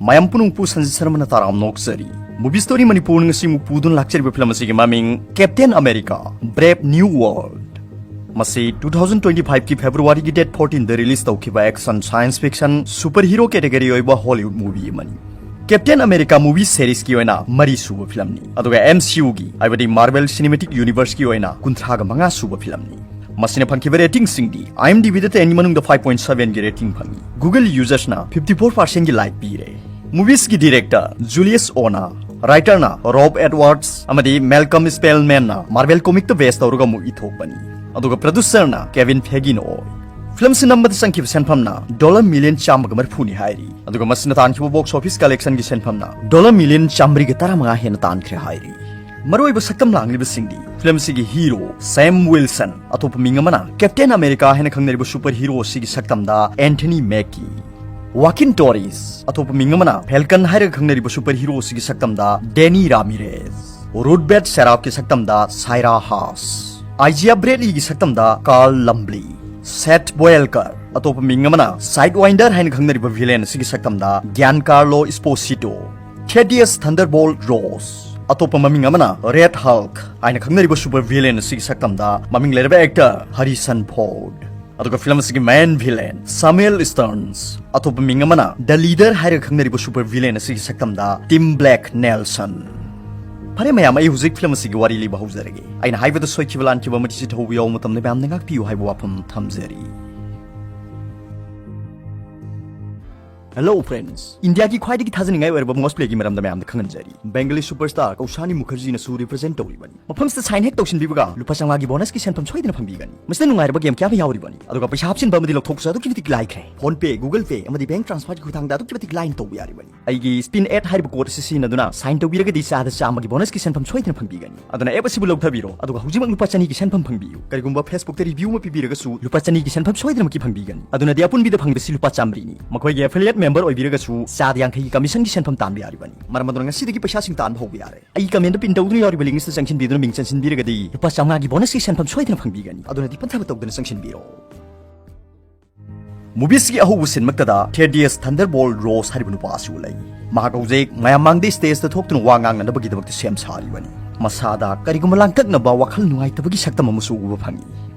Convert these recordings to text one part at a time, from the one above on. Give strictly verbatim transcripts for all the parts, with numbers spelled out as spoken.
ꯃꯌꯥꯝ ꯄꯨꯝꯅꯃꯛꯄꯨ Sanjit ꯁꯔꯃꯅ ꯇꯔꯥꯝ ꯅꯣꯛꯆꯔꯤ꯫ Movie Story ꯃꯅꯤꯄꯨꯔꯅ ꯉꯁꯤ ꯑꯃꯨꯛ ꯄꯨꯗꯨꯅ ꯂꯥꯛꯆꯔꯤꯕ ꯐꯤꯂꯝ ꯑꯁꯤꯒꯤ ꯃꯃꯤꯡ Captain America Brave New World꯫ ꯃꯁꯤ two thousand twenty-five ꯀꯤ February ꯒꯤ date fourteen ꯗ release ꯇꯧꯈꯤꯕ action, science fiction, super hero category ꯑꯣꯏꯕ Hollywood movie ꯑꯃꯅꯤ꯫ Captain America movie series ꯀꯤ ꯑꯣꯏꯅ ꯃꯔꯤ ꯁꯨꯕ ꯐꯤꯂꯝꯅꯤ, ꯑꯗꯨꯒ M C U ꯒꯤ, ꯍꯥꯏꯕꯗꯤ Marvel Cinematic Universe ꯀꯤ ꯑꯣꯏꯅ ꯀꯨꯟꯊ꯭ꯔꯥꯒ ꯃꯉꯥ ꯁꯨꯕ ꯐꯤꯂꯝꯅꯤ꯫ ꯃꯁꯤꯅ ꯐꯪꯈꯤꯕ rating ꯁꯤꯡꯗꯤ IMDb ꯗ ten ꯒꯤ ꯃꯅꯨꯡꯗ five point seven ꯒꯤ rating ꯐꯪꯉꯤ꯫ Google users ꯅ fifty four percent ꯒꯤ like ꯄꯤꯔꯦ꯫ Movies ꯀꯤ director Julius O ꯅ, writer ꯅ Rob Edwards ꯑꯃꯗꯤ Malcolm Spellman ꯅ Marvel comic ꯇ base ꯇꯧꯔꯒ ꯑꯃꯨꯛ ꯏꯊꯣꯛꯄꯅꯤ꯫ ꯑꯗꯨꯒ producer ꯅ Kevin Feige ꯅ ꯑꯣꯏ꯫ ꯐꯤꯂꯝꯁꯤ ꯅꯝꯕꯗ ꯆꯪꯈꯤꯕ ꯁꯦꯟꯐꯝꯅ dollar million ꯆꯥꯝꯃꯒ ꯃꯔꯤꯐꯨꯅꯤ ꯍꯥꯏꯔꯤ, ꯑꯗꯨꯒ ꯃꯁꯤꯅ ꯇꯥꯟꯈꯤꯕ box office collection ꯒꯤ ꯁꯦꯟꯐꯝꯅ dollar million ꯆꯥꯝꯃꯔꯤꯒ ꯇꯔꯥꯃꯉꯥ ꯍꯦꯟꯅ ꯇꯥꯟꯈ꯭ꯔꯦ ꯍꯥꯏꯔꯤ꯫ ꯃꯔꯨꯑꯣꯏꯕ ꯁꯛꯇꯝ ꯂꯥꯡꯂꯤꯕꯁꯤꯡꯗꯤ ꯐꯤꯂꯝꯁꯤꯒꯤ hero Sam Wilson, ꯑꯇꯣꯞꯄ ꯃꯤꯡ ꯑꯃꯅ Captain America ꯍꯥꯏꯅ ꯈꯪꯅꯔꯤꯕ super hero ꯑꯁꯤꯒꯤ ꯁꯛꯇꯝꯗ Anthony Mackie, Joaquin Torres, ꯑꯇꯣꯞꯄ ꯃꯤꯡ ꯑꯃꯅ Falcon ꯍꯥꯏꯔꯒ ꯈꯪꯅꯔꯤꯕ super hero ꯑꯁꯤꯒꯤ ꯁꯛꯇꯝꯗ Dani Ramirez, Ruth Bader Seraph ꯀꯤ ꯁꯛꯇꯝꯗ Syra Hush, Isaiah Bradley ꯒꯤ ꯁꯛꯇꯝꯗ Carl Lumbly, Seth Boyelker, ꯑꯇꯣꯞꯄ ꯃꯤꯡ ꯑꯃꯅ Sidewinder ꯍꯥꯏꯅ ꯈꯪꯅꯔꯤꯕ villain ꯑꯁꯤꯒꯤ ꯁꯛꯇꯝꯗ Giancarlo Esposito, Thaddeus Thunderbolt Ross, ꯑꯇꯣꯞꯄ ꯃꯃꯤꯡ ꯑꯃꯅ Red Hulk ꯍꯥꯏꯅ ꯈꯪꯅꯔꯤꯕ super villain ꯑꯁꯤꯒꯤ ꯁꯛꯇꯝꯗ ꯃꯃꯤꯡ ꯂꯩꯔꯕ actor Harrison Ford, ꯑꯗꯨꯒ ꯐꯤꯂꯝ ꯑꯁꯤꯒꯤ main villain Samuel Sterns, ꯑꯇꯣꯞꯄ ꯃꯤꯡ ꯑꯃꯅ The Leader ꯍꯥꯏꯔꯒ ꯈꯪꯅꯔꯤꯕ super villain ꯑꯁꯤꯒꯤ ꯁꯛꯇꯝꯗ Tim Blake Nelson꯫ ꯐꯔꯦ ꯃꯌꯥꯝ, ꯑꯩ ꯍꯧꯖꯤꯛ ꯐꯤꯂꯝ ꯑꯁꯤꯒꯤ ꯋꯥꯔꯤ ꯂꯤꯕ ꯍꯧꯖꯔꯒꯦ꯫ ꯑꯩꯅ ꯍꯥꯏꯕꯗ ꯁꯣꯏꯈꯤꯕ ꯂꯥꯟꯈꯤꯕ ꯑꯃꯗꯤ ꯆꯤꯊꯍꯧꯕ ꯌꯥꯎꯕ ꯃꯇꯝꯗ ꯃꯌꯥꯝꯅ ꯉꯥꯛꯄꯤꯌꯨ ꯍꯥꯏꯕ ꯋꯥꯐꯝ ꯊꯝꯖꯔꯤ꯫ Hello friends, ꯏꯟꯗꯤꯌꯥꯒꯤ ꯈ꯭ꯋꯥꯏꯗꯒꯤ ꯊꯥꯖꯅꯤꯡꯉꯥꯏ ꯑꯣꯏꯔꯕ mouse play ꯒꯤ ꯃꯔꯝꯗ ꯃꯌꯥꯝꯗ ꯈꯪꯍꯟꯖꯔꯤ꯫ Bengali superstar ꯀꯧꯁꯥꯅꯤ ꯃꯨꯈꯔꯖꯤꯅꯁꯨ represent ꯇꯧꯔꯤꯕꯅꯤ꯫ ꯃꯐꯝꯁꯤꯗ sign ꯍꯦꯛ ꯇꯧꯁꯤꯟꯕꯤꯕꯒ ꯂꯨꯄꯥ ꯆꯥꯝꯃꯉꯥꯒꯤ bonus ꯀꯤ ꯁꯦꯟꯐꯝ ꯁꯣꯏꯗꯅ ꯐꯪꯕꯤꯒꯅꯤ꯫ ꯃꯁꯤꯗ ꯅꯨꯡꯉꯥꯏꯔꯕ game ꯀꯌꯥ ꯑꯃ ꯌꯥꯎꯔꯤꯕꯅꯤ, ꯑꯗꯨꯒ ꯄꯩꯁꯥ ꯍꯥꯞꯆꯤꯟꯕ ꯑꯃꯗꯤ ꯂꯧꯊꯣꯛꯄꯁꯨ ꯑꯗꯨꯛꯀꯤ ꯃꯇꯤꯛ ꯂꯥꯏꯈ꯭ꯔꯦ꯫ PhonePe, Google Pay ꯑꯃꯗꯤ bank transfer ꯒꯤ ꯈꯨꯠꯊꯥꯡꯗ ꯑꯗꯨꯛꯀꯤ ꯃꯇꯤꯛ ꯂꯥꯏꯅ ꯇꯧꯕ ꯌꯥꯔꯤꯕꯅꯤ꯫ ꯑꯩꯒꯤ spin at ꯍꯥꯏꯔꯤꯕ code ꯑꯁꯤ ꯁꯤꯖꯤꯟꯅꯗꯨꯅ sign ꯇꯧꯕꯤꯔꯒꯗꯤ ꯆꯥꯗ ꯆꯥꯝꯃꯒꯤ bonus ꯀꯤ ꯁꯦꯟꯐꯝ ꯁꯣꯏꯗꯅ ꯐꯪꯕꯤꯒꯅꯤ꯫ ꯑꯗꯨꯅ app ꯑꯁꯤꯕꯨ ꯂꯧꯊꯕꯤꯔꯣ, ꯑꯗꯨꯒ ꯍꯧꯖꯤꯛꯃꯛ ꯂꯨꯄꯥ ꯆꯅꯤꯒꯤ ꯁꯦꯟꯐꯝ ꯐꯪꯕꯤꯌꯨ꯫ ꯀꯔꯤꯒꯨꯝꯕ Facebook ꯇ review ꯑꯃ ꯄꯤꯕꯤꯔꯒꯁꯨ ꯂꯨꯄꯥ ꯆꯅꯤꯒꯤ ꯁꯦꯟꯐꯝ ꯁꯣꯏꯗꯅꯃꯛꯀꯤ ꯐꯪꯕꯤꯒꯅꯤ꯫ ꯑꯗꯨꯅꯗꯤ ꯑꯄꯨꯟꯕꯤꯗ ꯐꯪꯕꯁꯤ ꯂꯨꯄꯥ ꯆꯥꯝꯃꯔꯤꯅꯤ꯫ ꯃꯈꯣꯏꯒꯤ affiliate member ꯑꯣꯏꯕꯤꯔꯒꯁꯨ ꯆꯥꯗ ꯌꯥꯡꯈꯩꯒꯤ commission ꯒꯤ ꯁꯦꯟꯐꯝ ꯇꯥꯟꯕ ꯌꯥꯔꯤꯕꯅꯤ꯫ ꯃꯔꯝ ꯑꯗꯨꯅ ꯉꯁꯤꯗꯒꯤ ꯄꯩꯁꯥꯁꯤꯡ ꯇꯥꯟꯕ ꯍꯧꯕ ꯌꯥꯔꯦ꯫ ꯑꯩꯒꯤ comment ꯗ pin ꯇꯧꯗꯨꯅ ꯌꯥꯎꯔꯤꯕ link ꯑꯁꯤꯗ ꯆꯪꯁꯤꯟꯕꯤꯗꯨꯅ ꯃꯤꯡ ꯆꯟꯁꯤꯟꯕꯤꯔꯒꯗꯤ ꯂꯨꯄꯥ ꯆꯥꯝꯃꯉꯥꯒꯤ bonus ꯀꯤ ꯁꯦꯟꯐꯝ ꯁꯣꯏꯗꯅ ꯐꯪꯕꯤꯒꯅꯤ꯫ ꯑꯗꯨꯅꯗꯤ ꯄꯟꯊꯕ ꯇꯧꯗꯅ ꯆꯪꯁꯤꯟꯕꯤꯔꯣ꯫ Movieꯁꯤꯒꯤ ꯑꯍꯧꯕ ꯁꯤꯟꯃꯛꯇꯗ Thaddeus Thunderbolt Ross ꯍꯥꯏꯔꯤꯕ ꯅꯨꯄꯥ ꯑꯁꯤ ꯎꯠꯂꯛꯏ꯫ ꯃꯍꯥꯛ ꯍꯧꯖꯤꯛ ꯃꯌꯥꯝ ꯃꯥꯡꯗ stageꯇ ꯊꯣꯛꯇꯨꯅ ꯋꯥ ꯉꯥꯡꯅꯅꯕꯒꯤꯗꯃꯛꯇ ꯁꯦꯝ ꯁꯥꯔꯤꯕꯅꯤ꯫ ꯃꯁꯥꯗ ꯀꯔꯤꯒꯨꯝꯕ ꯂꯥꯡꯇꯛꯅꯕ ꯋꯥꯈꯜ ꯅꯨꯡꯉꯥꯏꯇꯕꯒꯤ ꯁꯛꯇꯝ ꯑꯃꯁꯨ ꯎꯕ ꯐꯪꯏ꯫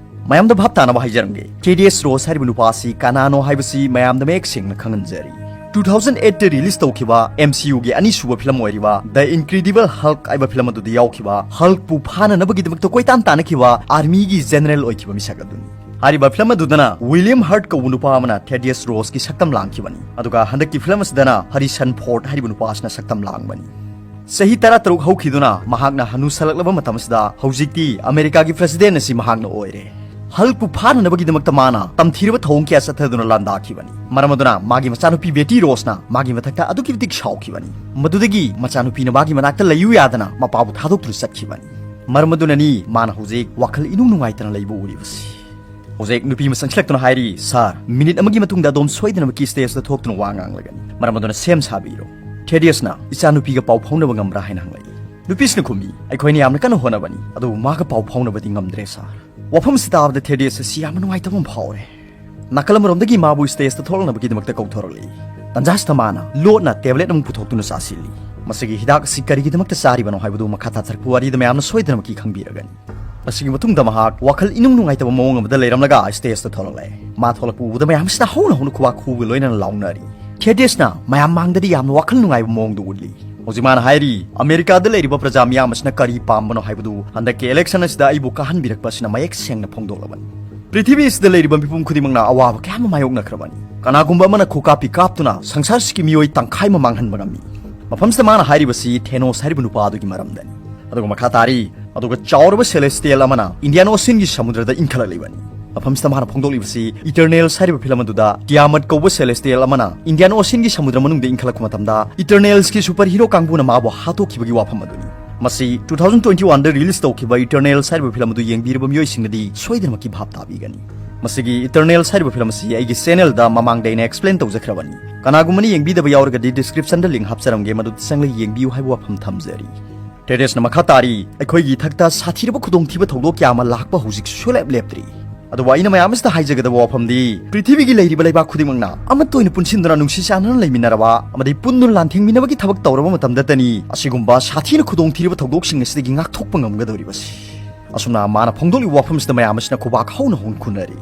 ꯃꯌꯥꯝꯗ ꯚꯥꯞ ꯇꯥꯅꯕ ꯍꯥꯏꯖꯔꯝꯒꯦ, Thaddeus Ross ꯍꯥꯏꯔꯤꯕ ꯅꯨꯄꯥ ꯑꯁꯤ ꯀꯅꯥꯅꯣ ꯍꯥꯏꯕꯁꯤ ꯃꯌꯥꯝꯗ ꯃꯌꯦꯛ ꯁꯦꯡꯅ ꯈꯪꯍꯟꯖꯔꯤ꯫ Two thousand eight ꯇ release ꯇꯧꯈꯤꯕ MCUꯒꯤ ꯑꯅꯤꯁꯨꯕ film ꯑꯣꯏꯔꯤꯕ The Incredible Hulk ꯍꯥꯏꯕ film ꯑꯗꯨꯗ ꯌꯥꯎꯈꯤꯕ Hulkꯄꯨ ꯐꯥꯅꯅꯕꯒꯤꯗꯃꯛꯇ ꯀꯣꯏꯇꯥꯟ ꯇꯥꯟꯅꯈꯤꯕ armyꯒꯤ general ꯑꯣꯏꯈꯤꯕ ꯃꯤꯁꯛ ꯑꯗꯨꯅꯤ꯫ ꯍꯥꯏꯔꯤꯕ film ꯑꯗꯨꯗꯅ William Hurt ꯀꯧꯕ ꯅꯨꯄꯥ ꯑꯃꯅ Thaddeus Rossꯀꯤ ꯁꯛꯇꯝ ꯂꯥꯡꯈꯤꯕꯅꯤ꯫ ꯑꯗꯨꯒ ꯍꯟꯗꯛꯀꯤ film ꯑꯁꯤꯗꯅ Harrison Ford ꯍꯥꯏꯔꯤꯕ ꯅꯨꯄꯥ ꯑꯁꯤꯅ ꯁꯛꯇꯝ ꯂꯥꯡꯕꯅꯤ꯫ ꯆꯍꯤ ꯇꯔꯥꯇꯔꯨꯛ ꯍꯧꯈꯤꯗꯨꯅ ꯃꯍꯥꯛꯅ ꯍꯅꯨꯁꯜꯂꯛꯂꯕ ꯃꯇꯝ ꯑꯁꯤꯗ ꯍꯧꯖꯤꯛꯇꯤ ꯑꯃꯦꯔꯤꯀꯥꯒꯤ president ꯑꯁꯤ ꯃꯍꯥꯛꯅ ꯑꯣꯏꯔꯦ꯫ Hulkꯄꯨ ꯐꯥꯅꯅꯕꯒꯤꯗꯃꯛꯇ ꯃꯥꯅ ꯇꯝꯊꯤꯔꯕ ꯊꯧꯑꯣꯡ ꯀꯌꯥ ꯆꯠꯊꯗꯨꯅ ꯂꯥꯟꯗꯥꯈꯤꯕꯅꯤ꯫ ꯃꯔꯝ ꯑꯗꯨꯅ ꯃꯥꯒꯤ ꯃꯆꯥꯅꯨꯄꯤ Betty Rossꯅ ꯃꯥꯒꯤ ꯃꯊꯛꯇ ꯑꯗꯨꯛꯀꯤ ꯃꯇꯤꯛ ꯁꯥꯎꯈꯤꯕꯅꯤ꯫ ꯃꯗꯨꯗꯒꯤ ꯃꯆꯥꯅꯨꯄꯤꯅ ꯃꯥꯒꯤ ꯃꯅꯥꯛꯇ ꯂꯩꯌꯨ ꯌꯥꯗꯅ ꯃꯄꯥꯕꯨ ꯊꯥꯗꯣꯛꯇꯨꯅ ꯆꯠꯈꯤꯕꯅꯤ꯫ ꯃꯔꯝ ꯑꯗꯨꯅꯅꯤ ꯃꯥꯅ ꯍꯧꯖꯤꯛ ꯋꯥꯈꯜ ꯏꯅꯨꯡ ꯅꯨꯡꯉꯥꯏꯇꯅ ꯂꯩꯕ ꯎꯔꯤꯕꯁꯤ꯫ ꯍꯧꯖꯤꯛ ꯅꯨꯄꯤ ꯑꯃ ꯆꯪꯁꯤꯜꯂꯛꯇꯨꯅ ꯍꯥꯏꯔꯤ, "Sir, minute ꯑꯃꯒꯤ ꯃꯇꯨꯡꯗ ꯑꯗꯣꯝ ꯁꯣꯏꯗꯅꯃꯛꯀꯤ stageꯇ ꯊꯣꯛꯇꯨꯅ ꯋꯥ ꯉꯥꯡꯂꯒꯅꯤ꯫ ꯃꯔꯝ ꯑꯗꯨꯅ ꯁꯦꯝ ꯁꯥꯕꯤꯔꯣ꯫" Thaddeusꯅ, "ꯏꯆꯥꯅꯨꯄꯤꯒ ꯄꯥꯎ ꯐꯥꯎꯅꯕ ꯉꯝꯕ꯭ꯔꯥ?" ꯍꯥꯏꯅ ꯍꯪꯂꯛꯏ꯫ ꯅꯨꯄꯤꯁꯤꯅ ꯈꯨꯝꯃꯤ, "ꯑꯩꯈꯣꯏꯅ ꯌꯥꯝꯅ ꯀꯟꯅ ꯍꯣꯠꯅꯕꯅꯤ, ꯑꯗꯨꯕꯨ ꯃꯥꯒ ꯄꯥꯎ ꯐꯥꯎꯅꯕꯗꯤ ꯉꯝꯗ꯭ꯔꯦ, sir꯫" ꯋꯥꯐꯝ ꯑꯁꯤ ꯇꯥꯕꯗ Thaddeus ꯑꯁꯤ ꯌꯥꯝꯅ ꯅꯨꯡꯉꯥꯏꯇꯕ ꯑꯃ ꯐꯥꯎꯔꯦ꯫ ꯅꯥꯀꯜ ꯑꯃꯔꯣꯝꯗꯒꯤ ꯃꯥꯕꯨ stageꯇ ꯊꯣꯛꯂꯛꯅꯕꯒꯤꯗꯃꯛꯇ ꯀꯧꯊꯣꯔꯛꯂꯤ꯫ ꯇꯟꯖꯥꯁꯤꯗ ꯃꯥꯅ ꯂꯣꯠꯅ tablet ꯑꯃ ꯄꯨꯊꯣꯛꯇꯨꯅ ꯆꯥꯁꯤꯜꯂꯤ꯫ ꯃꯁꯤꯒꯤ ꯍꯤꯗꯥꯛ ꯑꯁꯤ ꯀꯔꯤꯒꯤꯗꯃꯛꯇ ꯆꯥꯔꯤꯕꯅꯣ ꯍꯥꯏꯕꯗꯨ ꯃꯈꯥ ꯇꯥꯊꯔꯛꯄ ꯋꯥꯔꯤꯗ ꯃꯌꯥꯝꯅ ꯁꯣꯏꯗꯅꯃꯛꯀꯤ ꯈꯪꯕꯤꯔꯒꯅꯤ꯫ ꯃꯁꯤꯒꯤ ꯃꯇꯨꯡꯗ ꯃꯍꯥꯛ ꯋꯥꯈꯜ ꯏꯅꯨꯡ ꯅꯨꯡꯉꯥꯏꯇꯕ ꯃꯑꯣꯡ ꯑꯃꯗ ꯂꯩꯔꯝꯂꯒ stageꯇ ꯊꯣꯛꯂꯛꯂꯦ꯫ ꯃꯥ ꯊꯣꯛꯂꯛꯄ ꯎꯕꯗ ꯃꯌꯥꯝꯁꯤꯅ ꯍꯧꯅ ꯍꯧꯅ ꯈꯨꯕꯥꯛ ꯈꯨꯕꯒ ꯂꯣꯏꯅꯅ ꯂꯥꯎꯅꯔꯤ꯫ Thaddeusꯅ ꯃꯌꯥꯝ ꯃꯥꯡꯗꯗꯤ ꯌꯥꯝꯅ ꯋꯥꯈꯜ ꯅꯨꯡꯉꯥꯏꯕ ꯃꯑꯣꯡꯗ ꯎꯠꯂꯤ꯫ ꯍꯧꯖꯤꯛ ꯃꯥꯅ ꯍꯥꯏꯔꯤ, "ꯑꯃꯦꯔꯤꯀꯥꯗ ꯂꯩꯔꯤꯕ ꯄ꯭ꯔꯖꯥ ꯃꯤꯌꯥꯝ ꯑꯁꯤꯅ ꯀꯔꯤ ꯄꯥꯝꯕꯅꯣ ꯍꯥꯏꯕꯗꯨ ꯍꯟꯗꯛꯀꯤ election ꯑꯁꯤꯗ ꯑꯩꯕꯨ ꯀꯥꯍꯟꯕꯤꯔꯛꯄ ꯑꯁꯤꯅ ꯃꯌꯦꯛ ꯁꯦꯡꯅ ꯐꯣꯡꯗꯣꯛꯂꯕꯅꯤ꯫ ꯄ꯭ꯔꯤꯊꯤꯕꯤ ꯑꯁꯤꯗ ꯂꯩꯔꯤꯕ ꯃꯤꯄꯨꯝ ꯈꯨꯗꯤꯡꯃꯛꯅ ꯑꯋꯥꯕ ꯀꯌꯥ ꯑꯃ ꯃꯥꯌꯣꯛꯅꯈ꯭ꯔꯕꯅꯤ꯫ ꯀꯅꯥꯒꯨꯝꯕ ꯑꯃꯅ ꯈꯨꯀꯥꯞꯄꯤ ꯀꯥꯞꯇꯨꯅ ꯁꯪꯁꯥꯔꯁꯤꯒꯤ ꯃꯤꯑꯣꯏ ꯇꯪꯈꯥꯏ ꯑꯃ ꯃꯥꯡꯍꯟꯕ ꯉꯝꯃꯤ꯫" ꯃꯐꯝꯁꯤꯗ ꯃꯥꯅ ꯍꯥꯏꯔꯤꯕꯁꯤ Thanos ꯍꯥꯏꯔꯤꯕ ꯅꯨꯄꯥ ꯑꯗꯨꯒꯤ ꯃꯔꯝꯗꯅꯤ꯫ ꯑꯗꯨꯒ ꯃꯈꯥ ꯇꯥꯔꯤ, "ꯑꯗꯨꯒ ꯆꯥꯎꯔꯕ celestial ꯑꯃꯅ Indian Oceanꯒꯤ ꯁꯃꯨꯗ꯭ꯔꯗ ꯏꯟꯈꯠꯂꯛꯂꯤꯕꯅꯤ꯫" ꯃꯐꯝꯁꯤꯗ ꯃꯥꯅ ꯐꯣꯡꯗꯣꯛꯂꯤꯕꯁꯤ Eternals ꯍꯥꯏꯔꯤꯕ film ꯑꯗꯨꯗ Tiamat ꯀꯧꯕ celestial ꯑꯃꯅ Indian Oceanꯒꯤ ꯁꯃꯨꯗ꯭ꯔ ꯃꯅꯨꯡꯗ ꯏꯟꯈꯠꯂꯛꯄ ꯃꯇꯝꯗ Eternalsꯀꯤ superhero ꯀꯥꯡꯕꯨꯅ ꯃꯥꯕꯨ ꯍꯥꯠꯇꯣꯛꯈꯤꯕꯒꯤ ꯋꯥꯐꯝ ꯑꯗꯨꯅꯤ꯫ ꯃꯁꯤ two thousand twenty oneꯗ release ꯇꯧꯈꯤꯕ Eternals ꯍꯥꯏꯔꯤꯕ film ꯑꯗꯨ ꯌꯦꯡꯕꯤꯔꯕ ꯃꯤꯑꯣꯏꯁꯤꯡꯅꯗꯤ ꯁꯣꯏꯗꯅꯃꯛꯀꯤ ꯚꯥꯞ ꯇꯥꯕꯤꯒꯅꯤ꯫ ꯃꯁꯤꯒꯤ Eternals ꯍꯥꯏꯔꯤꯕ film ꯑꯁꯤ ꯑꯩꯒꯤ channelꯗ ꯃꯃꯥꯡꯗ ꯑꯩꯅ explain ꯇꯧꯖꯈ꯭ꯔꯕꯅꯤ꯫ ꯀꯅꯥꯒꯨꯝꯕꯅ ꯌꯦꯡꯕꯤꯗꯕ ꯌꯥꯎꯔꯒꯗꯤ descriptionꯗ link ꯍꯥꯞꯆꯔꯝꯒꯦ, ꯃꯗꯨꯗ ꯆꯪꯂꯒ ꯌꯦꯡꯕꯤꯌꯨ ꯍꯥꯏꯕ ꯋꯥꯐꯝ ꯊꯝꯖꯔꯤ꯫ Thaddeusꯅ ꯃꯈꯥ ꯇꯥꯔꯤ, "ꯑꯩꯈꯣꯏꯒꯤ ꯏꯊꯛꯇ ꯁꯥꯊꯤꯔꯕ ꯈꯨꯗꯣꯡꯊꯤꯕ ꯊꯧꯗꯣꯛ ꯀꯌꯥ ꯑꯃ ꯂꯥꯛꯄ ꯍꯧꯖꯤꯛ ꯁꯨꯡꯂꯦꯞ ꯂꯦꯞꯇ꯭ꯔꯤ꯫ ꯑꯗꯨꯕꯨ ꯑꯩꯅ ꯃꯌꯥꯝ ꯑꯁꯤꯗ ꯍꯥꯏꯖꯒꯗꯕ ꯋꯥꯐꯝꯗꯤ, ꯄ꯭ꯔꯤꯊꯤꯕꯤꯒꯤ ꯂꯩꯔꯤꯕ ꯂꯩꯕꯥꯛ ꯈꯨꯗꯤꯡꯃꯛꯅ ꯑꯃꯠꯇ ꯑꯣꯏꯅ ꯄꯨꯟꯁꯤꯟꯗꯨꯅ ꯅꯨꯡꯁꯤ ꯆꯥꯟꯅꯅ ꯂꯩꯃꯤꯟꯅꯔꯕ ꯑꯃꯗꯤ ꯄꯨꯟꯗꯨꯅ ꯂꯥꯟꯊꯦꯡꯃꯤꯟꯅꯕꯒꯤ ꯊꯕꯛ ꯇꯧꯔꯕ ꯃꯇꯝꯗꯇꯅꯤ ꯑꯁꯤꯒꯨꯝꯕ ꯁꯥꯊꯤꯅ ꯈꯨꯗꯣꯡꯊꯤꯔꯕ ꯊꯧꯗꯣꯛꯁꯤꯡ ꯑꯁꯤꯗꯒꯤ ꯉꯥꯛꯊꯣꯛꯄ ꯉꯝꯒꯗꯧꯔꯤꯕꯁꯤ꯫ ꯑꯁꯨꯝꯅ ꯃꯥꯅ ꯐꯣꯡꯗꯣꯛꯂꯤꯕ ꯋꯥꯐꯝꯁꯤꯗ ꯃꯌꯥꯝ ꯑꯁꯤꯅ ꯈꯨꯕꯥꯛ ꯍꯧꯅ ꯍꯣꯟ ꯈꯨꯅꯔꯤ꯫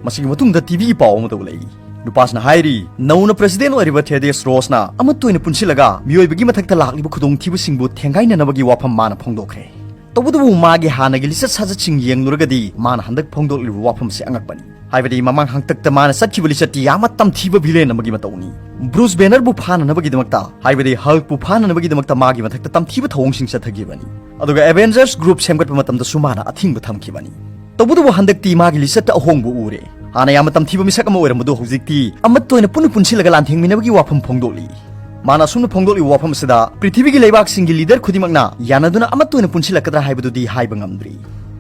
ꯃꯁꯤꯒꯤ ꯃꯇꯨꯡꯗ ꯇꯤꯚꯤꯒꯤ ꯄꯥꯎ ꯑꯃ ꯇꯧꯂꯛꯏ꯫ ꯅꯨꯄꯥꯁꯤꯅ ꯍꯥꯏꯔꯤ, ꯅꯧꯅ ꯄ꯭ꯔꯦꯁꯤꯗꯦꯟ ꯑꯣꯏꯔꯤꯕ ꯊꯦꯗꯤꯌꯁ ꯔꯣꯁꯅ ꯑꯃꯠꯇ ꯑꯣꯏꯅ ꯄꯨꯟꯁꯤꯜꯂꯒ ꯃꯤꯑꯣꯏꯕꯒꯤ ꯃꯊꯛꯇ ꯂꯥꯛꯂꯤꯕ ꯈꯨꯗꯣꯡꯊꯤꯕꯁꯤꯡꯕꯨ ꯊꯦꯡꯒꯥꯏꯅꯅꯕꯒꯤ ꯋꯥꯐꯝ ꯃꯥꯅ ꯐꯣꯡꯗꯣꯛꯈ꯭ꯔꯦ꯫ ꯇꯧꯕꯇꯕꯨ ꯃꯥꯒꯤ ꯍꯥꯟꯅꯒꯤ ꯂꯤꯆꯠ ꯁꯥꯖꯠꯁꯤꯡ ꯌꯦꯡꯂꯨꯔꯒꯗꯤ ꯃꯥꯅ ꯍꯟꯗꯛ ꯐꯣꯡꯗꯣꯛꯂꯤꯕ ꯋꯥꯐꯝꯁꯤ ꯑꯉꯛꯄꯅꯤ꯫ ꯍꯥꯏꯕꯗꯤ ꯃꯃꯥꯡ ꯍꯥꯡꯇꯛꯇ ꯃꯥꯅ ꯆꯠꯈꯤꯕ ꯂꯤꯆꯠꯇꯤ ꯌꯥꯝꯅ ꯇꯝꯊꯤꯕ ꯚꯤꯂꯦꯟ ꯑꯃꯒꯤ ꯃꯇꯧꯅꯤ꯫ ꯕ꯭ꯔꯨꯁ ꯕꯦꯅꯔꯕꯨ ꯐꯥꯅꯅꯕꯒꯤꯗꯃꯛꯇ, ꯍꯥꯏꯕꯗꯤ ꯍꯜꯛꯄꯨ ꯐꯥꯅꯅꯕꯒꯤꯗꯃꯛꯇ ꯃꯥꯒꯤ ꯃꯊꯛꯇ ꯇꯝꯊꯤꯕ ꯊꯧꯑꯣꯡꯁꯤꯡ ꯆꯠꯊꯈꯤꯕꯅꯤ꯫ ꯑꯗꯨꯒ ꯑꯦꯚꯦꯟꯖꯔꯁ ꯒ꯭ꯔꯨꯞ ꯁꯦꯝꯒꯠꯄ ꯃꯇꯝꯗꯁꯨ ꯃꯥꯅ ꯑꯊꯤꯡꯕ ꯊꯝꯈꯤꯕꯅꯤ꯫ ꯇꯧꯕꯇꯕꯨ ꯍꯟꯗꯛꯇꯤ ꯃꯥꯒꯤ ꯂꯤꯆꯠꯇ ꯑꯍꯣꯡꯕ ꯎꯔꯦ꯫ ꯍꯥꯟꯅ ꯌꯥꯝꯅ ꯇꯝꯊꯤꯕ ꯃꯤꯁꯛ ꯑꯃ ꯑꯣꯏꯔꯝꯕꯗꯨ ꯍꯧꯖꯤꯛꯇꯤ ꯑꯃꯠꯇ ꯑꯣꯏꯅ ꯄꯨꯟꯅ ꯄꯨꯟꯁꯤꯜꯂꯒ ꯂꯥꯟꯊꯦꯡꯃꯤꯟꯅꯕꯒꯤ ꯋꯥꯐꯝ ꯐꯣꯡꯗꯣꯛꯂꯤ꯫ ꯃꯥꯅ ꯑꯁꯨꯝꯅ ꯐꯣꯡꯗꯣꯛꯂꯤꯕ ꯋꯥꯐꯝ ꯑꯁꯤꯗ ꯄ꯭ꯔꯤꯊꯤꯕꯤꯒꯤ ꯂꯩꯕꯥꯛꯁꯤꯡꯒꯤ ꯂꯤꯗꯔ ꯈꯨꯗꯤꯡꯃꯛꯅ ꯌꯥꯅꯗꯨꯅ ꯑꯃꯠꯇ ꯑꯣꯏꯅ ꯄꯨꯟꯁꯤꯜꯂꯛꯀꯗ꯭ꯔꯥ ꯍꯥꯏꯕꯗꯨꯗꯤ ꯍꯥꯏꯕ ꯉꯝꯗ꯭ꯔꯤ꯫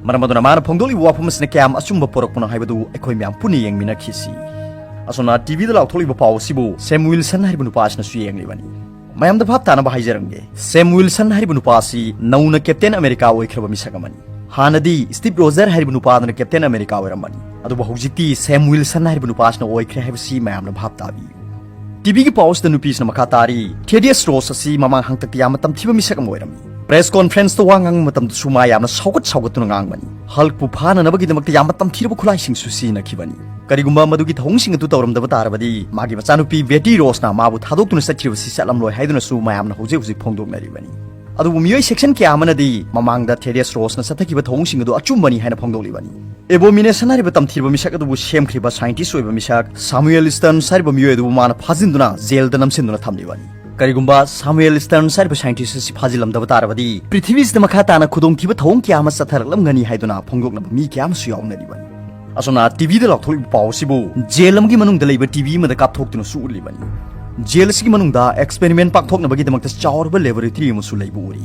ꯃꯔꯝ ꯑꯗꯨꯅ ꯃꯥꯅ ꯐꯣꯡꯗꯣꯛꯂꯤꯕ ꯋꯥꯐꯝ ꯑꯁꯤꯅ ꯀꯌꯥꯝ ꯑꯆꯨꯝꯕ ꯄꯣꯔꯛꯄꯅꯣ ꯍꯥꯏꯕꯗꯨ ꯑꯩꯈꯣꯏ ꯃꯌꯥꯝ ꯄꯨꯟꯅ ꯌꯦꯡꯃꯤꯟꯅꯈꯤꯁꯤ꯫ ꯑꯁꯨꯝꯅ ꯇꯤꯚꯤꯗ ꯂꯥꯎꯊꯣꯛꯂꯤꯕ ꯄꯥꯎ ꯑꯁꯤꯕꯨ ꯁꯦꯝ ꯋꯤꯜꯁꯟ ꯍꯥꯏꯔꯤꯕ ꯅꯨꯄꯥ ꯑꯁꯤꯅꯁꯨ ꯌꯦꯡꯂꯤꯕꯅꯤ꯫ ꯃꯌꯥꯝꯗ ꯚꯥꯞ ꯇꯥꯅꯕ ꯍꯥꯏꯖꯔꯝꯒꯦ, ꯁꯦꯝ ꯋꯤꯜꯁꯟ ꯍꯥꯏꯔꯤꯕ ꯅꯨꯄꯥ ꯑꯁꯤ ꯅꯧꯅ ꯀꯦꯞꯇꯦꯟ ꯑꯃꯦꯔꯤꯀꯥ ꯑꯣꯏꯈ꯭ꯔꯕ ꯃꯤꯁꯛ ꯑꯃꯅꯤ꯫ ꯍꯥꯟꯅꯗꯤ ꯁ꯭ꯇꯤꯞ ꯔꯣꯖꯔ ꯍꯥꯏꯔꯤꯕ ꯅꯨꯄꯥ ꯑꯗꯨꯅ ꯀꯦꯞꯇꯦꯟ ꯑꯃꯦꯔꯤꯀꯥ ꯑꯣꯏꯔꯝꯕꯅꯤ, ꯑꯗꯨꯕꯨ ꯍꯧꯖꯤꯛꯇꯤ ꯁꯦꯝ ꯋꯤꯜꯁꯟ ꯍꯥꯏꯔꯤꯕ ꯅꯨꯄꯥ ꯑꯁꯤꯅ ꯑꯣꯏꯈ꯭ꯔꯦ ꯍꯥꯏꯕꯁꯤ ꯃꯌꯥꯝꯅ ꯚꯥꯞ ꯇꯥꯕꯤꯌꯨ꯫ ꯇꯤꯚꯤꯒꯤ ꯄꯥꯎ ꯑꯁꯤꯗ ꯅꯨꯄꯤꯁꯤꯅ ꯃꯈꯥ ꯇꯥꯔꯤ, ꯊꯦꯗꯤꯌꯁ ꯔꯣꯁ ꯑꯁꯤ ꯃꯃꯥꯡ ꯍꯥꯡꯇꯛꯇ ꯌꯥꯝꯅ ꯇꯝꯊꯤꯕ ꯃꯤꯁꯛ ꯑꯃ ꯑꯣꯏꯔꯝꯃꯤ꯫ ꯄ꯭ꯔꯦꯁ ꯀꯣꯟꯐ꯭ꯔꯦꯟꯁꯇ ꯋꯥ ꯉꯥꯡꯕ ꯃꯇꯝꯗꯁꯨ ꯃꯥ ꯌꯥꯝꯅ ꯁꯥꯎꯒꯠ ꯁꯥꯎꯒꯠꯇꯨꯅ ꯉꯥꯡꯕꯅꯤ꯫ ꯍꯜꯛꯄꯨ ꯐꯥꯅꯅꯕꯒꯤꯗꯃꯛꯇ ꯌꯥꯝꯅ ꯇꯝꯊꯤꯔꯕ ꯈꯨꯠꯂꯥꯏꯁꯤꯡꯁꯨ ꯁꯤꯖꯤꯟꯅꯈꯤꯕꯅꯤ꯫ ꯀꯔꯤꯒꯨꯝꯕ ꯃꯗꯨꯒꯤ ꯊꯧꯑꯣꯡꯁꯤꯡ ꯑꯗꯨ ꯇꯧꯔꯝꯗꯕ ꯇꯥꯔꯕꯗꯤ ꯃꯥꯒꯤ ꯃꯆꯥꯅꯨꯄꯤ ꯕꯦꯇꯤ ꯔꯣꯁꯅ ꯃꯥꯕꯨ ꯊꯥꯗꯣꯛꯇꯨꯅ ꯆꯠꯈꯤꯕꯁꯤ ꯆꯠꯂꯝꯂꯣꯏ ꯍꯥꯏꯗꯨꯅꯁꯨ ꯃꯌꯥꯝꯅ ꯍꯧꯖꯤꯛ ꯍꯧꯖꯤꯛ ꯐꯣꯡꯗꯣꯛꯅꯔꯤꯕꯅꯤ꯫ ꯑꯗꯨꯕꯨ ꯃꯤꯑꯣꯏ ꯁꯦꯛꯁꯟ ꯀꯌꯥ ꯑꯃꯅꯗꯤ ꯃꯃꯥꯡꯗ ꯊꯦꯗꯤꯌꯁ ꯔꯣꯁꯅ ꯆꯠꯊꯈꯤꯕ ꯊꯧꯑꯣꯡꯁꯤꯡ ꯑꯗꯨ ꯑꯆꯨꯝꯕꯅꯤ ꯍꯥꯏꯅ ꯐꯣꯡꯗꯣꯛꯂꯤꯕꯅꯤ꯫ ꯑꯦꯕꯣꯃꯤꯅꯦꯁꯟ ꯍꯥꯏꯔꯤꯕ ꯇꯝꯊꯤꯔꯕ ꯃꯤꯁꯛ ꯑꯗꯨꯕꯨ ꯁꯦꯝꯈ꯭ꯔꯤꯕ ꯁꯥꯏꯟꯇꯤꯁ ꯑꯣꯏꯕ ꯃꯤꯁꯛ ꯁꯥꯃꯨꯑꯦꯜ ꯁ꯭ꯇꯔꯟꯁ ꯍꯥꯏꯔꯤꯕ ꯃꯤꯑꯣꯏ ꯑꯗꯨꯕꯨ ꯃꯥꯅ ꯐꯥꯖꯤꯟꯗꯨꯅ ꯖꯦꯜꯗ ꯅꯝꯁꯤꯟꯗꯨꯅ ꯊꯝꯂꯤꯕꯅꯤ꯫ ꯀꯔꯤꯒꯨꯝꯕ ꯁꯥꯃꯨꯑꯦꯜ ꯁ꯭ꯇꯔꯟꯁ ꯍꯥꯏꯔꯤꯕ ꯁꯥꯏꯟꯇꯤꯁ ꯑꯁꯤ ꯐꯥꯖꯤꯜꯂꯝꯗꯕ ꯇꯥꯔꯕꯗꯤ ꯄ꯭ꯔꯤꯊꯤꯕꯤꯁꯤꯗ ꯃꯈꯥ ꯇꯥꯅ ꯈꯨꯗꯣꯡꯊꯤꯕ ꯊꯧꯑꯣꯡ ꯀꯌꯥ ꯑꯃ ꯆꯠꯊꯔꯛꯂꯝꯒꯅꯤ ꯍꯥꯏꯗꯨꯅ ꯐꯣꯡꯗꯣꯛꯅꯕ ꯃꯤ ꯀꯌꯥ ꯑꯃꯁꯨ ꯌꯥꯎꯅꯔꯤꯕꯅꯤ꯫ ꯑꯁꯨꯝꯅ ꯇꯤꯚꯤꯗ ꯂꯥꯎꯊꯣꯛꯂꯤꯕ ꯄꯥꯎ ꯑꯁꯤꯕꯨ ꯖꯦꯜ ꯑꯃꯒꯤ ꯃꯅꯨꯡꯗ ꯂꯩꯕ ꯇꯤꯚꯤ ꯑꯃꯗ ꯀꯥꯞꯊꯣꯛꯇꯨꯅꯁꯨ ꯎꯠꯂꯤꯕꯅꯤ꯫ ꯖꯦꯜ ꯑꯁꯤꯒꯤ ꯃꯅꯨꯡꯗ ꯑꯦꯛꯁꯄꯦꯔꯤꯃꯦꯟ ꯄꯥꯡꯊꯣꯛꯅꯕꯒꯤꯗꯃꯛꯇ ꯆꯥꯎꯔꯕ ꯂꯦꯕꯣꯔꯦꯇꯔꯤ ꯑꯃꯁꯨ ꯂꯩꯕ ꯎꯔꯤ꯫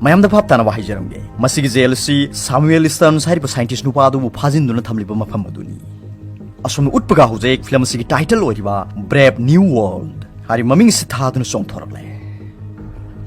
ꯃꯌꯥꯝꯗ ꯚꯥꯞ ꯇꯥꯅꯕ ꯍꯥꯏꯖꯔꯝꯒꯦ, ꯃꯁꯤꯒꯤ ꯖꯦꯜ ꯑꯁꯤ ꯁꯥꯃꯨꯑꯦꯜ ꯁ꯭ꯇꯔꯟꯁ ꯍꯥꯏꯔꯤꯕ ꯁꯥꯏꯟꯇꯤꯁ ꯅꯨꯄꯥ ꯑꯗꯨꯕꯨ ꯐꯥꯖꯤꯟꯗꯨꯅ ꯊꯝꯂꯤꯕ ꯃꯐꯝ ꯑꯗꯨꯅꯤ꯫ ꯑꯁꯨꯝꯅ ꯎꯠꯄꯒ ꯍꯧꯖꯤꯛ ꯐꯤꯂꯝ ꯑꯁꯤꯒꯤ ꯇꯥꯏꯇꯜ ꯑꯣꯏꯔꯤꯕ ꯕ꯭ꯔꯦꯞ ꯅ꯭ꯌꯨ ꯋꯥꯔꯜꯗ ꯍꯥꯏꯔꯤꯕ ꯃꯃꯤꯡ ꯑꯁꯤ ꯊꯥꯗꯨꯅ ꯆꯣꯡꯊꯣꯔꯛꯂꯦ꯫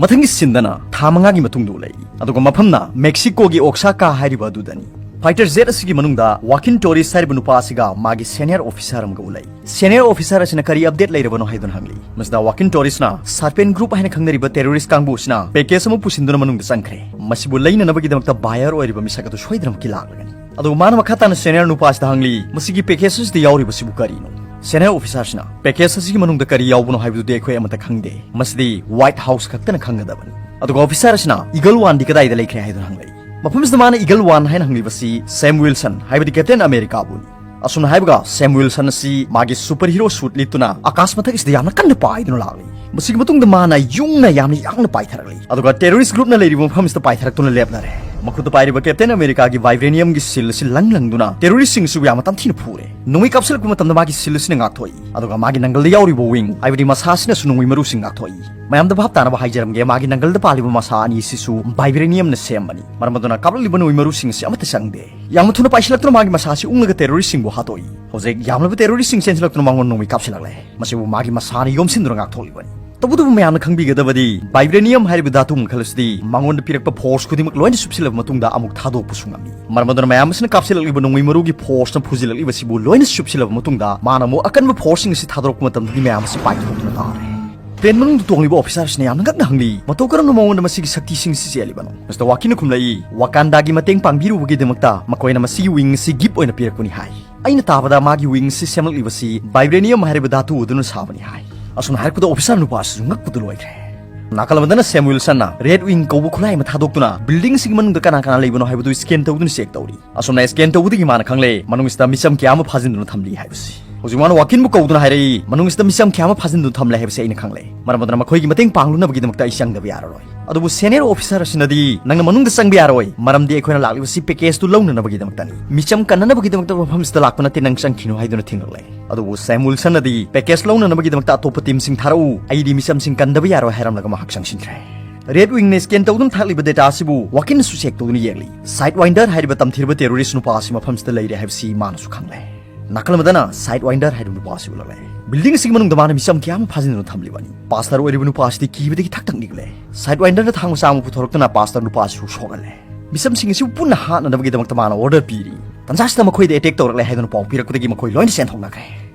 ꯃꯊꯪꯒꯤ ꯁꯤꯟꯗꯅ ꯊꯥ ꯃꯉꯥꯒꯤ ꯃꯇꯨꯡꯗ ꯎꯠꯂꯛꯏ, ꯑꯗꯨꯒ ꯃꯐꯝꯅ ꯃꯦꯛꯁꯤꯀꯣꯒꯤ ꯑꯣꯛꯁꯥꯀꯥ ꯍꯥꯏꯔꯤꯕ ꯑꯗꯨꯗꯅꯤ꯫ Fighter Jet ꯑꯁꯤꯒꯤ ꯃꯅꯨꯡꯗ ꯋꯥꯀꯤꯟ ꯇꯣꯔꯤꯁ ꯍꯥꯏꯔꯤꯕ ꯅꯨꯄꯥ ꯑꯁꯤꯒ ꯃꯥꯒꯤ senior officer ꯑꯃꯒ ꯎꯅꯩ꯫ Senior officer ꯑꯁꯤꯅ ꯀꯔꯤ update ꯂꯩꯔꯕꯅꯣ ꯍꯥꯏꯗꯨꯅ ꯍꯪꯂꯤ꯫ ꯃꯁꯤꯗ ꯋꯥꯀꯤꯟ ꯇꯣꯔꯤꯁꯅ Serpent Group ꯍꯥꯏꯅ ꯈꯪꯅꯔꯤꯕ terrorist ꯀꯥꯡꯕꯨ ꯑꯁꯤꯅ package ꯑꯃ ꯄꯨꯁꯤꯟꯗꯨꯅ ꯃꯅꯨꯡꯗ ꯆꯪꯈ꯭ꯔꯦ꯫ ꯃꯁꯤꯕꯨ ꯂꯩꯅꯅꯕꯒꯤꯗꯃꯛꯇ buyer ꯑꯣꯏꯔꯤꯕ ꯃꯤꯁꯛ ꯑꯗꯨ ꯁꯣꯏꯗꯅꯃꯛꯀꯤ ꯂꯥꯛꯂꯒꯅꯤ꯫ ꯑꯗꯨꯒ ꯃꯥꯅ ꯃꯈꯥ ꯇꯥꯅ senior ꯅꯨꯄꯥꯁꯤꯗ ꯍꯪꯂꯤ, "ꯃꯁꯤꯒꯤ package ꯑꯁꯤꯗ ꯌꯥꯎꯔꯤꯕꯁꯤꯕꯨ ꯀꯔꯤꯅꯣ?" Senior officerꯁꯤꯅ, "Package ꯑꯁꯤꯒꯤ ꯃꯅꯨꯡꯗ ꯀꯔꯤ ꯌꯥꯎꯕꯅꯣ ꯍꯥꯏꯕꯗꯨꯗꯤ ꯑꯩꯈꯣꯏ ꯑꯃꯠꯇ ꯈꯪꯗꯦ꯫ ꯃꯁꯤꯗꯤ White House ꯈꯛꯇꯅ ꯈꯪꯒꯗꯕꯅꯤ꯫" ꯑꯗꯨꯒ officer ꯑꯁꯤꯅ, "Eagle Oneꯗꯤ ꯀꯗꯥꯏꯗ ꯂꯩꯈ꯭ꯔꯦ?" ꯍꯥꯏꯗꯨꯅ ꯍꯪꯂꯛꯏ꯫ ꯃꯐꯝꯁꯤꯗ ꯃꯥꯅ Eagle One ꯍꯥꯏꯅ ꯍꯪꯂꯤꯕꯁꯤ Sam Wilson, ꯍꯥꯏꯕꯗꯤ Captain Americaꯕꯨꯅꯤ꯫ ꯑꯁꯨꯝꯅ ꯍꯥꯏꯕꯒ Sam Wilson ꯑꯁꯤ ꯃꯥꯒꯤ super hero suit ꯂꯤꯠꯇꯨꯅ ꯑꯀꯥꯁ ꯃꯊꯛ ꯑꯁꯤꯗ ꯌꯥꯝꯅ ꯀꯟꯅ ꯄꯥꯏꯗꯨꯅ ꯂꯥꯛꯂꯤ꯫ ꯃꯁꯤꯒꯤ ꯃꯇꯨꯡꯗ ꯃꯥꯅ ꯌꯨꯡꯅ ꯌꯥꯝꯅ ꯌꯥꯡꯅ ꯄꯥꯏꯊꯔꯛꯂꯤ꯫ ꯑꯗꯨꯒ terrorist groupꯅ ꯂꯩꯔꯤꯕ ꯃꯐꯝꯁꯤꯗ ꯄꯥꯏꯊꯔꯛꯇꯨꯅ ꯂꯦꯞꯅꯔꯦ꯫ ꯃꯈꯨꯠꯇ ꯄꯥꯏꯔꯤꯕ Captain Americaꯒꯤ vibraniumꯒꯤ shield ꯑꯁꯤ ꯂꯪ ꯂꯪꯗꯨꯅ terroristꯁꯤꯡꯁꯤꯕꯨ ꯌꯥꯝꯅ ꯇꯝꯊꯤꯅ ꯐꯨꯔꯦ꯫ ꯅꯣꯡꯃꯩ ꯀꯥꯞꯁꯤꯜꯂꯛꯄ ꯃꯇꯝꯗ ꯃꯥꯒꯤ shield ꯑꯁꯤꯅ ꯉꯥꯛꯊꯣꯛꯏ꯫ ꯑꯗꯨꯒ ꯃꯥꯒꯤ ꯅꯪꯒꯜꯗ ꯌꯥꯎꯔꯤꯕ wing, ꯍꯥꯏꯕꯗꯤ ꯃꯁꯥ ꯑꯁꯤꯅꯁꯨ ꯅꯣꯡꯃꯩ ꯃꯔꯨꯁꯤꯡ ꯉꯥꯛꯊꯣꯛꯏ꯫ ꯃꯌꯥꯝꯗ ꯚꯥꯞ ꯇꯥꯅꯕ ꯍꯥꯏꯖꯔꯝꯒꯦ, ꯃꯥꯒꯤ ꯅꯪꯒꯜꯗ ꯄꯥꯜꯂꯤꯕ ꯃꯁꯥ ꯑꯅꯤ ꯑꯁꯤꯁꯨ vibraniumꯅ ꯁꯦꯝꯕꯅꯤ꯫ ꯃꯔꯝ ꯑꯗꯨꯅ ꯀꯥꯞꯂꯛꯂꯤꯕ ꯅꯣꯡꯃꯩ ꯃꯔꯨꯁꯤꯡ ꯑꯁꯤ ꯑꯃꯠꯇ ꯆꯪꯗꯦ꯫ ꯌꯥꯝꯅ ꯊꯨꯅ ꯄꯥꯏꯁꯤꯜꯂꯛꯇꯨꯅ ꯃꯥꯒꯤ ꯃꯁꯥ ꯑꯁꯤ ꯎꯪꯂꯒ terroristꯁꯤꯡꯕꯨ ꯍꯥꯠꯇꯣꯛꯏ꯫ ꯍꯧꯖꯤꯛ ꯌꯥꯝꯂꯕ terroristꯁꯤꯡ ꯆꯦꯟꯁꯤꯜꯂꯛꯇꯨꯅ ꯃꯉꯣꯟꯗ ꯅꯣꯡꯃꯩ ꯀꯥꯞꯁꯤꯜꯂꯛꯂꯦ꯫ ꯃꯁꯤꯕꯨ ꯃꯥꯒꯤ ꯃꯁꯥꯅ ꯌꯣꯝꯁꯤꯟꯗꯨꯅ ꯉꯥꯛꯊꯣꯛꯂꯤꯕꯅꯤ꯫ ꯇꯧꯕꯇꯕꯨ ꯃꯌꯥꯝꯅ ꯈꯪꯕꯤꯒꯗꯕꯗꯤ, vibranium ꯍꯥꯏꯔꯤꯕ ꯙꯥꯇꯨ ꯃꯈꯜ ꯑꯁꯤꯗꯤ ꯃꯉꯣꯟꯗ ꯄꯤꯔꯛꯄ force ꯈꯨꯗꯤꯡꯃꯛ ꯂꯣꯏꯅ ꯆꯨꯞꯁꯤꯜꯂꯕ ꯃꯇꯨꯡꯗ ꯑꯃꯨꯛ ꯊꯥꯗꯣꯛꯄꯁꯨ ꯉꯝꯃꯤ꯫ ꯃꯔꯝ ꯑꯗꯨꯅ ꯃꯌꯥꯝ ꯑꯁꯤꯅ ꯀꯥꯞꯁꯤꯜꯂꯛꯂꯤꯕ ꯅꯣꯡꯃꯩ ꯃꯔꯨꯒꯤ forceꯅ ꯐꯨꯖꯤꯜꯂꯛꯂꯤꯕꯁꯤꯕꯨ ꯂꯣꯏꯅ ꯆꯨꯞꯁꯤꯜꯂꯕ ꯃꯇꯨꯡꯗ ꯃꯥꯅ ꯑꯃꯨꯛ ꯑꯀꯟꯕ forceꯁꯤꯡ ꯑꯁꯤ ꯊꯥꯗꯣꯔꯛꯄ ꯃꯇꯝꯗꯗꯤ ꯃꯌꯥꯝ ꯑꯁꯤ ꯄꯥꯏꯊꯣꯛꯇꯨꯅ ꯇꯥꯔꯦ꯫ Plane ꯃꯅꯨꯡꯗ ꯇꯣꯡꯂꯤꯕ officerꯁꯤꯅ ꯌꯥꯝꯅ ꯉꯛꯅ ꯍꯪꯂꯤ, "ꯃꯇꯧ ꯀꯔꯝꯅ ꯃꯉꯣꯟꯗ ꯃꯁꯤꯒꯤ ꯁꯛꯇꯤꯁꯤꯡ ꯑꯁꯤ ꯆꯦꯜꯂꯤꯕꯅꯣ?" Mister Wakinꯅ ꯈꯨꯝꯂꯛꯏ, "Wakandaꯒꯤ ꯃꯇꯦꯡ ꯄꯥꯡꯕꯤꯔꯨꯕꯒꯤꯗꯃꯛꯇ ꯃꯈꯣꯏꯅ ꯃꯁꯤꯒꯤ wing ꯑꯁꯤ gift ꯑꯣꯏꯅ ꯄꯤꯔꯛꯄꯅꯤ" ꯍꯥꯏ꯫ "ꯑꯩꯅ ꯇꯥꯕꯗ ꯃꯥꯒꯤ wing ꯑꯁꯤ ꯁꯦꯝꯂꯛꯂꯤꯕꯁꯤ vibranium ꯍꯥꯏꯔꯤꯕ ꯙꯥꯇꯨ ꯑꯗꯨꯅ ꯁꯥꯕꯅꯤ" ꯍꯥꯏ꯫ ꯑꯁꯨꯝꯅ ꯍꯥꯏꯔꯛꯄꯗ officer ꯅꯨꯄꯥ ꯑꯁꯤꯁꯨ ꯉꯛꯄꯗꯨ ꯂꯣꯏꯈ꯭ꯔꯦ꯫ ꯅꯥꯀꯜ ꯑꯃꯗꯅ Sam Wilsonꯅ Red Wing ꯀꯧꯕ ꯈꯨꯠꯂꯥꯏ ꯑꯃ ꯊꯥꯗꯣꯛꯇꯨꯅ buildingꯁꯤꯒꯤ ꯃꯅꯨꯡꯗ ꯀꯅꯥ ꯀꯅꯥ ꯂꯩꯕꯅꯣ ꯍꯥꯏꯕꯗꯨ scan ꯇꯧꯗꯨꯅ check ꯇꯧꯔꯤ꯫ ꯑꯁꯨꯝꯅ scan ꯇꯧꯕꯗꯒꯤ ꯃꯥꯅ ꯈꯪꯂꯦ, ꯃꯅꯨꯡꯁꯤꯗ ꯃꯤꯆꯝ ꯀꯌꯥ ꯑꯃ ꯐꯥꯖꯤꯟꯗꯨꯅ ꯊꯝꯂꯤ ꯍꯥꯏꯕꯁꯤ꯫ ꯍꯧꯖꯤꯛ ꯃꯥꯅ ꯋꯥꯀꯤꯟꯕꯨ ꯀꯧꯗꯨꯅ ꯍꯥꯏꯔꯛꯏ, "ꯃꯅꯨꯡꯁꯤꯗ ꯃꯤꯆꯝ ꯀꯌꯥ ꯑꯃ ꯐꯥꯖꯤꯟꯗꯨꯅ ꯊꯝꯂꯦ ꯍꯥꯏꯕꯁꯤ ꯑꯩꯅ ꯈꯪꯂꯦ꯫ ꯃꯔꯝ ꯑꯗꯨꯅ ꯃꯈꯣꯏꯒꯤ ꯃꯇꯦꯡ ꯄꯥꯡꯂꯨꯅꯕꯒꯤꯗꯃꯛꯇ ꯑꯩ ꯆꯪꯗꯕ ꯌꯥꯔꯔꯣꯏ꯫" ꯑꯗꯨꯕꯨ senior officer ꯑꯁꯤꯅꯗꯤ, "ꯅꯪꯅ ꯃꯅꯨꯡꯗ ꯆꯪꯕ ꯌꯥꯔꯣꯏ, ꯃꯔꯝꯗꯤ ꯑꯩꯈꯣꯏꯅ ꯂꯥꯛꯂꯤꯕꯁꯤ package ꯇꯨ ꯂꯧꯅꯅꯕꯒꯤꯗꯃꯛꯇꯅꯤ꯫ ꯃꯤꯆꯝ ꯀꯟꯅꯅꯕꯒꯤꯗꯃꯛꯇ ꯃꯐꯝꯁꯤꯗ ꯂꯥꯛꯄ ꯅꯠꯇꯦ, ꯅꯪ ꯆꯪꯈꯤꯅꯨ" ꯍꯥꯏꯗꯨꯅ ꯊꯤꯡꯂꯛꯂꯦ꯫ ꯑꯗꯨꯕꯨ Sam Wilsonꯅꯗꯤ, "Package ꯂꯧꯅꯅꯕꯒꯤꯗꯃꯛꯇ ꯑꯇꯣꯞꯄ teamꯁꯤꯡ ꯊꯥꯔꯛꯎ, ꯑꯩꯗꯤ ꯃꯤꯆꯝꯁꯤꯡ ꯀꯟꯗꯕ ꯌꯥꯔꯣꯏ" ꯍꯥꯏꯔꯝꯂꯒ ꯃꯍꯥꯛ ꯆꯪꯁꯤꯟꯈ꯭ꯔꯦ꯫ Red Wingꯅ scan ꯇꯧꯗꯨꯅ ꯊꯥꯔꯛꯂꯤꯕ data ꯑꯁꯤꯕꯨ ꯋꯥꯀꯤꯟꯅꯁꯨ check ꯇꯧꯗꯨꯅ ꯌꯦꯡꯂꯤ꯫ Sidewinder ꯍꯥꯏꯔꯤꯕ ꯇꯝꯊꯤꯔꯕ terrorist ꯅꯨꯄꯥ ꯑꯁꯤ ꯃꯐꯝꯁꯤꯗ ꯂꯩꯔꯦ ꯍꯥꯏꯕꯁꯤ ꯃꯥꯅꯁꯨ ꯈꯪꯂꯦ꯫ ꯅꯥꯀꯜ ꯑꯃꯗꯅ Sidewinder ꯍꯥꯏꯔꯤꯕ ꯅꯨꯄꯥ ꯑꯁꯤ ꯎꯠꯂꯛꯂꯦ꯫ Building ꯑꯁꯤꯒꯤ ꯃꯅꯨꯡꯗ ꯃꯥꯅ ꯃꯤꯆꯝ ꯀꯌꯥ ꯑꯃ ꯐꯥꯖꯤꯟꯗꯨꯅ ꯊꯝꯂꯤꯕꯅꯤ꯫ Pastor ꯑꯣꯏꯔꯤꯕ ꯅꯨꯄꯥ ꯑꯁꯤꯗꯤ ꯀꯤꯕꯗꯒꯤ ꯊꯛ ꯊꯛ ꯅꯤꯛꯂꯦ꯫ Sidewinderꯅ ꯊꯥꯡ ꯃꯆꯥ ꯑꯃ ꯄꯨꯊꯣꯔꯛꯇꯨꯅ pastor ꯅꯨꯄꯥ ꯑꯁꯤꯕꯨ ꯁꯣꯛꯍꯜꯂꯦ꯫ ꯃꯤꯆꯝꯁꯤꯡ ꯑꯁꯤꯕꯨ ꯄꯨꯟꯅ ꯍꯥꯠꯅꯅꯕꯒꯤꯗꯃꯛꯇ ꯃꯥꯅ ꯑꯣꯔꯗꯔ ꯄꯤꯔꯤ꯫ ꯇꯟꯖꯥꯁꯤꯗ ꯃꯈꯣꯏꯗ ꯑꯦꯇꯦꯛ ꯇꯧꯔꯛꯂꯦ ꯍꯥꯏꯗꯨꯅ ꯄꯥꯎ ꯄꯤꯔꯛꯄꯗꯒꯤ ꯃꯈꯣꯏ ꯂꯣꯏꯅ ꯆꯦꯟꯊꯣꯛꯅꯈ꯭ꯔꯦ꯫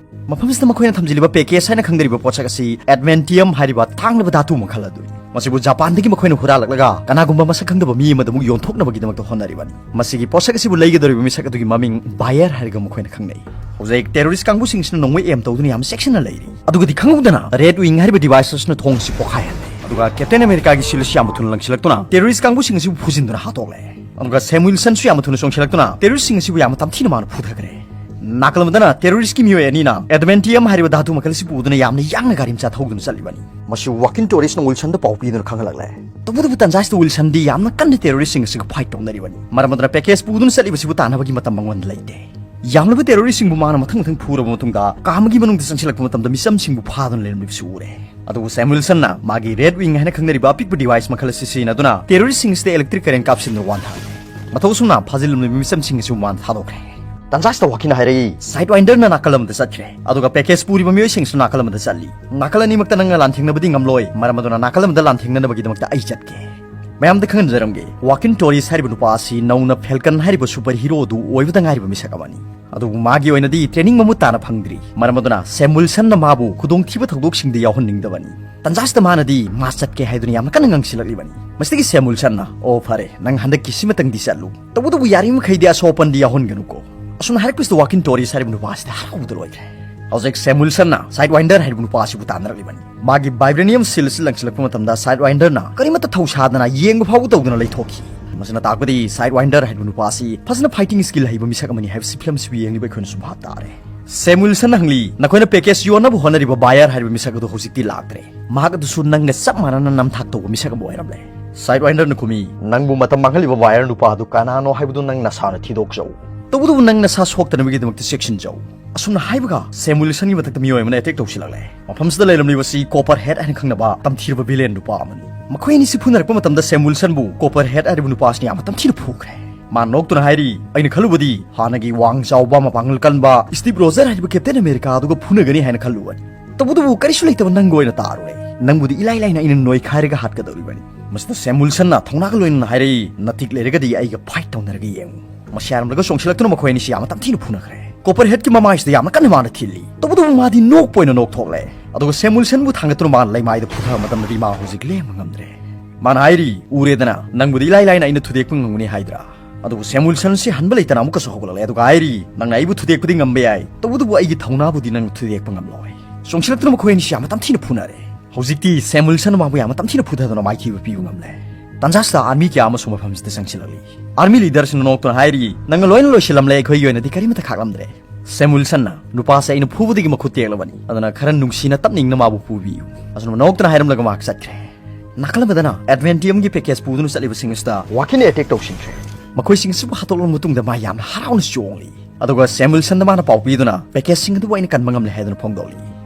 ꯃꯐꯝꯁꯤꯗ ꯃꯈꯣꯏꯅ ꯊꯝꯖꯤꯜꯂꯤꯕ ꯄꯦꯀꯦꯖ ꯍꯥꯏꯅ ꯈꯪꯅꯔꯤꯕ ꯄꯣꯠꯁꯛ ꯑꯁꯤ ꯑꯦꯗꯃꯦꯟꯇꯤꯌꯝ ꯍꯥꯏꯔꯤꯕ ꯇꯥꯡꯂꯕ ꯙꯥꯇꯨ ꯃꯈꯜ ꯑꯗꯨꯅꯤ꯫ ꯃꯁꯤꯕꯨ ꯖꯄꯥꯟꯗꯒꯤ ꯃꯈꯣꯏꯅ ꯍꯨꯔꯥꯜꯂꯛꯂꯒ ꯀꯅꯥꯒꯨꯝꯕ ꯃꯁꯛ ꯈꯪꯗꯕ ꯃꯤ ꯑꯃꯗ ꯑꯃꯨꯛ ꯌꯣꯟꯊꯣꯛꯅꯕꯒꯤꯗꯃꯛꯇ ꯍꯣꯠꯅꯔꯤꯕꯅꯤ꯫ ꯃꯁꯤꯒꯤ ꯄꯣꯠꯁꯛ ꯑꯁꯤꯕꯨ ꯂꯩꯒꯗꯧꯔꯤꯕ ꯃꯤꯁꯛ ꯑꯗꯨꯒꯤ ꯃꯃꯤꯡ ꯕꯥꯌꯔ ꯍꯥꯏꯔꯒ ꯃꯈꯣꯏꯅ ꯈꯪꯅꯩ꯫ ꯍꯧꯖꯤꯛ ꯇꯦꯔꯣꯔꯤꯁ ꯀꯥꯡꯕꯨꯁꯤꯡꯁꯤꯅ ꯅꯣꯡꯃꯩ ꯑꯦꯝ ꯇꯧꯗꯨꯅ ꯌꯥꯝ ꯆꯦꯛꯁꯤꯟꯅ ꯂꯩꯔꯤ꯫ ꯑꯗꯨꯒꯗꯤ ꯈꯪꯍꯧꯗꯅ ꯔꯦꯗ ꯋꯤꯡ ꯍꯥꯏꯔꯤꯕ ꯗꯤꯚꯥꯏꯁ ꯑꯁꯤꯅ ꯊꯣꯡ ꯑꯁꯤ ꯄꯣꯈꯥꯏꯍꯜꯂꯦ꯫ ꯑꯗꯨꯒ ꯀꯦꯞꯇꯦꯟ ꯑꯃꯦꯔꯤꯀꯥꯒꯤ ꯁꯤꯜ ꯑꯁꯤ ꯌꯥꯝꯅ ꯊꯨꯅ ꯂꯪꯁꯤꯜꯂꯛꯇꯨꯅ ꯇꯦꯔꯣꯔꯤꯁ ꯀꯥꯡꯕꯨꯁꯤꯡ ꯑꯁꯤꯕꯨ ꯐꯨꯖꯤꯟꯗꯨꯅ ꯍꯥꯠꯇꯣꯛꯂꯦ꯫ ꯑꯗꯨꯒ ꯁꯦꯝ ꯋꯤꯜꯁꯟꯁꯨ ꯌꯥꯝꯅ ꯊꯨꯅ ꯆꯣꯡꯁꯤꯜꯂꯛꯇꯨꯅ ꯇꯦꯔꯣꯔꯤꯁꯁꯤꯡ ꯑꯁꯤꯕꯨ ꯌꯥꯝꯅ ꯇꯝꯊꯤꯅ ꯃꯥꯅ ꯐꯨꯊꯈ꯭ꯔꯦ꯫ ꯅꯥꯀꯜ ꯑꯃꯗꯅ ꯇꯦꯔꯣꯔꯤꯁꯀꯤ ꯃꯤꯑꯣꯏ ꯑꯅꯤꯅ ꯑꯦꯗꯃꯦꯟꯇꯤꯌꯝ ꯍꯥꯏꯔꯤꯕ ꯙꯥꯇꯨ ꯃꯈꯜ ꯑꯁꯤ ꯄꯨꯗꯨꯅ ꯌꯥꯝꯅ ꯌꯥꯡꯅ ꯒꯥꯔꯤ ꯃꯆꯥ ꯊꯧꯗꯨꯅ ꯆꯠꯂꯤꯕꯅꯤ꯫ ꯃꯁꯤ ꯋꯥꯀꯤꯟ ꯇꯣꯔꯤꯁꯅ ꯋꯤꯜꯁꯟꯗ ꯄꯥꯎ ꯄꯤꯗꯨꯅ ꯈꯪꯍꯜꯂꯛꯂꯦ꯫ ꯇꯧꯕꯇꯕꯨ ꯇꯟꯖꯥꯁꯤꯗ ꯋꯤꯜꯁꯟꯗꯤ ꯌꯥꯝꯅ ꯀꯟꯅ ꯇꯦꯔꯣꯔꯤꯁꯁꯤꯡ ꯑꯁꯤꯒ ꯐꯥꯏꯠ ꯇꯧꯅꯔꯤꯕꯅꯤ꯫ ꯃꯔꯝ ꯑꯗꯨꯅ ꯄꯦꯀꯦꯖ ꯄꯨꯗꯨꯅ ꯆꯠꯂꯤꯕꯁꯤꯕꯨ ꯇꯥꯟꯅꯕꯒꯤ ꯃꯇꯝ ꯃꯉꯣꯟꯗ ꯂꯩꯇꯦ꯫ ꯌꯥꯝꯂꯕ ꯇꯦꯔꯣꯔꯤꯁꯁꯤꯡꯕꯨ ꯃꯥꯅ ꯃꯊꯪ ꯃꯊꯪ ꯐꯨꯔꯕ ꯃꯇꯨꯡꯗ ꯀꯥ ꯑꯃꯒꯤ ꯃꯅꯨꯡꯗ ꯆꯪꯁꯤꯜꯂꯛꯄ ꯃꯇꯝꯗ ꯃꯤꯆꯝꯁꯤꯡꯕꯨ ꯐꯥꯗꯨꯅ ꯂꯩꯔꯝꯂꯤꯕꯁꯤ ꯎꯔꯦ꯫ ꯑꯗꯨꯕꯨ ꯁꯦꯝ ꯋꯤꯜꯁꯟꯅ ꯃꯥꯒꯤ ꯔꯦꯗ ꯋꯤꯡ ꯍꯥꯏꯅ ꯈꯪꯅꯔꯤꯕ ꯑꯄꯤꯛꯄ ꯗꯤꯚꯥꯏꯁ ꯃꯈꯜ ꯑꯁꯤ ꯁꯤꯖꯤꯟꯅꯗꯨꯅ ꯇꯦꯔꯣꯔꯤꯁꯁꯤꯡ ꯑꯁꯤꯗ ꯏꯂꯦꯛꯇ꯭ꯔꯤꯛ ꯀꯔꯦꯟ ꯀꯥꯞꯁꯤꯟꯗꯨꯅ ꯋꯥꯟꯊꯍꯜꯂꯦ꯫ ꯃꯊꯧ ꯑꯁꯨꯝꯅ ꯐꯥꯖꯤꯜꯂꯝꯂꯤꯕ ꯃꯤꯆꯝꯁꯤꯡ ꯑꯁꯤꯕꯨ ꯃꯥꯅ ꯊꯥꯗꯣꯛꯈ꯭ꯔꯦ꯫ ꯇꯟꯖꯥꯁꯤꯗ ꯋꯥꯀꯤꯟꯅ ꯍꯥꯏꯔꯛꯏ, ꯁꯥꯏꯠ ꯋꯥꯏꯟꯗꯔꯅ ꯅꯥꯀꯜ ꯑꯃꯗ ꯆꯠꯈ꯭ꯔꯦ, ꯑꯗꯨꯒ ꯄꯦꯀꯦꯖ ꯄꯨꯔꯤꯕ ꯃꯤꯑꯣꯏꯁꯤꯡꯁꯨ ꯅꯥꯀꯜ ꯑꯃꯗ ꯆꯠꯂꯤ꯫ ꯅꯥꯀꯜ ꯑꯅꯤꯃꯛꯇ ꯅꯪꯅ ꯂꯥꯟꯊꯦꯡꯅꯕꯗꯤ ꯉꯝꯂꯣꯏ, ꯃꯔꯝ ꯑꯗꯨꯅ ꯅꯥꯀꯜ ꯑꯃꯗ ꯂꯥꯟꯊꯦꯡꯅꯅꯕꯒꯤꯗꯃꯛꯇ ꯑꯩ ꯆꯠꯀꯦ꯫ ꯃꯌꯥꯝꯗ ꯈꯪꯍꯟꯖꯔꯝꯒꯦ, ꯋꯥꯀꯤꯟ ꯇꯣꯔꯤꯁ ꯍꯥꯏꯔꯤꯕ ꯅꯨꯄꯥ ꯑꯁꯤ ꯅꯧꯅ ꯐꯦꯜꯀꯟ ꯍꯥꯏꯔꯤꯕ ꯁꯨꯄꯔ ꯍꯤꯔꯣ ꯑꯗꯨ ꯑꯣꯏꯕꯗ ꯉꯥꯏꯔꯤꯕ ꯃꯤꯁꯛ ꯑꯃꯅꯤ꯫ ꯑꯗꯨꯕꯨ ꯃꯥꯒꯤ ꯑꯣꯏꯅꯗꯤ ꯇ꯭ꯔꯦꯅꯤꯡ ꯃꯃꯨꯠ ꯇꯥꯅ ꯐꯪꯗ꯭ꯔꯤ꯫ ꯃꯔꯝ ꯑꯗꯨꯅ ꯁꯦꯝ ꯋꯤꯜꯁꯟꯅ ꯃꯥꯕꯨ ꯈꯨꯗꯣꯡꯊꯤꯕ ꯊꯧꯗꯣꯛꯁꯤꯡꯗ ꯌꯥꯎꯍꯟꯅꯤꯡꯗꯕꯅꯤ꯫ ꯇꯟꯖꯥꯁꯤꯗ ꯃꯥꯅꯗꯤ ꯃꯥ ꯆꯠꯀꯦ ꯍꯥꯏꯗꯨꯅ ꯌꯥꯝꯅ ꯀꯟꯅ ꯉꯥꯡꯁꯤꯜꯂꯛꯂꯤꯕꯅꯤ꯫ ꯃꯁꯤꯗꯒꯤ ꯁꯦꯝ ꯋꯤꯜꯁꯟꯅ, "ꯑꯣ, ꯐꯔꯦ, ꯅꯪ ꯍꯟꯗꯛꯀꯤ ꯁꯤꯃꯇꯪꯗꯤ ꯆꯠꯂꯨ꯫ ꯇꯧꯕꯇꯕꯨ ꯌꯥꯔꯤꯕ ꯃꯈꯩꯗꯤ ꯑꯁꯣꯛ ꯑꯄꯟꯗꯤ ꯌꯥꯎꯍꯟꯒꯅꯨꯀꯣ"꯫ ꯑꯁꯨꯝꯅ ꯍꯥꯏꯔꯛꯄꯁꯤꯗ ꯋꯥꯀꯤꯟ ꯇꯣꯔꯤꯁ ꯍꯥꯏꯔꯤꯕ ꯅꯨꯄꯥ ꯑꯁꯤꯗꯤ ꯍꯔꯥꯎꯕꯗ ꯂꯣꯏꯈ꯭ꯔꯦ꯫ ꯍꯧꯖꯤꯛ ꯁꯦꯝ ꯋꯤꯜꯁꯟꯅ ꯁꯥꯏꯠ ꯋꯥꯏꯟꯗꯔ ꯍꯥꯏꯔꯤꯕ ꯅꯨꯄꯥ ꯑꯁꯤꯕꯨ ꯇꯥꯟꯅꯔꯛꯂꯤꯕꯅꯤ꯫ ꯃꯥꯒꯤ ꯚꯥꯏꯕ꯭ꯔꯦꯅꯤꯌꯝ ꯁꯤꯜ ꯑꯁꯤ ꯂꯪꯁꯤꯜꯂꯛꯄ ꯃꯇꯝꯗ ꯁꯥꯏꯠ ꯋꯥꯏꯟꯗꯔꯅ ꯀꯔꯤꯃꯠꯇ ꯊꯧꯁꯥꯗꯅ ꯌꯦꯡꯕ ꯐꯥꯎꯕ ꯇꯧꯗꯅ ꯂꯩꯊꯣꯛꯈꯤ꯫ ꯃꯁꯤꯅ ꯇꯥꯛꯄꯗꯤ ꯁꯥꯏꯠ ꯋꯥꯏꯟꯗꯔ ꯍꯥꯏꯔꯤꯕ ꯅꯨꯄꯥ ꯑꯁꯤ ꯐꯖꯅ ꯐꯥꯏꯇꯤꯡ ꯁ꯭ꯀꯤꯜ ꯍꯩꯕ ꯃꯤꯁꯛ ꯑꯃꯅꯤ ꯍꯥꯏꯕꯁꯤ ꯐꯤꯂꯝꯁꯤꯕꯨ ꯌꯦꯡꯂꯤꯕ ꯑꯩꯈꯣꯏꯅꯁꯨ ꯚꯥꯞ ꯇꯥꯔꯦ꯫ ꯁꯦꯝ ꯋꯤꯜꯁꯟꯅ ꯍꯪꯂꯤ, "ꯅꯈꯣꯏꯅ ꯄꯦꯀꯦꯖ ꯌꯣꯟꯅꯕ ꯍꯣꯠꯅꯔꯤꯕ ꯕꯥꯌꯔ ꯍꯥꯏꯔꯤꯕ ꯃꯤꯁꯛ ꯑꯗꯨ ꯍꯧꯖꯤꯛꯇꯤ ꯂꯥꯛꯇ꯭ꯔꯦ꯫ ꯃꯍꯥꯛ ꯑꯗꯨꯁꯨ ꯅꯪꯒ ꯆꯞ ꯃꯥꯟꯅꯅ ꯅꯝꯊꯥꯛ ꯇꯧꯕ ꯃꯤꯁꯛ ꯑꯃ ꯑꯣꯏꯔꯝꯂꯦ"꯫ ꯁꯥꯏꯠ ꯋꯥꯏꯟꯗꯔꯅ ꯈꯨꯝꯃꯤ, "ꯅꯪꯕꯨ ꯃꯇꯝ ꯃꯥꯡꯍꯜꯂꯤꯕ ꯕꯥꯌꯔ ꯅꯨꯄꯥ ꯑꯗꯨ ꯀꯅꯥꯅꯣ ꯍꯥꯏꯕꯗꯨ ꯅꯪ ꯅꯁꯥꯅ ꯊꯤꯗꯣꯛꯆꯧ꯫ ꯇꯧꯕꯇꯕꯨ ꯅꯪ ꯅꯁꯥ ꯁꯣꯛꯇꯅꯕꯒꯤꯗꯃꯛꯇ ꯆꯦꯛꯁꯤꯟꯖꯧ"꯫ ꯑꯁꯨꯝꯅ ꯍꯥꯏꯕꯒ ꯁꯦꯝ ꯋꯤꯜꯁꯟꯒꯤ ꯃꯊꯛꯇ ꯃꯤꯑꯣꯏ ꯑꯃꯅ ꯑꯦꯇꯦꯛ ꯇꯧꯁꯤꯜꯂꯛꯂꯦ꯫ ꯃꯐꯝꯁꯤꯗ ꯂꯩꯔꯝꯂꯤꯕꯁꯤ ꯀꯣꯄꯔ ꯍꯦꯠ ꯍꯥꯏꯅ ꯈꯪꯅꯕ ꯇꯝꯊꯤꯔꯕ ꯚꯤꯂꯦꯟ ꯅꯨꯄꯥ ꯑꯃꯅꯤ꯫ ꯃꯈꯣꯏ ꯑꯅꯤꯁꯤ ꯐꯨꯅꯔꯛꯄ ꯃꯇꯝꯗ ꯁꯦꯝ ꯋꯤꯜꯁꯟꯕꯨ ꯀꯣꯄꯔ ꯍꯦꯠ ꯍꯥꯏꯔꯤꯕ ꯅꯨꯄꯥ ꯑꯁꯤꯅ ꯌꯥꯝꯅ ꯇꯝꯊꯤꯅ ꯐꯨꯈ꯭ꯔꯦ꯫ ꯃꯥ ꯅꯣꯛꯇꯨꯅ ꯍꯥꯏꯔꯤ, "ꯑꯩꯅ ꯈꯜꯂꯨꯕꯗꯤ ꯍꯥꯟꯅꯒꯤ ꯋꯥꯡ ꯆꯥꯎꯕ, ꯃꯄꯥꯡꯒꯜ ꯀꯟꯕ ꯁ꯭ꯇꯤꯞ ꯔꯣꯖꯔ ꯍꯥꯏꯔꯤꯕ ꯀꯦꯞꯇꯦꯟ ꯑꯃꯦꯔꯤꯀꯥ ꯑꯗꯨꯒ ꯐꯨꯅꯒꯅꯤ ꯍꯥꯏꯅ ꯈꯜꯂꯨꯕꯅꯤ꯫ ꯇꯧꯕꯇꯕꯨ ꯀꯔꯤꯁꯨ ꯂꯩꯇꯕ ꯅꯪꯒ ꯑꯣꯏꯅ ꯇꯥꯔꯨꯔꯦ꯫ ꯅꯪꯕꯨꯗꯤ ꯏꯂꯥꯏ ꯂꯥꯏꯅ ꯑꯩꯅ ꯅꯣꯏꯈꯥꯏꯔꯒ ꯍꯥꯠꯀꯗꯧꯔꯤꯕꯅꯤ"꯫ ꯃꯁꯤꯗ ꯁꯦꯝ ꯋꯤꯜꯁꯟꯅ ꯊꯧꯅꯥꯒ ꯂꯣꯏꯅꯅ ꯍꯥꯏꯔꯛꯏ, "ꯅꯇꯤꯛ ꯂꯩꯔꯒꯗꯤ ꯑꯩꯒ ꯐꯥꯏꯠ ꯇꯧꯅꯔꯒ ꯌꯦꯡꯉꯨ"꯫ ꯃꯁꯤ ꯍꯥꯏꯔꯝꯂꯒ ꯆꯣꯡꯁꯤꯜꯂꯛꯇꯨꯅ ꯃꯈꯣꯏ ꯑꯅꯤꯁꯤ ꯌꯥꯝꯅ ꯇꯝꯊꯤꯅ ꯐꯨꯅꯈ꯭ꯔꯦ꯫ ꯀꯣꯄꯔ ꯍꯦꯠꯀꯤ ꯃꯃꯥꯏꯁꯤꯗ ꯌꯥꯝꯅ ꯀꯟꯅ ꯃꯥꯅ ꯊꯤꯜꯂꯤ꯫ ꯇꯧꯕꯇꯕꯨ ꯃꯥꯗꯤ ꯅꯣꯛꯄ ꯑꯣꯏꯅ ꯅꯣꯛꯊꯣꯛꯂꯦ꯫ ꯑꯗꯨꯒ ꯁꯦꯝ ꯋꯤꯜꯁꯟꯕꯨ ꯊꯥꯡꯒꯠꯇꯨꯅ ꯃꯥꯅ ꯂꯩꯃꯥꯏꯗ ꯐꯨꯊꯕ ꯃꯇꯝꯗꯗꯤ ꯃꯥ ꯍꯧꯖꯤꯛ ꯂꯦꯡꯕ ꯉꯝꯗ꯭ꯔꯦ꯫ ꯃꯥꯅ ꯍꯥꯏꯔꯤ, "ꯎꯔꯦꯗꯅ, ꯅꯪꯕꯨꯗꯤ ꯏꯂꯥꯏ ꯂꯥꯏꯅ ꯑꯩꯅ ꯊꯨꯗꯦꯛꯄ ꯉꯝꯒꯅꯤ ꯍꯥꯏꯗ꯭ꯔꯥ?" ꯑꯗꯨꯕꯨ ꯁꯦꯝ ꯋꯤꯜꯁꯟꯁꯤ ꯍꯟꯕ ꯂꯩꯇꯅ ꯑꯃꯨꯛꯀꯁꯨ ꯍꯧꯒꯠꯂꯛꯂꯦ꯫ ꯑꯗꯨꯒ ꯍꯥꯏꯔꯤ, "ꯅꯪꯅ ꯑꯩꯕꯨ ꯊꯨꯗꯦꯛꯄꯗꯤ ꯉꯝꯕ ꯌꯥꯏ, ꯇꯧꯕꯇꯕꯨ ꯑꯩꯒꯤ ꯊꯧꯅꯥꯕꯨꯗꯤ ꯅꯪꯅ ꯊꯨꯗꯦꯛꯄ ꯉꯝꯂꯣꯏ"꯫ ꯆꯣꯡꯁꯤꯜꯂꯛꯇꯨꯅ ꯃꯈꯣꯏ ꯑꯅꯤꯁꯤ ꯌꯥꯝꯅ ꯇꯝꯊꯤꯅ ꯐꯨꯅꯔꯦ꯫ ꯍꯧꯖꯤꯛꯇꯤ ꯁꯦꯝ ꯋꯤꯜꯁꯟꯅ ꯃꯥꯕꯨ ꯌꯥꯝꯅ ꯇꯝꯊꯤꯅ ꯐꯨꯊꯗꯨꯅ ꯃꯥꯏꯊꯤꯕ ꯄꯤꯕ ꯉꯝꯂꯦ꯫ ꯇꯥꯟꯖꯥꯁꯤꯗ ꯑꯥꯔꯃꯤ ꯀꯌꯥ ꯑꯃꯁꯨ ꯃꯐꯝꯁꯤꯗ ꯆꯪꯁꯤꯜꯂꯛꯂꯤ꯫ ꯑꯥꯔꯃꯤ ꯂꯤꯗꯔꯁꯤꯅ ꯅꯣꯛꯇꯨꯅ ꯍꯥꯏꯔꯤ, "ꯅꯪꯅ ꯂꯣꯏꯅ ꯂꯣꯏꯁꯤꯜꯂꯝꯂꯦ, ꯑꯩꯈꯣꯏꯒꯤ ꯑꯣꯏꯅꯗꯤ ꯀꯔꯤꯃꯠꯇ ꯈꯥꯛꯂꯝꯗ꯭ꯔꯦ"꯫ ꯁꯦꯝ ꯋꯤꯜꯁꯟꯅ, "ꯅꯨꯄꯥꯁꯦ ꯑꯩꯅ ꯐꯨꯕꯗꯒꯤ ꯃꯈꯨꯠ ꯇꯦꯛꯂꯕꯅꯤ, ꯑꯗꯨꯅ ꯈꯔ ꯅꯨꯡꯁꯤꯅ ꯇꯞꯅ ꯏꯪꯅ ꯃꯥꯕꯨ ꯐꯨꯕꯤꯌꯨ"꯫ ꯑꯁꯨꯝꯅ ꯅꯣꯛꯇꯨꯅ ꯍꯥꯏꯔꯝꯂꯒ ꯃꯍꯥꯛ ꯆꯠꯈ꯭ꯔꯦ꯫ ꯅꯥꯀꯜ ꯑꯃꯗꯅ ꯑꯦꯗꯃꯦꯟꯇꯤꯌꯝꯒꯤ ꯄꯦꯀꯦꯖ ꯄꯨꯗꯨꯅ ꯆꯠꯂꯤꯕꯁꯤꯡ ꯑꯁꯤꯗ ꯋꯥꯀꯤꯟ ꯑꯦꯇꯦꯛ ꯇꯧꯁꯤꯟꯈ꯭ꯔꯦ꯫ ꯃꯈꯣꯏꯁꯤꯡ ꯑꯁꯤꯕꯨ ꯍꯥꯠꯇꯣꯛꯂꯕ ꯃꯇꯨꯡꯗ ꯃꯥ ꯌꯥꯝꯅ ꯍꯔꯥꯎꯅ ꯆꯣꯡꯂꯤ꯫ ꯑꯗꯨꯒ ꯁꯦꯝ ꯋꯤꯜꯁꯟꯗ ꯃꯥꯅ ꯄꯥꯎ ꯄꯤꯗꯨꯅ ꯄꯦꯀꯦꯖꯁꯤꯡ ꯑꯗꯨꯕꯨ ꯑꯩꯅ ꯀꯟꯕ ꯉꯝꯂꯦ ꯍꯥꯏꯗꯨꯅ ꯐꯣꯡꯗꯣꯛꯂꯤ꯫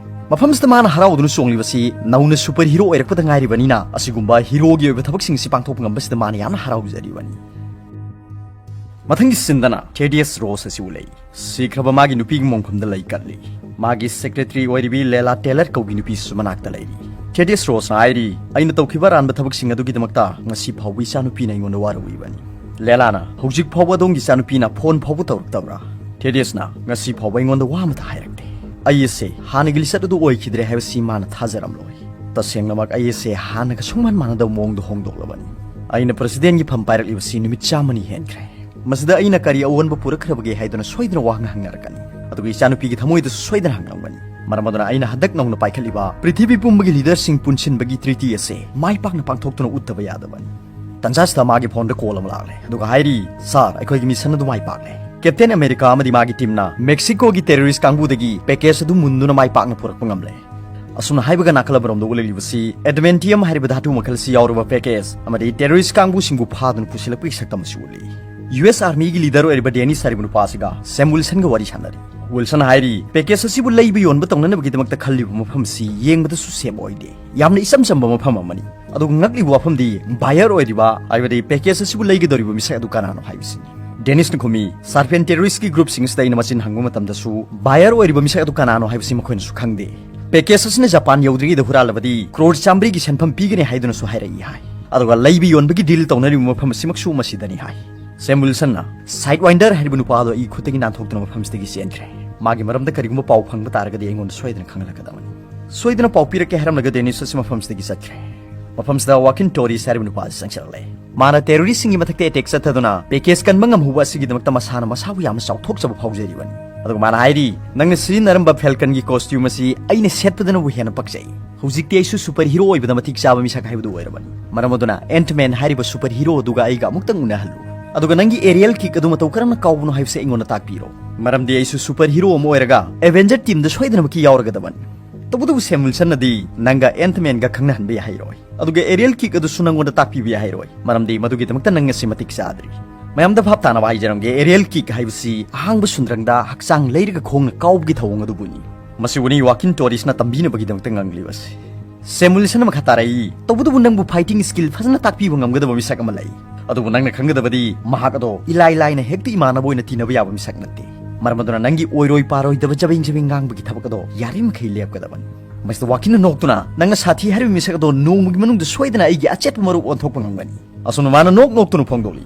ꯃꯐꯝꯁꯤꯗ ꯃꯥꯅ ꯍꯔꯥꯎꯗꯨꯅ ꯆꯣꯡꯂꯤꯕꯁꯤ ꯅꯧꯅ ꯁꯨꯄꯔ ꯍꯤꯔꯣ ꯑꯣꯏꯔꯛꯄꯗ ꯉꯥꯏꯔꯤꯕꯅꯤꯅ ꯑꯁꯤꯒꯨꯝꯕ ꯍꯤꯔꯣꯒꯤ ꯑꯣꯏꯕ ꯊꯕꯛꯁꯤꯡ ꯑꯁꯤ ꯄꯥꯡꯊꯣꯛꯄ ꯉꯝꯕꯁꯤꯗ ꯃꯥꯅ ꯌꯥꯝꯅ ꯍꯔꯥꯎꯖꯔꯤꯕꯅꯤ꯫ ꯃꯊꯪꯒꯤ ꯁꯤꯟꯗꯅ ꯊꯦꯗꯤꯌꯁ ꯔꯣꯁ ꯑꯁꯤ ꯎꯠꯂꯛꯏ꯫ ꯁꯤꯈ꯭ꯔꯕ ꯃꯥꯒꯤ ꯅꯨꯄꯤꯒꯤ ꯃꯣꯡꯐꯝꯗ ꯂꯩ ꯀꯠꯂꯤ꯫ ꯃꯥꯒꯤ ꯁꯦꯀ꯭ꯔꯦꯇꯔꯤ ꯑꯣꯏꯔꯤꯕꯤ ꯂꯦꯂꯥ ꯇꯦꯂꯔ ꯀꯧꯕꯤ ꯅꯨꯄꯤꯁꯤꯁꯨ ꯃꯅꯥꯛꯇ ꯂꯩꯔꯤ꯫ ꯊꯦꯗꯤꯌꯁ ꯔꯣꯁꯅ ꯍꯥꯏꯔꯤ, "ꯑꯩꯅ ꯇꯧꯈꯤꯕ ꯑꯔꯥꯟꯕ ꯊꯕꯛꯁꯤꯡ ꯑꯗꯨꯒꯤꯗꯃꯛꯇ ꯉꯁꯤ ꯐꯥꯎꯕ ꯏꯆꯥꯅꯨꯄꯤꯅ ꯑꯩꯉꯣꯟꯗ ꯋꯥꯔꯧꯔꯤꯕꯅꯤ꯫ ꯂꯦꯂꯥꯅ ꯍꯧꯖꯤꯛ ꯐꯥꯎꯕ ꯑꯗꯣꯝꯒꯤ ꯏꯆꯥꯅꯨꯄꯤꯅ ꯐꯣꯟ ꯐꯥꯎꯕ ꯇꯧꯔꯛꯇꯕ꯭ꯔꯥ?" ꯊꯦꯗꯤꯌꯁꯅ, "ꯉꯁꯤ ꯐꯥꯎꯕ ꯑꯩꯉꯣꯟꯗ ꯋꯥ ꯑꯃꯇ ꯍꯥꯏꯔꯛꯇꯦ꯫ ꯑꯩ ꯑꯁꯦ ꯍꯥꯟꯅꯒꯤ ꯂꯤꯆꯠ ꯑꯗꯨ ꯑꯣꯏꯈꯤꯗ꯭ꯔꯦ ꯍꯥꯏꯕꯁꯤ ꯃꯥꯅ ꯊꯥꯖꯔꯝꯂꯣꯏ꯫ ꯇꯁꯦꯡꯅꯃꯛ ꯑꯩ ꯑꯁꯦ ꯍꯥꯟꯅꯒ ꯁꯨꯡꯃꯥꯟ ꯃꯥꯟꯅꯗꯕ ꯃꯑꯣꯡꯗ ꯍꯣꯡꯗꯣꯛꯂꯕꯅꯤ꯫ ꯑꯩꯅ ꯄ꯭ꯔꯁꯤꯗꯦꯟꯒꯤ ꯐꯝ ꯄꯥꯏꯔꯛꯂꯤꯕꯁꯤ ꯅꯨꯃꯤꯠ ꯆꯥꯝꯃꯅꯤ ꯍꯦꯟꯈ꯭ꯔꯦ꯫ ꯃꯁꯤꯗ ꯑꯩꯅ ꯀꯔꯤ ꯑꯑꯣꯟꯕ ꯄꯨꯔꯛꯈ꯭ꯔꯕꯒꯦ ꯍꯥꯏꯗꯨꯅ ꯁꯣꯏꯗꯅ ꯋꯥꯍꯪ ꯍꯪꯅꯔꯛꯀꯅꯤ꯫ ꯑꯗꯨꯒ ꯏꯆꯥꯅꯨꯄꯤꯒꯤ ꯊꯃꯣꯏꯗꯁꯨ ꯁꯣꯏꯗꯅ ꯍꯪꯂꯝꯒꯅꯤ꯫ ꯃꯔꯝ ꯑꯗꯨꯅ ꯑꯩꯅ ꯍꯟꯗꯛ ꯅꯧꯅ ꯄꯥꯏꯈꯠꯂꯤꯕ ꯄ꯭ꯔꯤꯊꯤꯕꯤ ꯄꯨꯝꯕꯒꯤ ꯂꯤꯗꯔꯁꯤꯡ ꯄꯨꯟꯁꯤꯟꯕꯒꯤ ꯇ꯭ꯔꯤꯇꯤ ꯑꯁꯦ ꯃꯥꯏ ꯄꯥꯛꯅ ꯄꯥꯡꯊꯣꯛꯇꯨꯅ ꯎꯠꯇꯕ ꯌꯥꯗꯕꯅꯤ"꯫ ꯇꯟꯖꯥꯁꯤꯗ ꯃꯥꯒꯤ ꯐꯣꯟꯗ ꯀꯣꯜ ꯑꯃ ꯂꯥꯛꯂꯦ꯫ ꯑꯗꯨꯒ ꯍꯥꯏꯔꯤ, "ꯁꯥꯔ, ꯑꯩꯈꯣꯏꯒꯤ ꯃꯤꯁꯟ ꯑꯗꯨ ꯃꯥꯏ ꯄꯥꯛꯂꯦ꯫ ꯀꯦꯞꯇꯦꯟ ꯑꯃꯦꯔꯤꯀꯥ ꯑꯃꯗꯤ ꯃꯥꯒꯤ ꯇꯤꯝꯅ ꯃꯦꯛꯁꯤꯀꯣꯒꯤ ꯇꯦꯔꯣꯔꯤꯁ ꯀꯥꯡꯕꯨꯗꯒꯤ ꯄꯦꯀꯦꯖ ꯑꯗꯨ ꯃꯨꯟꯗꯨꯅ ꯃꯥꯏ ꯄꯥꯛꯅ ꯄꯨꯔꯛꯄ ꯉꯝꯂꯦ"꯫ ꯑꯁꯨꯝꯅ ꯍꯥꯏꯕꯒ ꯅꯥꯀꯜ ꯑꯃꯔꯣꯝꯗ ꯎꯠꯂꯛꯂꯤꯕꯁꯤ ꯑꯦꯗꯃꯦꯟꯇꯤꯌꯝ ꯍꯥꯏꯔꯤꯕ ꯙꯥꯇꯨ ꯃꯈꯜ ꯑꯁꯤ ꯌꯥꯎꯔꯕ ꯄꯦꯀꯦꯖ ꯑꯃꯗꯤ ꯇꯦꯔꯣꯔꯤꯁ ꯀꯥꯡꯕꯨꯁꯤꯡꯕꯨ ꯐꯥꯗꯨꯅ ꯄꯨꯁꯤꯜꯂꯛꯄꯒꯤ ꯁꯛꯇꯝ ꯑꯁꯤ ꯎꯠꯂꯤ꯫ ꯌꯨ ꯑꯦꯁ ꯑꯥꯔꯃꯤꯒꯤ ꯂꯤꯗꯔ ꯑꯣꯏꯔꯤꯕ ꯗꯦꯅꯤꯁ ꯍꯥꯏꯔꯤꯕ ꯅꯨꯄꯥ ꯑꯁꯤꯒ ꯁꯦꯝ ꯋꯤꯜꯁꯟꯒ ꯋꯥꯔꯤ ꯁꯥꯟꯅꯔꯤ꯫ ꯋꯤꯜꯁꯟ ꯍꯥꯏꯔꯤ, "ꯄꯦꯀꯦꯖ ꯑꯁꯤꯕꯨ ꯂꯩꯕ ꯌꯣꯟꯕ ꯇꯧꯅꯅꯕꯒꯤꯗꯃꯛꯇ ꯈꯜꯂꯤꯕ ꯃꯐꯝ ꯑꯁꯤ ꯌꯦꯡꯕꯗꯁꯨ ꯁꯦꯞ ꯑꯣꯏꯗꯦ꯫ ꯌꯥꯝꯅ ꯏꯆꯝ ꯆꯝꯕ ꯃꯐꯝ ꯑꯃꯅꯤ꯫ ꯑꯗꯨꯒ ꯉꯛꯂꯤꯕ ꯋꯥꯐꯝꯗꯤ ꯕꯥꯌꯔ ꯑꯣꯏꯔꯤꯕ, ꯍꯥꯏꯕꯗꯤ ꯄꯦꯀꯦꯖ ꯑꯁꯤꯕꯨ ꯂꯩꯒꯗꯧꯔꯤꯕ ꯃꯤꯁꯛ ꯑꯗꯨ ꯀꯅꯥꯅꯣ ꯍꯥꯏꯕꯁꯤꯅꯤ"꯫ ꯗꯦꯅꯤꯁꯅ ꯈꯨꯝꯃꯤ, "ꯁꯥꯔꯄꯦꯟ ꯇꯦꯔꯣꯔꯤꯁꯀꯤ ꯒ꯭ꯔꯨꯞꯁꯤꯡ ꯑꯁꯤꯗ ꯑꯩꯅ ꯃꯆꯤꯟ ꯍꯪꯕ ꯃꯇꯝꯗꯁꯨ ꯕꯥꯌꯔ ꯑꯣꯏꯔꯤꯕ ꯃꯤꯁꯛ ꯑꯗꯨ ꯀꯅꯥꯅꯣ ꯍꯥꯏꯕꯁꯤ ꯃꯈꯣꯏꯅꯁꯨ ꯈꯪꯗꯦ꯫ ꯄꯦꯀꯦꯖ ꯑꯁꯤꯅ ꯖꯄꯥꯟ ꯌꯧꯗ꯭ꯔꯤꯉꯩꯗ ꯍꯨꯔꯥꯜꯂꯕꯗꯤ ꯀ꯭ꯔꯣꯔ ꯆꯥꯝꯃꯔꯤꯒꯤ ꯁꯦꯟꯐꯝ ꯄꯤꯒꯅꯤ ꯍꯥꯏꯗꯨꯅꯁꯨ ꯍꯥꯏꯔꯛꯏ" ꯍꯥꯏ꯫ ꯑꯗꯨꯒ ꯂꯩꯕ ꯌꯣꯟꯕꯒꯤ ꯗꯤꯜ ꯇꯧꯅꯔꯤꯕ ꯃꯐꯝ ꯑꯁꯤꯃꯛꯁꯨ ꯃꯁꯤꯗꯅꯤ ꯍꯥꯏ꯫ ꯁꯦꯝ ꯋꯤꯜꯁꯟꯅ ꯁꯥꯏꯗ ꯋꯥꯏꯟꯗꯔ ꯍꯥꯏꯔꯤꯕ ꯅꯨꯄꯥ ꯑꯗꯣ ꯑꯩ ꯈꯨꯠꯇꯒꯤ ꯅꯥꯟꯊꯣꯛꯇꯨꯅ ꯃꯐꯝꯁꯤꯗꯒꯤ ꯆꯦꯟꯈ꯭ꯔꯦ꯫ ꯃꯥꯒꯤ ꯃꯔꯝꯗ ꯀꯔꯤꯒꯨꯝꯕ ꯄꯥꯎ ꯐꯪꯕ ꯇꯥꯔꯒꯗꯤ ꯑꯩꯉꯣꯟꯗ ꯁꯣꯏꯗꯅ ꯈꯪꯍꯜꯂꯛꯀꯗꯕꯅꯤ꯫ ꯁꯣꯏꯗꯅ ꯄꯥꯎ ꯄꯤꯔꯛꯀꯦ ꯍꯥꯏꯔꯝꯂꯒ ꯗꯦꯅꯤꯁ ꯑꯁꯤ ꯃꯐꯝꯁꯤꯗꯒꯤ ꯆꯠꯈ꯭ꯔꯦ꯫ ꯃꯐꯝꯁꯤꯗ ꯋꯥꯀꯤꯟ ꯇꯣꯔꯤꯁ ꯍꯥꯏꯔꯤꯕ ꯅꯨꯄꯥ ꯑꯁꯤ ꯆꯪꯁꯤꯜꯂꯛꯂꯦ꯫ ꯃꯥꯅ ꯇꯦꯔꯣꯔꯤꯁꯁꯤꯡꯒꯤ ꯃꯊꯛꯇ ꯑꯦꯇꯦꯛ ꯆꯠꯊꯗꯨꯅ ꯄꯦꯀꯦꯖ ꯀꯟꯕ ꯉꯝꯍꯧꯕ ꯑꯁꯤꯒꯤꯗꯃꯛꯇ ꯃꯁꯥꯅ ꯃꯁꯥꯕꯨ ꯌꯥꯝꯅ ꯆꯥꯎꯊꯣꯛꯆꯕ ꯐꯥꯎꯖꯔꯤꯕꯅꯤ꯫ ꯑꯗꯨꯒ ꯃꯥꯅ ꯍꯥꯏꯔꯤ, "ꯅꯪꯅ ꯁꯤꯖꯤꯟꯅꯔꯝꯕ ꯐꯦꯜꯀꯟꯒꯤ ꯀꯣꯁꯇ꯭ꯌꯨꯝ ꯑꯁꯤ ꯑꯩꯅ ꯁꯦꯠꯄꯗꯅꯕꯨ ꯍꯦꯟꯅ ꯄꯛꯆꯩ꯫ ꯍꯧꯖꯤꯛꯇꯤ ꯑꯩꯁꯨ ꯁꯨꯄꯔ ꯍꯤꯔꯣ ꯑꯣꯏꯕꯗ ꯃꯇꯤꯛ ꯆꯥꯕ ꯃꯤꯁꯛ ꯍꯥꯏꯕꯗꯨ ꯑꯣꯏꯔꯕꯅꯤ꯫ ꯃꯔꯝ ꯑꯗꯨꯅ ꯑꯦꯟꯠꯃꯦꯟ ꯍꯥꯏꯔꯤꯕ ꯁꯨꯄꯔ ꯍꯤꯔꯣ ꯑꯗꯨꯒ ꯑꯩꯒ ꯑꯃꯨꯛꯇꯪ ꯎꯅꯍꯜꯂꯨ꯫ ꯑꯗꯨꯒ ꯅꯪꯒꯤ ꯑꯦꯔꯤꯌꯦꯜ ꯀꯤꯛ ꯑꯗꯨ ꯃꯇꯧ ꯀꯔꯝꯅ ꯀꯥꯎꯕꯅꯣ ꯍꯥꯏꯕꯁꯤ ꯑꯩꯉꯣꯟꯗ ꯇꯥꯛꯄꯤꯔꯣ꯫ ꯃꯔꯝꯗꯤ ꯑꯩꯁꯨ ꯁꯨꯄꯔ ꯍꯤꯔꯣ ꯑꯃ ꯑꯣꯏꯔꯒ ꯑꯦꯚꯦꯟꯖꯔ ꯇꯤꯝꯗ ꯁꯣꯏꯗꯅꯃꯛꯀꯤ ꯌꯥꯎꯔꯒꯗꯕꯅꯤ꯫ ꯇꯧꯕꯇꯕꯨ ꯁꯦꯝ ꯋꯤꯜꯁꯟꯅꯗꯤ ꯅꯪꯒ ꯑꯦꯟꯠꯃꯦꯟꯒ ꯈꯪꯅꯍꯟꯕ ꯌꯥꯍꯩꯔꯣꯏ꯫ ꯑꯗꯨꯒ ꯑꯦꯔꯤꯌꯦꯜ ꯀꯤꯛ ꯑꯗꯨꯁꯨ ꯅꯪꯉꯣꯟꯗ ꯇꯥꯛꯄꯤꯕ ꯌꯥꯍꯩꯔꯣꯏ꯫ ꯃꯔꯝꯗꯤ ꯃꯗꯨꯒꯤꯗꯃꯛꯇ ꯅꯪ ꯑꯁꯤ ꯃꯇꯤꯛ ꯆꯥꯗ꯭ꯔꯤ꯫ ꯃꯌꯥꯝꯗ ꯚꯥꯞ ꯇꯥꯅꯕ ꯍꯥꯏꯖꯔꯝꯒꯦ, ꯑꯦꯔꯤꯌꯦꯜ ꯀꯤꯛ ꯍꯥꯏꯕꯁꯤ ꯑꯍꯥꯡꯕ ꯁꯨꯟꯗ꯭ꯔꯪꯗ ꯍꯛꯆꯥꯡ ꯂꯩꯔꯒ ꯈꯣꯡꯅ ꯀꯥꯎꯕꯒꯤ ꯊꯧꯑꯣꯡ ꯑꯗꯨꯕꯨꯅꯤ꯫ ꯃꯁꯤꯕꯨꯅꯤ ꯋꯥꯀꯤꯟ ꯇꯣꯔꯤꯁꯅ ꯇꯝꯕꯤꯅꯕꯒꯤꯗꯃꯛꯇ ꯉꯥꯡꯂꯤꯕꯁꯤ꯫" ꯁꯦꯝ ꯋꯤꯜꯁꯟꯅ ꯃꯈꯥ ꯇꯥꯔꯛꯏ, "ꯇꯧꯕꯇꯕꯨ ꯅꯪꯕꯨ ꯐꯥꯏꯇꯤꯡ ꯁ꯭ꯀꯤꯜ ꯐꯖꯅ ꯇꯥꯛꯄꯤꯕ ꯉꯝꯒꯗꯕ ꯃꯤꯁꯛ ꯑꯃ ꯂꯩ꯫ ꯑꯗꯨꯕꯨ ꯅꯪꯅ ꯈꯪꯒꯗꯕꯗꯤ ꯃꯍꯥꯛ ꯑꯗꯣ ꯏꯂꯥꯏ ꯂꯥꯏꯅ ꯍꯦꯛꯇ ꯏꯃꯥꯟꯅꯕ ꯑꯣꯏꯅ ꯇꯤꯟꯅꯕ ꯌꯥꯕ ꯃꯤꯁꯛ ꯅꯠꯇꯦ꯫ ꯃꯔꯝ ꯑꯗꯨꯅ ꯅꯪꯒꯤ ꯑꯣꯏꯔꯣꯏ ꯄꯥꯔꯣꯏꯗꯕ ꯆꯕꯦꯡ ꯆꯕꯦꯡ ꯉꯥꯡꯕꯒꯤ ꯊꯕꯛ ꯑꯗꯣ ꯌꯥꯔꯤꯃꯈꯩ ꯂꯦꯞꯀꯗꯕꯅꯤ꯫" ꯃꯁꯤꯗ ꯋꯥꯀꯤꯟꯅ ꯅꯣꯛꯇꯨꯅ, "ꯅꯪꯅ ꯁꯥꯊꯤ ꯍꯥꯏꯔꯤꯕ ꯃꯤꯁꯛ ꯑꯗꯣ ꯅꯣꯡꯃꯒꯤ ꯃꯅꯨꯡꯗ ꯁꯣꯏꯗꯅ ꯑꯩꯒꯤ ꯑꯆꯦꯠꯄ ꯃꯔꯨꯞ ꯑꯣꯟꯊꯣꯛꯄ ꯉꯝꯒꯅꯤ꯫" ꯑꯁꯨꯝꯅ ꯃꯥꯅ ꯅꯣꯛ ꯅꯣꯛꯇꯨꯅ ꯐꯣꯡꯗꯣꯛꯂꯤ꯫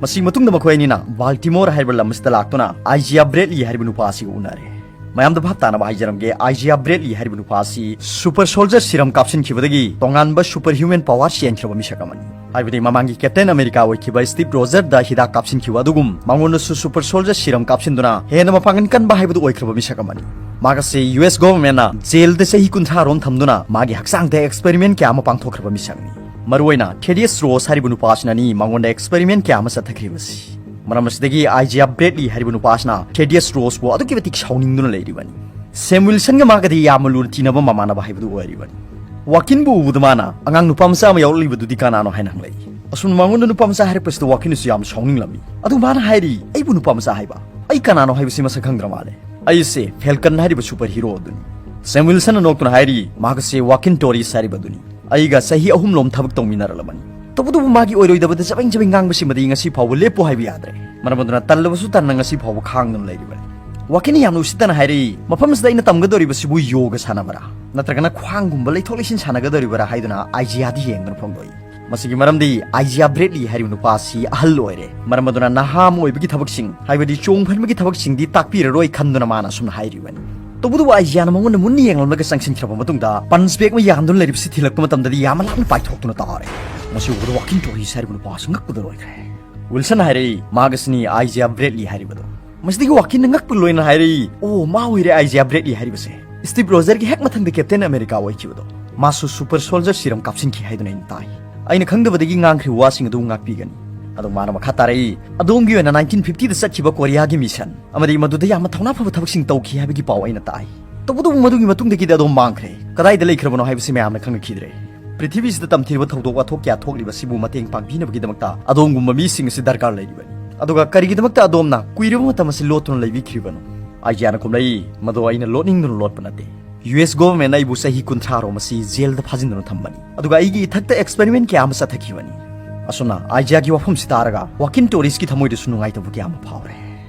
ꯃꯁꯤ ꯃꯇꯨꯡꯗ ꯃꯈꯣꯏ ꯑꯅꯤꯅ ꯕꯥꯜꯇꯤꯃꯣꯔ ꯍꯥꯏꯔꯤꯕ ꯂꯝ ꯑꯁꯤꯗ ꯂꯥꯛꯇꯨꯅ ꯑꯥꯏꯖꯤꯌꯥ ꯕ꯭ꯔꯦꯗꯂꯤ ꯍꯥꯏꯔꯤꯕ ꯅꯨꯄꯥ ꯑꯁꯤꯒ ꯎꯅꯔꯦ꯫ ꯃꯌꯥꯝꯗ ꯚꯥꯞ ꯇꯥꯅꯕ ꯍꯥꯏꯖꯔꯝꯒꯦ, ꯑꯥꯏꯖꯤꯌꯥ ꯕ꯭ꯔꯦꯗꯂꯤ ꯍꯥꯏꯔꯤꯕ ꯅꯨꯄꯥ ꯑꯁꯤ ꯁꯨꯄꯔ ꯁꯣꯜꯖꯔ ꯁꯤꯔꯝ ꯀꯥꯞꯁꯤꯟꯈꯤꯕꯗꯒꯤ ꯇꯣꯉꯥꯟꯕ ꯁꯨꯄꯔ ꯍ꯭ꯌꯨꯃꯦꯟ ꯄꯋꯥꯔ ꯆꯦꯟꯈ꯭ꯔꯕ ꯃꯤꯁꯛ ꯑꯃꯅꯤ꯫ ꯍꯥꯏꯕꯗꯤ ꯃꯃꯥꯡꯒꯤ ꯀꯦꯞꯇꯦꯟ ꯑꯃꯦꯔꯤꯀꯥ ꯑꯣꯏꯈꯤꯕ ꯁ꯭ꯇꯤꯞ ꯔꯣꯖꯔꯗ ꯍꯤꯗꯥꯛ ꯀꯥꯞꯁꯤꯟꯈꯤꯕ ꯑꯗꯨꯒꯨꯝ ꯃꯉꯣꯟꯗꯁꯨ ꯁꯨꯄꯔ ꯁꯣꯜꯖꯔ ꯁꯤꯔꯝ ꯀꯥꯞꯁꯤꯟꯗꯨꯅ ꯍꯦꯟꯅ ꯃꯄꯥꯡꯒꯜ ꯀꯟꯕ ꯍꯥꯏꯕꯗꯨ ꯑꯣꯏꯈ꯭ꯔꯕ ꯃꯤꯁꯛ ꯑꯃꯅꯤ꯫ ꯃꯍꯥꯛ ꯑꯁꯤ ꯌꯨ ꯑꯦꯁ ꯒꯣꯚꯔꯟꯃꯦꯟꯠꯅ ꯖꯦꯜꯗ ꯆꯍꯤ ꯀꯨꯟꯊ꯭ꯔꯥ ꯔꯣꯝ ꯊꯝꯗꯨꯅ ꯃꯥꯒꯤ ꯍꯛꯆꯥꯡꯗ ꯑꯦꯛꯁꯄꯦꯔꯤꯃꯦꯟꯠ ꯀꯌꯥ ꯑꯃ ꯄꯥꯡꯊꯣꯛꯈ꯭ꯔꯕ ꯃꯤꯁꯛꯅꯤ꯫ ꯃꯔꯨꯑꯣꯏꯅ ꯊꯦꯗꯤꯌꯁ ꯔꯣꯁ ꯍꯥꯏꯔꯤꯕ ꯅꯨꯄꯥ ꯑꯁꯤꯅꯅꯤ ꯃꯉꯣꯟꯗ ꯑꯦꯛꯁꯄꯦꯔꯤꯃꯦꯟꯠ ꯀꯌꯥ ꯑꯃ ꯆꯠꯊꯈ꯭ꯔꯤꯕꯁꯤ꯫ ꯃꯔꯝ ꯑꯁꯤꯗꯒꯤ ꯑꯥꯏꯖꯤꯌꯥ ꯕ꯭ꯔꯦꯗꯂꯤ ꯍꯥꯏꯔꯤꯕ ꯅꯨꯄꯥ ꯑꯁꯤꯅ ꯊꯦꯗꯤꯌꯁ ꯔꯣꯁꯄꯨ ꯑꯗꯨꯛꯀꯤ ꯃꯇꯤꯛ ꯁꯥꯎꯅꯤꯡꯗꯨꯅ ꯂꯩꯔꯤꯕꯅꯤ꯫ ꯁꯦꯝ ꯋꯤꯜꯁꯟꯒ ꯃꯥꯒꯗꯤ ꯌꯥꯝꯅ ꯂꯨꯅ ꯇꯤꯟꯅꯕ ꯃꯃꯥꯟꯅꯕ ꯍꯥꯏꯕꯗꯨ ꯑꯣꯏꯔꯤꯕꯅꯤ꯫ ꯋꯥꯀꯤꯟꯕꯨ ꯎꯕꯗ ꯃꯥꯅ, "ꯑꯉꯥꯡ ꯅꯨꯄꯥ ꯃꯆꯥ ꯑꯃ ꯌꯥꯎꯔꯛꯂꯤꯕꯗꯨꯗꯤ ꯀꯅꯥꯅꯣ?" ꯍꯥꯏꯅ ꯍꯪꯂꯛꯏ꯫ ꯑꯁꯨꯝꯅ ꯃꯉꯣꯟꯗ ꯅꯨꯄꯥ ꯃꯆꯥ ꯍꯥꯏꯔꯛꯄꯁꯤꯗ ꯋꯥꯀꯤꯟꯅꯁꯨ ꯌꯥꯝꯅ ꯁꯥꯎꯅꯤꯡꯂꯝꯃꯤ꯫ ꯑꯗꯨ ꯃꯥꯅ ꯍꯥꯏꯔꯤ, "ꯑꯩꯕꯨ ꯅꯨꯄꯥ ꯃꯆꯥ ꯍꯥꯏꯕ? ꯑꯩ ꯀꯅꯥꯅꯣ ꯍꯥꯏꯕꯁꯤ ꯃꯁꯛ ꯈꯪꯗ꯭ꯔ ꯃꯥꯜꯂꯦ꯫ ꯑꯩꯁꯦ ꯐꯦꯜꯀꯟ ꯍꯥꯏꯔꯤꯕ ꯁꯨꯄꯔ ꯍꯤꯔꯣ ꯑꯗꯨꯅꯤ꯫" ꯁꯦꯝ ꯋꯤꯜꯁꯟꯅ ꯅꯣꯛꯇꯨꯅ ꯍꯥꯏꯔꯤ, "ꯃꯍꯥꯛ ꯑꯁꯤ ꯋꯥꯀꯤꯟ ꯇꯣꯔꯤꯁ ꯍꯥꯏꯔꯤꯕ ꯑꯗꯨꯅꯤ꯫ ꯑꯩꯒ ꯆꯍꯤ ꯑꯍꯨꯝꯂꯣꯝ ꯊꯕꯛ ꯇꯧꯃꯤꯟꯅꯔꯛꯂꯕꯅꯤ꯫ ꯇꯧꯕꯇꯕꯨ ꯃꯥꯒꯤ ꯑꯣꯏꯔꯣꯏꯗꯕꯗ ꯆꯕꯦꯡ ꯆꯕꯦꯡ ꯉꯥꯡꯕꯁꯤꯃꯗꯤ ꯉꯁꯤ ꯐꯥꯎꯕ ꯂꯦꯞꯄꯨ ꯍꯥꯏꯕ ꯌꯥꯗ꯭ꯔꯦ꯫ ꯃꯔꯝ ꯑꯗꯨꯅ ꯇꯜꯂꯕꯁꯨ ꯇꯟꯅ ꯉꯁꯤ ꯐꯥꯎꯕ ꯈꯥꯡꯗꯨꯅ ꯂꯩꯔꯤꯕꯅꯤ꯫" ꯋꯥꯀꯤꯟꯅ ꯌꯥꯝꯅ ꯎꯁꯤꯠꯇꯅ ꯍꯥꯏꯔꯛꯏ, "ꯃꯐꯝ ꯑꯁꯤꯗ ꯑꯩꯅ ꯇꯝꯒꯗꯧꯔꯤꯕꯁꯤꯕꯨ ꯌꯣꯒ ꯁꯥꯟꯅꯕꯔꯥ, ꯅꯠꯇ꯭ꯔꯒꯅ ꯈ꯭ꯋꯥꯡꯒꯨꯝꯕ ꯂꯩꯊꯣꯛ ꯂꯩꯁꯤꯟ ꯁꯥꯟꯅꯒꯗꯧꯔꯤꯕꯔꯥ?" ꯍꯥꯏꯗꯨꯅ ꯑꯥꯏꯖꯤꯌꯥꯗꯤ ꯌꯦꯡꯗꯨꯅ ꯐꯣꯡꯗꯣꯛꯏ꯫ ꯃꯁꯤꯒꯤ ꯃꯔꯝꯗꯤ ꯑꯥꯏꯖꯤꯌꯥ ꯕ꯭ꯔꯦꯗꯂꯤ ꯍꯥꯏꯔꯤꯕ ꯅꯨꯄꯥ ꯑꯁꯤ ꯑꯍꯜ ꯑꯣꯏꯔꯦ, ꯃꯔꯝ ꯑꯗꯨꯅ ꯅꯍꯥ ꯑꯃ ꯑꯣꯏꯕꯒꯤ ꯊꯕꯛꯁꯤꯡ, ꯍꯥꯏꯕꯗꯤ ꯆꯣꯡ ꯐꯟꯕꯒꯤ ꯊꯕꯛꯁꯤꯡꯗꯤ ꯇꯥꯛꯄꯤꯔꯔꯣꯏ ꯈꯟꯗꯨꯅ ꯃꯥꯅ ꯑꯁꯨꯝꯅ ꯍꯥꯏꯔꯤꯕꯅꯤ꯫ ꯇꯧꯕꯇꯕꯨ ꯑꯥꯏꯖꯤꯌꯥꯅ ꯃꯉꯣꯟꯗ ꯃꯨꯟꯅ ꯌꯦꯡꯂꯝꯂꯒ ꯆꯪꯁꯤꯟꯈ꯭ꯔꯕ ꯃꯇꯨꯡꯗ ꯄꯟꯁ ꯕꯦꯒ ꯑꯃ ꯌꯥꯟꯗꯨꯅ ꯂꯩꯔꯤꯕꯁꯤ ꯊꯤꯜꯂꯛꯄ ꯃꯇꯝꯗꯗꯤ ꯌꯥꯝꯅ ꯂꯥꯞꯅ ꯄꯥꯏꯊꯣꯛꯇꯨꯅ ꯇꯥꯔꯦ꯫ ꯃꯁꯤ ꯎꯕꯗ ꯋꯥꯀꯤꯟ ꯇꯣꯔꯤꯁ ꯍꯥꯏꯔꯤꯕ ꯅꯨꯄꯥ ꯑꯁꯤ ꯉꯛꯄꯗ ꯂꯣꯏꯈ꯭ꯔꯦ꯫ ꯋꯤꯜꯁꯟ ꯍꯥꯏꯔꯛꯏ, "ꯃꯍꯥꯛ ꯑꯁꯤꯅꯤ ꯑꯥꯏꯖꯤꯌꯥ ꯕ꯭ꯔꯦꯗꯂꯤ ꯍꯥꯏꯔꯤꯕꯗꯣ꯫" ꯃꯁꯤꯗꯒꯤ ꯋꯥꯀꯤꯟꯅ ꯉꯛꯄ ꯂꯣꯏꯅ ꯍꯥꯏꯔꯛꯏ, "ꯑꯣ, ꯃꯥ ꯑꯣꯏꯔꯦ ꯑꯥꯏꯖꯤꯌꯥ ꯕ꯭ꯔꯦꯗꯂꯤ ꯍꯥꯏꯔꯤꯕꯁꯦ꯫ ꯁ꯭ꯇꯤꯚ ꯔꯣꯖꯔꯒꯤ ꯍꯦꯛ ꯃꯊꯪꯗ ꯀꯦꯞꯇꯦꯟ ꯑꯃꯦꯔꯤꯀꯥ ꯑꯣꯏꯈꯤꯕꯗꯣ꯫ ꯃꯥꯁꯨ ꯁꯨꯄꯔ ꯁꯣꯜꯖꯔ ꯁꯤꯔꯝ ꯀꯥꯞꯁꯤꯟꯈꯤ ꯍꯥꯏꯗꯨꯅ ꯑꯩꯅ ꯇꯥꯏ꯫ ꯑꯩꯅ ꯈꯪꯗꯕꯗꯒꯤ ꯉꯥꯡꯈ꯭ꯔꯤꯕ ꯋꯥꯁꯤꯡ ꯑꯗꯨ ꯉꯥꯛꯄꯤꯒꯅꯤ꯫" ꯑꯗꯨ ꯃꯥꯅ ꯃꯈꯥ ꯇꯥꯔꯛꯏ, "ꯑꯗꯣꯝꯒꯤ ꯑꯣꯏꯅ ꯅꯥꯏꯟꯇꯤꯟ ꯐꯤꯐꯇꯤꯗ ꯆꯠꯈꯤꯕ ꯀꯣꯔꯤꯌꯥꯒꯤ ꯃꯤꯁꯟ ꯑꯃꯗꯤ ꯃꯗꯨꯗ ꯌꯥꯝꯅ ꯊꯧꯅꯥ ꯐꯕ ꯊꯕꯛꯁꯤꯡ ꯇꯧꯈꯤ ꯍꯥꯏꯕꯒꯤ ꯄꯥꯎ ꯑꯩꯅ ꯇꯥꯏ꯫ ꯇꯧꯕꯇꯕꯨ ꯃꯗꯨꯒꯤ ꯃꯇꯨꯡꯗꯒꯤꯗꯤ ꯑꯗꯣꯝ ꯃꯥꯡꯈ꯭ꯔꯦ꯫ ꯀꯗꯥꯏꯗ ꯂꯩꯈ꯭ꯔꯕꯅꯣ ꯍꯥꯏꯕꯁꯤ ꯃꯌꯥꯝꯅ ꯈꯪꯂꯛꯈꯤꯗ꯭ꯔꯦ꯫ ꯄ꯭ꯔꯤꯊꯤꯕꯤꯁꯤꯗ ꯇꯝꯊꯤꯔꯕ ꯊꯧꯗꯣꯛ ꯋꯥꯊꯣꯛ ꯀꯌꯥ ꯊꯣꯛꯂꯤꯕ ꯑꯁꯤꯕꯨ ꯃꯇꯦꯡ ꯄꯥꯡꯕꯤꯅꯕꯒꯤꯗꯃꯛꯇ ꯑꯗꯣꯝꯒꯨꯝꯕ ꯃꯤꯁꯤꯡ ꯑꯁꯤ ꯗꯔꯀꯥꯔ ꯂꯩꯔꯤꯕꯅꯤ꯫ ꯑꯗꯨꯒ ꯀꯔꯤꯒꯤꯗꯃꯛꯇ ꯑꯗꯣꯝꯅ ꯀꯨꯏꯔꯕ ꯃꯇꯝ ꯑꯁꯤ ꯂꯣꯠꯇꯨꯅ ꯂꯩꯕꯤꯈ꯭ꯔꯤꯕꯅꯣ?" ꯑꯥꯏꯖꯤꯌꯥꯅ ꯈꯨꯝꯂꯛꯏ, "ꯃꯗꯨ ꯑꯩꯅ ꯂꯣꯠꯅꯤꯡꯗꯨꯅ ꯂꯣꯠꯄ ꯅꯠꯇꯦ꯫ ꯌꯨ ꯑꯦꯁ ꯒꯣꯚꯔꯟꯃꯦꯟꯠꯅ ꯑꯩꯕꯨ ꯆꯍꯤ ꯀꯨꯟꯊ꯭ꯔꯥ ꯔꯣꯝ ꯑꯁꯤ ꯖꯦꯜꯗ ꯐꯥꯖꯤꯟꯗꯨꯅ ꯊꯝꯕꯅꯤ, ꯑꯗꯨꯒ ꯑꯩꯒꯤ ꯏꯊꯛꯇ ꯑꯦꯛꯁꯄꯦꯔꯤꯃꯦꯟꯠ ꯀꯌꯥ ꯑꯃ ꯆꯠꯊꯈꯤꯕꯅꯤ꯫" ꯑꯁꯨꯝꯅ ꯑꯥꯏꯖꯤꯌꯥꯒꯤ ꯋꯥꯐꯝꯁꯤ ꯇꯥꯔꯒ ꯋꯥꯀꯤꯟ ꯇꯣꯔꯤꯁꯀꯤ ꯊꯃꯣꯏꯗꯁꯨ ꯅꯨꯡꯉꯥꯏꯇꯕ ꯀꯌꯥ ꯑꯃ ꯐꯥꯎꯔꯦ꯫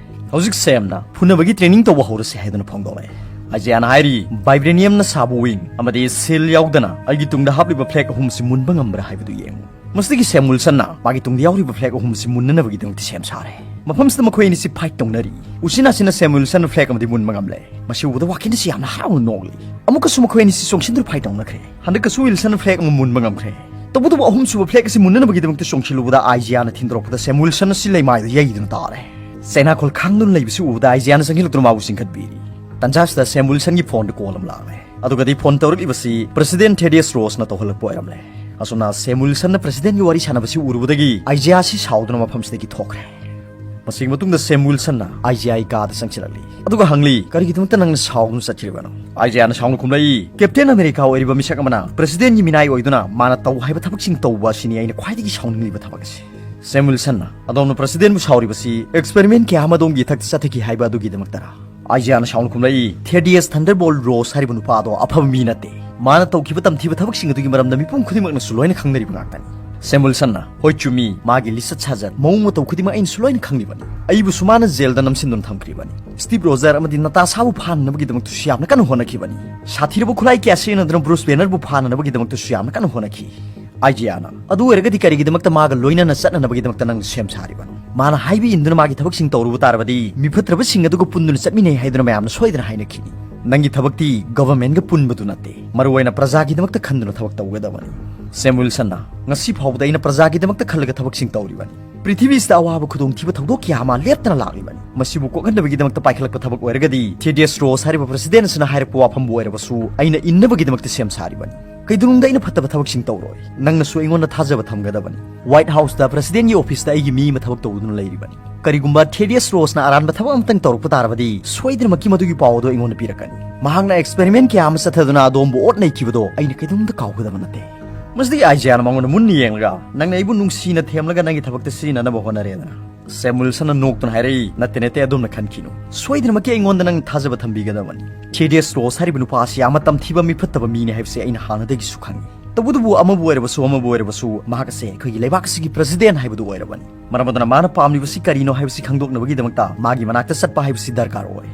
"ꯍꯧꯖꯤꯛ ꯁꯦꯝꯅ ꯐꯨꯅꯕꯒꯤ ꯇ꯭ꯔꯦꯅꯤꯡ ꯇꯧꯕ ꯍꯧꯔꯁꯤ" ꯍꯥꯏꯗꯨꯅ ꯐꯣꯡꯗꯣꯛꯂꯦ꯫ ꯑꯥꯏꯖꯤꯌꯥꯅ ꯍꯥꯏꯔꯤ, "ꯚꯥꯏꯕ꯭ꯔꯦꯅꯤꯌꯝꯅ ꯁꯥꯕ ꯋꯤꯡ ꯑꯃꯗꯤ ꯁꯤꯜ ꯌꯥꯎꯗꯅ ꯑꯩꯒꯤ ꯇꯨꯡꯗ ꯍꯥꯞꯂꯤꯕ ꯐ꯭ꯂꯦꯒ ꯑꯍꯨꯝꯁꯤ ꯃꯨꯟꯕ ꯉꯝꯕ꯭ꯔꯥ ꯍꯥꯏꯕꯗꯨ ꯌꯦꯡꯉꯨ꯫" ꯃꯁꯤꯗꯒꯤ ꯁꯦꯝ ꯋꯤꯜꯁꯟꯅ ꯃꯥꯒꯤ ꯇꯨꯡꯗ ꯌꯥꯎꯔꯤꯕ ꯐ꯭ꯂꯦꯒ ꯑꯍꯨꯝꯁꯤ ꯃꯨꯟꯅꯅꯕꯒꯤꯗꯃꯛꯇ ꯁꯦꯝ ꯁꯥꯔꯦ꯫ ꯃꯐꯝꯁꯤꯗ ꯃꯈꯣꯏ ꯑꯅꯤꯁꯤ ꯐꯥꯏꯠ ꯇꯧꯅꯔꯤ꯫ ꯎꯆꯤꯟ ꯅꯥꯆꯤꯟꯅ ꯁꯦꯝ ꯋꯤꯜꯁꯟꯅ ꯐ꯭ꯂꯦꯒ ꯑꯃꯗꯤ ꯃꯨꯟꯕ ꯉꯝꯂꯦ꯫ ꯃꯁꯤ ꯎꯕꯗ ꯋꯥꯀꯤꯟ ꯑꯁꯤ ꯌꯥꯝꯅ ꯍꯔꯥꯎꯅ ꯅꯣꯛꯂꯤ꯫ ꯑꯃꯨꯛꯀꯁꯨ ꯃꯈꯣꯏ ꯑꯅꯤꯁꯤ ꯆꯣꯡꯁꯤꯟꯗꯨꯅ ꯐꯥꯏꯠ ꯇꯧꯅꯈ꯭ꯔꯦ꯫ ꯍꯟꯗꯛꯀꯁꯨ ꯋꯤꯜꯁꯟꯅ ꯐ꯭ꯂꯦꯒ ꯑꯃ ꯃꯨꯟꯕ ꯉꯝꯈ꯭ꯔꯦ꯫ ꯇꯧꯕꯇꯕꯨ ꯑꯍꯨꯝꯁꯨꯕ ꯐ꯭ꯂꯦꯒ ꯑꯁꯤ ꯃꯨꯟꯅꯅꯕꯒꯤꯗꯃꯛꯇ ꯆꯣꯡꯁꯤꯜꯂꯨꯕꯗ ꯑꯥꯏꯖꯤꯌꯥꯅ ꯊꯤꯟꯗꯣꯔꯛꯄꯗ ꯁꯦꯝ ꯋꯤꯜꯁꯟ ꯑꯁꯤ ꯂꯩꯃꯥꯏꯗ ꯌꯩꯗꯨꯅ ꯇꯥꯔꯦ꯫ ꯆꯩꯅꯥꯈꯣꯜ ꯈꯥꯡꯗꯨꯅ ꯂꯩꯕꯁꯤ ꯎꯕꯗ ꯑꯥꯏꯖꯤꯌꯥꯅ ꯆꯪꯁꯤꯜꯂꯛꯇꯨꯅ ꯃꯥꯕꯨ ꯆꯤꯡꯈꯠꯄꯤꯔꯤ꯫ ꯇꯟꯖꯥꯁꯤꯗ ꯁꯦꯝ ꯋꯤꯜꯁꯟꯒꯤ ꯐꯣꯟꯗ ꯀꯣꯜ ꯑꯃ ꯂꯥꯛꯂꯦ꯫ ꯑꯗꯨꯒꯗꯤ ꯐꯣꯟ ꯇꯧꯔꯛꯂꯤꯕꯁꯤ ꯄ꯭ꯔꯦꯁꯤꯗꯦꯟꯠ ꯊꯦꯗꯤꯌꯁ ꯔꯣꯁꯅ ꯇꯧꯍꯜꯂꯛꯄ ꯑꯣꯏꯔꯝꯂꯦ꯫ ꯑꯁꯨꯝꯅ ꯁꯦꯝ ꯋꯤꯜꯁꯟꯅ ꯄ꯭ꯔꯦꯁꯤꯗꯦꯟꯠꯀꯤ ꯋꯥꯔꯤ ꯁꯥꯟꯅꯕꯁꯤ ꯎꯔꯨꯕꯗꯒꯤ ꯑꯥꯏꯖꯤꯌꯥꯁꯤ ꯁꯥꯎꯗꯨꯅ ꯃꯐꯝꯁꯤꯗꯒꯤ ꯊꯣꯛꯈ꯭ꯔꯦ꯫ ꯃꯁꯤꯒꯤ ꯃꯇꯨꯡꯗ ꯁꯦꯝ ꯋꯤꯜꯁꯟꯅ ꯑꯥꯏꯖꯤꯌꯥꯒꯤ ꯀꯥꯗ ꯆꯪꯁꯤꯜꯂꯛꯂꯤ꯫ ꯑꯗꯨꯒ ꯍꯪꯂꯤ, "ꯀꯔꯤꯒꯤꯗꯃꯛꯇ ꯅꯪꯅ ꯁꯥꯎꯗꯨꯅ ꯆꯠꯈꯤꯕꯅꯣ?" ꯑꯥꯏꯖꯤꯌꯥꯅ ꯁꯥꯎꯅ ꯈꯨꯝꯂꯛꯏ, "ꯀꯦꯞꯇꯦꯟ ꯑꯃꯦꯔꯤꯀꯥ ꯑꯣꯏꯔꯤꯕ ꯃꯤꯁꯛ ꯑꯃꯅ ꯄ꯭ꯔꯦꯁꯤꯗꯦꯟꯠꯀꯤ ꯃꯤꯅꯥꯏ ꯑꯣꯏꯗꯨꯅ ꯃꯥꯅ ꯇꯧ ꯍꯥꯏꯕ ꯊꯕꯛꯁꯤꯡ ꯇꯧꯕ ꯑꯁꯤꯅꯤ ꯑꯩꯅ ꯈ꯭ꯋꯥꯏꯗꯒꯤ ꯁꯥꯎꯅꯤꯡꯂꯤꯕ ꯊꯕꯛ ꯑꯁꯤ꯫" ꯁꯦꯝ ꯋꯤꯜꯁꯟꯅ, "ꯑꯗꯣꯝꯅ ꯄ꯭ꯔꯦꯁꯤꯗꯦꯟꯠꯕꯨ ꯁꯥꯎꯔꯤꯕꯁꯤ ꯑꯦꯛꯁꯄꯦꯔꯤꯃꯦꯟꯠ ꯀꯌꯥ ꯑꯃ ꯑꯗꯣꯝꯒꯤ ꯏꯊꯛꯇ ꯆꯠꯊꯈꯤ ꯍꯥꯏꯕ ꯑꯗꯨꯒꯤꯗꯃꯛꯇꯔꯥ?" ꯑꯥꯏꯖꯤꯌꯥꯅ ꯁꯥꯎꯅ ꯈꯨꯝꯂꯛꯏ, "ꯊꯦꯗꯤꯌꯁ ꯊꯟꯗꯔꯕꯣꯜ ꯔꯣꯁ ꯍꯥꯏꯔꯤꯕ ꯅꯨꯄꯥ ꯑꯗꯣ ꯑꯐꯕ ꯃꯤ ꯅꯠꯇꯦ꯫ ꯃꯥꯅ ꯇꯧꯈꯤꯕ ꯇꯝꯊꯤꯕ ꯊꯕꯛꯁꯤꯡ ꯑꯗꯨꯒꯤ ꯃꯔꯝꯗ ꯃꯤꯄꯨꯝ ꯈꯨꯗꯤꯡꯃꯛꯅꯁꯨ ꯂꯣꯏꯅ ꯈꯪꯅꯔꯤꯕ ꯉꯥꯛꯇꯅꯤ꯫ ꯁꯦꯝ ꯋꯤꯜꯁꯟꯅ, "ꯍꯣꯏ, ꯆꯨꯝꯃꯤ, ꯃꯥꯒꯤ ꯂꯤꯆꯠ ꯁꯥꯖꯠ, ꯃꯑꯣꯡ ꯃꯇꯧ ꯈꯨꯗꯤꯡꯃꯛ ꯑꯩꯅꯁꯨ ꯂꯣꯏꯅ ꯈꯪꯂꯤꯕꯅꯤ꯫ ꯑꯩꯕꯨꯁꯨ ꯃꯥꯅ ꯖꯦꯜꯗ ꯅꯝꯁꯤꯟꯗꯨꯅ ꯊꯝꯈ꯭ꯔꯤꯕꯅꯤ꯫ ꯁ꯭ꯇꯤꯚ ꯔꯣꯖꯔ ꯑꯃꯗꯤ ꯅꯇꯥꯁꯥꯕꯨ ꯐꯥꯅꯅꯕꯒꯤꯗꯃꯛꯇꯁꯨ ꯌꯥꯝꯅ ꯀꯟꯅ ꯍꯣꯠꯅꯈꯤꯕꯅꯤ꯫ ꯁꯥꯊꯤꯔꯕ ꯈꯨꯠꯂꯥꯏ ꯀꯌꯥ ꯁꯤꯖꯤꯟꯅꯗꯨꯅ ꯕ꯭ꯔꯨꯁ ꯕꯦꯅꯔꯕꯨ ꯐꯥꯅꯅꯕꯒꯤꯗꯃꯛꯇꯁꯨ ꯌꯥꯝꯅ ꯀꯟꯅ ꯍꯣꯠꯅꯈꯤ꯫" ꯑꯥꯏꯖꯤꯌꯥꯅ, "ꯑꯗꯨ ꯑꯣꯏꯔꯒꯗꯤ ꯀꯔꯤꯒꯤꯗꯃꯛꯇ ꯃꯥꯒ ꯂꯣꯏꯅꯅ ꯆꯠꯅꯅꯕꯒꯤꯗꯃꯛꯇ ꯅꯪꯅ ꯁꯦꯝ ꯁꯥꯔꯤꯕꯅꯣ? ꯃꯥꯅ ꯍꯥꯏꯕ ꯏꯟꯗꯨꯅ ꯃꯥꯒꯤ ꯊꯕꯛꯁꯤꯡ ꯇꯧꯔꯨꯕ ꯇꯥꯔꯕꯗꯤ, ꯃꯤꯐꯠꯇ꯭ꯔꯕꯁꯤꯡ ꯑꯗꯨꯒ ꯄꯨꯟꯗꯨꯅ ꯆꯠꯃꯤꯟꯅꯩ ꯍꯥꯏꯗꯨꯅ ꯃꯌꯥꯝꯅ ꯁꯣꯏꯗꯅ ꯍꯥꯏꯅꯈꯤꯅꯤ꯫ ꯅꯪꯒꯤ ꯊꯕꯛꯇꯤ ꯒꯚꯔꯟꯃꯦꯟꯠꯒ ꯄꯨꯟꯕꯗꯨ ꯅꯠꯇꯦ, ꯃꯔꯨꯑꯣꯏꯅ ꯄ꯭ꯔꯖꯥꯒꯤꯗꯃꯛꯇ ꯈꯟꯗꯨꯅ ꯊꯕꯛ ꯇꯧꯒꯗꯕꯅꯤ꯫" ꯁꯦꯝ ꯋꯤꯜꯁꯟꯅ, "ꯉꯁꯤ ꯐꯥꯎꯕꯗ ꯑꯩꯅ ꯄ꯭ꯔꯖꯥꯒꯤꯗꯃꯛꯇ ꯈꯜꯂꯒ ꯊꯕꯛꯁꯤꯡ ꯇꯧꯔꯤꯕꯅꯤ꯫ ꯄ꯭ꯔꯤꯊꯤꯕꯤꯁꯤꯗ ꯑꯋꯥꯕ ꯈꯨꯗꯣꯡꯊꯤꯕ ꯊꯧꯗꯣꯛ ꯀꯌꯥ ꯑꯃ ꯂꯦꯞꯇꯅ ꯂꯥꯛꯂꯤꯕꯅꯤ꯫ ꯃꯁꯤꯕꯨ ꯀꯣꯛꯍꯟꯅꯕꯒꯤꯗꯃꯛꯇ ꯄꯥꯏꯈꯠꯂꯛꯄ ꯊꯕꯛ ꯑꯣꯏꯔꯒꯗꯤ, ꯊꯦꯗꯤꯌꯁ ꯔꯣꯁ ꯍꯥꯏꯔꯤꯕ ꯄ꯭ꯔꯁꯤꯗꯦꯟꯠ ꯑꯁꯤꯅ ꯍꯥꯏꯔꯛꯄ ꯋꯥꯐꯝꯕꯨ ꯑꯣꯏꯔꯕꯁꯨ ꯑꯩꯅ ꯏꯟꯅꯕꯒꯤꯗꯃꯛꯇ ꯁꯦꯝ ꯁꯥꯔꯤꯕꯅꯤ꯫ ꯀꯩꯗꯧꯅꯨꯡꯗ ꯑꯩꯅ ꯐꯠꯇꯕ ꯊꯕꯛꯁꯤꯡ ꯇꯧꯔꯣꯏ꯫ ꯅꯪꯅꯁꯨ ꯑꯩꯉꯣꯟꯗ ꯊꯥꯖꯕ ꯊꯝꯒꯗꯕꯅꯤ꯫ ꯋꯥꯏꯠ ꯍꯥꯎꯁꯇ ꯄ꯭ꯔꯁꯤꯗꯦꯟꯠꯀꯤ ꯑꯣꯐꯤꯁꯇ ꯑꯩꯒꯤ ꯃꯤ ꯑꯃ ꯊꯕꯛ ꯇꯧꯗꯨꯅ ꯂꯩꯔꯤꯕꯅꯤ꯫ ꯀꯔꯤꯒꯨꯝꯕ ꯊꯦꯗꯤꯌꯁ ꯔꯣꯁꯅ ꯑꯔꯥꯟꯕ ꯊꯕꯛ ꯑꯃꯇꯪ ꯇꯧꯔꯛꯄ ꯇꯥꯔꯕꯗꯤ, ꯁꯣꯏꯗꯅꯃꯛꯀꯤ ꯃꯗꯨꯒꯤ ꯄꯥꯎ ꯑꯗꯨ ꯑꯩꯉꯣꯟꯗ ꯄꯤꯔꯛꯀꯅꯤ꯫ ꯃꯍꯥꯛꯅ ꯑꯦꯛꯁꯄꯦꯔꯤꯃꯦꯟꯠ ꯀꯌꯥ ꯑꯃ ꯆꯠꯊꯗꯨꯅ ꯑꯗꯣꯝꯕꯨ ꯑꯣꯠ ꯅꯩꯈꯤꯕꯗꯣ ꯑꯩꯅ ꯀꯩꯗꯧꯅꯨꯡꯗ ꯀꯥꯎꯒꯗꯕ ꯅꯠꯇꯦ꯫" ꯃꯁꯤꯗꯒꯤ ꯑꯥꯏꯖꯤꯌꯥꯅ ꯃꯉꯣꯟꯗ ꯃꯨꯟꯅ ꯌꯦꯡꯂꯒ, "ꯅꯪꯅ ꯑꯩꯕꯨ ꯅꯨꯡꯁꯤꯅ ꯊꯦꯝꯂꯒ ꯅꯪꯒꯤ ꯊꯕꯛꯇ ꯁꯤꯖꯤꯟꯅꯅꯕ ꯍꯣꯠꯅꯔꯦꯗꯅ?" ꯁꯦꯝ ꯋꯤꯜꯁꯟꯅ ꯅꯣꯛꯇꯨꯅ ꯍꯥꯏꯔꯛꯏ, "ꯅꯠꯇꯦ, ꯅꯠꯇꯦ, ꯑꯗꯣꯝꯅ ꯈꯟꯈꯤꯅꯨ꯫ ꯁꯣꯏꯗꯅꯃꯛꯀꯤ ꯑꯩꯉꯣꯟꯗ ꯅꯪꯅ ꯊꯥꯖꯕ ꯊꯝꯕꯤꯒꯗꯕꯅꯤ꯫ ꯊꯦꯗꯤꯌꯁ ꯔꯣꯁ ꯍꯥꯏꯔꯤꯕ ꯅꯨꯄꯥ ꯑꯁꯤ ꯌꯥꯝꯅ ꯇꯝꯊꯤꯕ ꯃꯤꯐꯠꯇꯕ ꯃꯤꯅꯤ ꯍꯥꯏꯕꯁꯤ ꯑꯩꯅ ꯍꯥꯟꯅꯗꯒꯤꯁꯨ ꯈꯪꯏ꯫ ꯇꯧꯕꯇꯕꯨ ꯑꯃꯕꯨ ꯑꯣꯏꯔꯕꯁꯨ ꯑꯃꯕꯨ ꯑꯣꯏꯔꯕꯁꯨ ꯃꯍꯥꯛ ꯑꯁꯦ ꯑꯩꯈꯣꯏꯒꯤ ꯂꯩꯕꯥꯛ ꯑꯁꯤꯒꯤ ꯄ꯭ꯔꯁꯤꯗꯦꯟꯠ ꯍꯥꯏꯕꯗꯨ ꯑꯣꯏꯔꯕꯅꯤ꯫ ꯃꯔꯝ ꯑꯗꯨꯅ ꯃꯥꯅ ꯄꯥꯝꯂꯤꯕꯁꯤ ꯀꯔꯤꯅꯣ ꯍꯥꯏꯕꯁꯤ ꯈꯪꯗꯣꯛꯅꯕꯒꯤꯗꯃꯛꯇ ꯃꯥꯒꯤ ꯃꯅꯥꯛꯇ ꯆꯠꯄ ꯍꯥꯏꯕꯁꯤ ꯗꯔꯀꯥꯔ ꯑꯣꯏ꯫"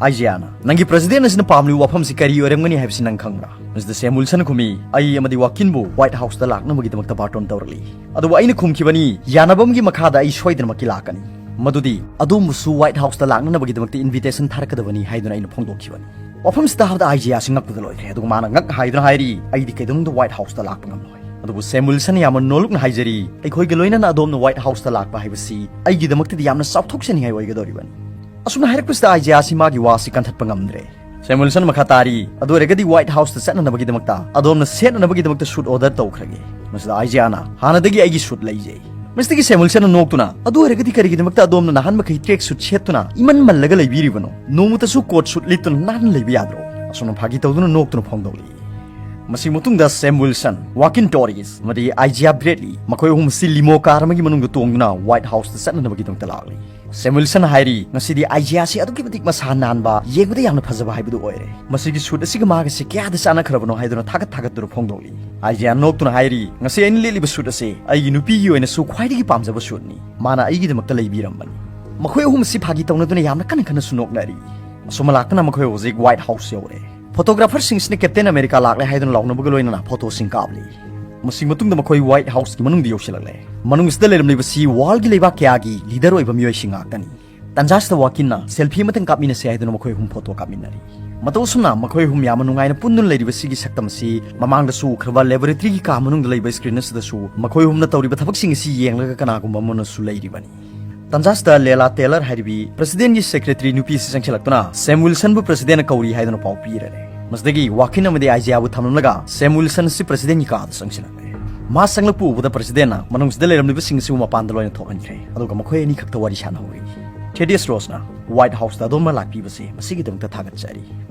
ꯑꯥꯏꯖꯤꯌꯥꯅ, "ꯅꯪꯒꯤ ꯄ꯭ꯔꯁꯤꯗꯦꯟꯠ ꯑꯁꯤꯅ ꯄꯥꯝꯂꯤꯕ ꯋꯥꯐꯝꯁꯤ ꯀꯔꯤ ꯑꯣꯏꯔꯝꯒꯅꯤ ꯍꯥꯏꯕꯁꯤ ꯅꯪ ꯈꯪꯕ꯭ꯔꯥ?" ꯃꯤꯁꯇꯔ ꯁꯦꯝ ꯋꯤꯜꯁꯟ ꯈꯨꯝꯃꯤ, "ꯑꯩ ꯑꯃꯗꯤ ꯋꯥꯀꯤꯟꯕꯨ ꯋꯥꯏꯠ ꯍꯥꯎꯁꯇ ꯂꯥꯛꯅꯕꯒꯤꯗꯃꯛꯇ ꯕꯥꯔꯇꯣꯟ ꯇꯧꯔꯛꯂꯤ꯫ ꯑꯗꯨꯕꯨ ꯑꯩꯅ ꯈꯨꯝꯈꯤꯕꯅꯤ, ꯌꯥꯅꯕ ꯑꯃꯒꯤ ꯃꯈꯥꯗ ꯑꯩ ꯁꯣꯏꯗꯅꯃꯛꯀꯤ ꯂꯥꯛꯀꯅꯤ꯫ ꯃꯗꯨꯗꯤ ꯑꯗꯣꯝꯕꯨꯁꯨ ꯋꯥꯏꯠ ꯍꯥꯎꯁꯇ ꯂꯥꯛꯅꯅꯕꯒꯤꯗꯃꯛꯇ ꯏꯟꯚꯤꯇꯦꯁꯟ ꯊꯥꯔꯛꯀꯗꯕꯅꯤ ꯍꯥꯏꯗꯨꯅ ꯑꯩꯅ ꯐꯣꯡꯗꯣꯛꯈꯤꯕꯅꯤ꯫" ꯋꯥꯐꯝꯁꯤ ꯇꯥꯕꯗ ꯑꯥꯏꯖꯤꯌꯥꯁꯤ ꯉꯛꯄꯗ ꯂꯣꯏꯈ꯭ꯔꯦ꯫ ꯑꯗꯨꯒ ꯃꯥꯅ ꯉꯛ ꯍꯥꯏꯗꯨꯅ ꯍꯥꯏꯔꯤ, "ꯑꯩꯗꯤ ꯀꯩꯗꯧꯅꯨꯡꯗ ꯋꯥꯏꯠ ꯍꯥꯎꯁꯇ ꯂꯥꯛꯄ ꯉꯝꯂꯣꯏ꯫" ꯑꯗꯨꯕꯨ ꯁꯦꯝ ꯋꯤꯜꯁꯟꯅ ꯌꯥꯝꯅ ꯅꯣꯜꯂꯨꯛꯅ ꯍꯥꯏꯖꯔꯤ, "ꯑꯩꯈꯣꯏꯒ ꯂꯣꯏꯅꯅ ꯑꯗꯣꯝꯅ ꯋꯥꯏꯠ ꯍꯥꯎꯁꯇ ꯂꯥꯛꯄ ꯍꯥꯏꯕꯁꯤ ꯑꯩꯒꯤꯗꯃꯛꯇꯗꯤ ꯌꯥꯝꯅ ꯆꯥꯎꯊꯣꯛꯆꯅꯤꯡꯉꯥꯏ ꯑꯣꯏꯒꯗꯧꯔꯤꯕꯅꯤ꯫" ꯑꯁꯨꯝꯅ ꯍꯥꯏꯔꯛꯄꯁꯤꯗ ꯑꯥꯏꯖꯤꯌꯥꯁꯤ ꯃꯥꯒꯤ ꯋꯥꯁꯤ ꯀꯟꯊꯠꯄ ꯉꯝꯗ꯭ꯔꯦ꯫ ꯁꯦꯝ ꯋꯤꯜꯁꯟ ꯃꯈꯥ ꯇꯥꯔꯤ, "ꯑꯗꯨ ꯑꯣꯏꯔꯒꯗꯤ ꯋꯥꯏꯠ ꯍꯥꯎꯁꯇ ꯆꯠꯅꯅꯕꯒꯤꯗꯃꯛꯇ ꯑꯗꯣꯝꯅ ꯁꯦꯠꯅꯅꯕꯒꯤꯗꯃꯛꯇ ꯁꯨꯠ ꯑꯣꯔꯗꯔ ꯇꯧꯈ꯭ꯔꯒꯦ꯫" ꯃꯁꯤꯗ ꯑꯥꯏꯖꯤꯌꯥꯅ, "ꯍꯥꯟꯅꯗꯒꯤ ꯑꯩꯒꯤ ꯁꯨꯠ ꯂꯩꯖꯩ꯫" ꯃꯁꯤꯗꯒꯤ ꯁꯦꯝ ꯋꯤꯜꯁꯟꯅ ꯅꯣꯛꯇꯨꯅ, "ꯑꯗꯨ ꯑꯣꯏꯔꯒꯗꯤ ꯀꯔꯤꯒꯤꯗꯃꯛꯇ ꯑꯗꯣꯝꯅ ꯅꯍꯥꯟ ꯃꯈꯩ ꯇ꯭ꯔꯦꯛ ꯁꯨꯠ ꯁꯦꯠꯇꯨꯅ ꯏꯃꯟ ꯃꯜꯂꯒ ꯂꯩꯕꯤꯔꯤꯕꯅꯣ? ꯅꯣꯡꯃꯇꯁꯨ ꯀꯣꯠ ꯁꯨꯠ ꯂꯤꯠꯇꯨꯅ ꯅꯥꯟꯅ ꯂꯩꯕ ꯌꯥꯗ꯭ꯔꯣ?" ꯑꯁꯨꯝꯅ ꯐꯥꯒꯤ ꯇꯧꯗꯨꯅ ꯅꯣꯛꯇꯨꯅ ꯐꯣꯡꯗꯣꯛꯂꯤ꯫ ꯃꯁꯤꯒꯤ ꯃꯇꯨꯡꯗ ꯁꯦꯝ ꯋꯤꯜꯁꯟ, ꯋꯥꯀꯤꯟ ꯇꯣꯔꯤꯁ ꯑꯃꯗꯤ ꯑꯥꯏꯖꯤꯌꯥ ꯕ꯭ꯔꯦꯗꯂꯤ, ꯃꯈꯣꯏ ꯑꯍꯨꯝ ꯑꯁꯤ ꯂꯤꯃꯣ ꯀꯥꯔ ꯑꯃꯒꯤ ꯃꯅꯨꯡꯗ ꯇꯣꯡꯗꯨꯅ ꯋꯥꯏꯠ ꯍꯥꯎꯁꯇ ꯆꯠꯅꯅꯕꯒꯤꯗꯃꯛꯇ ꯂꯥꯛꯂꯤ꯫ ꯁꯦꯝ ꯋꯤꯜꯁꯟ ꯍꯥꯏꯔꯤ, "ꯉꯁꯤꯗꯤ ꯑꯥꯏꯖꯤꯌꯥꯁꯤ ꯑꯗꯨꯛꯀꯤ ꯃꯇꯤꯛ ꯃꯁꯥ ꯅꯥꯟꯕ, ꯌꯦꯡꯕꯗ ꯌꯥꯝꯅ ꯐꯖꯕ ꯍꯥꯏꯕꯗꯨ ꯑꯣꯏꯔꯦ꯫ ꯃꯁꯤꯒꯤ ꯁꯨꯠ ꯑꯁꯤꯒ ꯃꯥꯒꯁꯦ ꯀꯌꯥꯗ ꯆꯥꯟꯅꯈ꯭ꯔꯕꯅꯣ?" ꯍꯥꯏꯗꯨꯅ ꯊꯥꯒꯠ ꯊꯥꯒꯠꯇꯨꯅ ꯐꯣꯡꯗꯣꯛꯂꯤ꯫ ꯑꯥꯏꯖꯤꯌꯥ ꯅꯣꯛꯇꯨꯅ ꯍꯥꯏꯔꯤ, "ꯉꯁꯤ ꯑꯩꯅ ꯂꯤꯠꯂꯤꯕ ꯁꯨꯠ ꯑꯁꯤ ꯑꯩꯒꯤ ꯅꯨꯄꯤꯒꯤ ꯑꯣꯏꯅꯁꯨ ꯈ꯭ꯋꯥꯏꯗꯒꯤ ꯄꯥꯝꯖꯕ ꯁꯨꯠꯅꯤ꯫ ꯃꯥꯅ ꯑꯩꯒꯤꯗꯃꯛꯇ ꯂꯩꯕꯤꯔꯝꯕꯅꯤ꯫" ꯃꯈꯣꯏ ꯑꯍꯨꯝ ꯑꯁꯤ ꯐꯥꯒꯤ ꯇꯧꯅꯗꯨꯅ ꯌꯥꯝꯅ ꯀꯟꯅ ꯀꯟꯅꯁꯨ ꯅꯣꯛꯅꯔꯤ꯫ ꯑꯁꯨꯝ ꯂꯥꯛꯇꯅ ꯃꯈꯣꯏ ꯍꯧꯖꯤꯛ ꯋꯥꯏꯠ ꯍꯥꯎꯁ ꯌꯧꯔꯦ꯫ ꯐꯣꯇꯣꯒ꯭ꯔꯥꯐꯔꯁꯤꯡꯁꯤꯅ "ꯀꯦꯞꯇꯦꯟ ꯑꯃꯦꯔꯤꯀꯥ ꯂꯥꯛꯂꯦ" ꯍꯥꯏꯗꯨꯅ ꯂꯥꯎꯅꯕꯒ ꯂꯣꯏꯅꯅ ꯐꯣꯇꯣꯁꯤꯡ ꯀꯥꯞꯂꯤ꯫ ꯃꯁꯤ ꯃꯇꯨꯡꯗ ꯃꯈꯣꯏ ꯋꯥꯏꯠ ꯍꯥꯎꯁꯀꯤ ꯃꯅꯨꯡꯗ ꯌꯧꯁꯤꯜꯂꯛꯂꯦ꯫ ꯃꯅꯨꯡꯁꯤꯗ ꯂꯩꯔꯝꯂꯤꯕꯁꯤ ꯋꯥꯔꯜꯒꯤ ꯂꯩꯕꯥꯛ ꯀꯌꯥꯒꯤ ꯂꯤꯗꯔ ꯑꯣꯏꯕ ꯃꯤꯑꯣꯏꯁꯤꯡ ꯉꯥꯛꯇꯅꯤ꯫ ꯇꯟꯖꯥꯁꯤꯗ ꯋꯥꯀꯤꯟꯅ "ꯁꯦꯜꯐꯤ ꯑꯃꯇꯪ ꯀꯥꯞꯃꯤꯟꯅꯁꯦ" ꯍꯥꯏꯗꯨꯅ ꯃꯈꯣꯏ ꯑꯍꯨꯝ ꯐꯣꯇꯣ ꯀꯥꯞꯃꯤꯟꯅꯔꯤ꯫ ꯃꯇꯧ ꯑꯁꯨꯝꯅ ꯃꯈꯣꯏ ꯑꯍꯨꯝ ꯌꯥꯝꯅ ꯅꯨꯡꯉꯥꯏꯅ ꯄꯨꯟꯗꯨꯅ ꯂꯩꯔꯤꯕꯁꯤꯒꯤ ꯁꯛꯇꯝ ꯑꯁꯤ ꯃꯃꯥꯡꯗꯁꯨ ꯎꯈ꯭ꯔꯕ ꯂꯦꯕꯣꯔꯦꯇꯔꯤꯒꯤ ꯀꯥ ꯃꯅꯨꯡꯗ ꯂꯩꯕ ꯁ꯭ꯀ꯭ꯔꯤꯟ ꯑꯁꯤꯗꯁꯨ ꯃꯈꯣꯏ ꯑꯍꯨꯝꯅ ꯇꯧꯔꯤꯕ ꯊꯕꯛꯁꯤꯡ ꯑꯁꯤ ꯌꯦꯡꯂꯒ ꯀꯅꯥꯒꯨꯝꯕ ꯑꯃꯅꯁꯨ ꯂꯩꯔꯤꯕꯅꯤ꯫ ꯇꯟꯖꯥꯁꯤꯗ ꯂꯦꯂꯥ ꯇꯦꯂꯔ ꯍꯥꯏꯔꯤꯕꯤ ꯄ꯭ꯔꯁꯤꯗꯦꯟꯒꯤ ꯁꯦꯀ꯭ꯔꯦꯇꯔꯤ ꯅꯨꯄꯤ ꯑꯁꯤ ꯆꯪꯁꯤꯜꯂꯛꯇꯨꯅ "ꯁꯦꯝ ꯋꯤꯜꯁꯟꯕꯨ ꯄ꯭ꯔꯁꯤꯗꯦꯟꯅ ꯀꯧꯔꯤ" ꯍꯥꯏꯗꯨꯅ ꯄꯥꯎ ꯄꯤꯔꯔꯦ꯫ ꯃꯁꯤꯗꯒꯤ ꯋꯥꯀꯤꯟ ꯑꯃꯗꯤ ꯑꯥꯏꯖꯤꯌꯥꯕꯨ ꯊꯝꯂꯝꯂꯒ ꯁꯦꯝ ꯋꯤꯜꯁꯟ ꯑꯁꯤ ꯄ꯭ꯔꯁꯤꯗꯦꯟꯒꯤ ꯀꯥꯗ ꯆꯪꯁꯤꯜꯂꯛꯂꯦ꯫ ꯃꯥ ꯆꯪꯂꯛꯄ ꯎꯕꯗ ꯄ꯭ꯔꯁꯤꯗꯦꯟꯅ ꯃꯅꯨꯡꯁꯤꯗ ꯂꯩꯔꯝꯂꯤꯕꯁꯤꯡ ꯑꯁꯤꯕꯨ ꯃꯄꯥꯟꯗ ꯂꯣꯏꯅ ꯊꯣꯛꯍꯟꯈ꯭ꯔꯦ꯫ ꯑꯗꯨꯒ ꯃꯈꯣꯏ ꯑꯅꯤꯈꯛꯇ ꯋꯥꯔꯤ ꯁꯥꯟꯅꯍꯧꯔꯤ꯫ ꯊꯦꯗꯤꯌꯁ ꯔꯣꯁꯅ ꯋꯥꯏꯠ ꯍꯥꯎꯁꯇ ꯑꯗꯣꯝꯅ ꯂꯥꯛꯄꯤꯕꯁꯦ ꯃꯁꯤꯒꯤꯗꯃꯛꯇ ꯊꯥꯒꯠꯆꯔꯤ꯫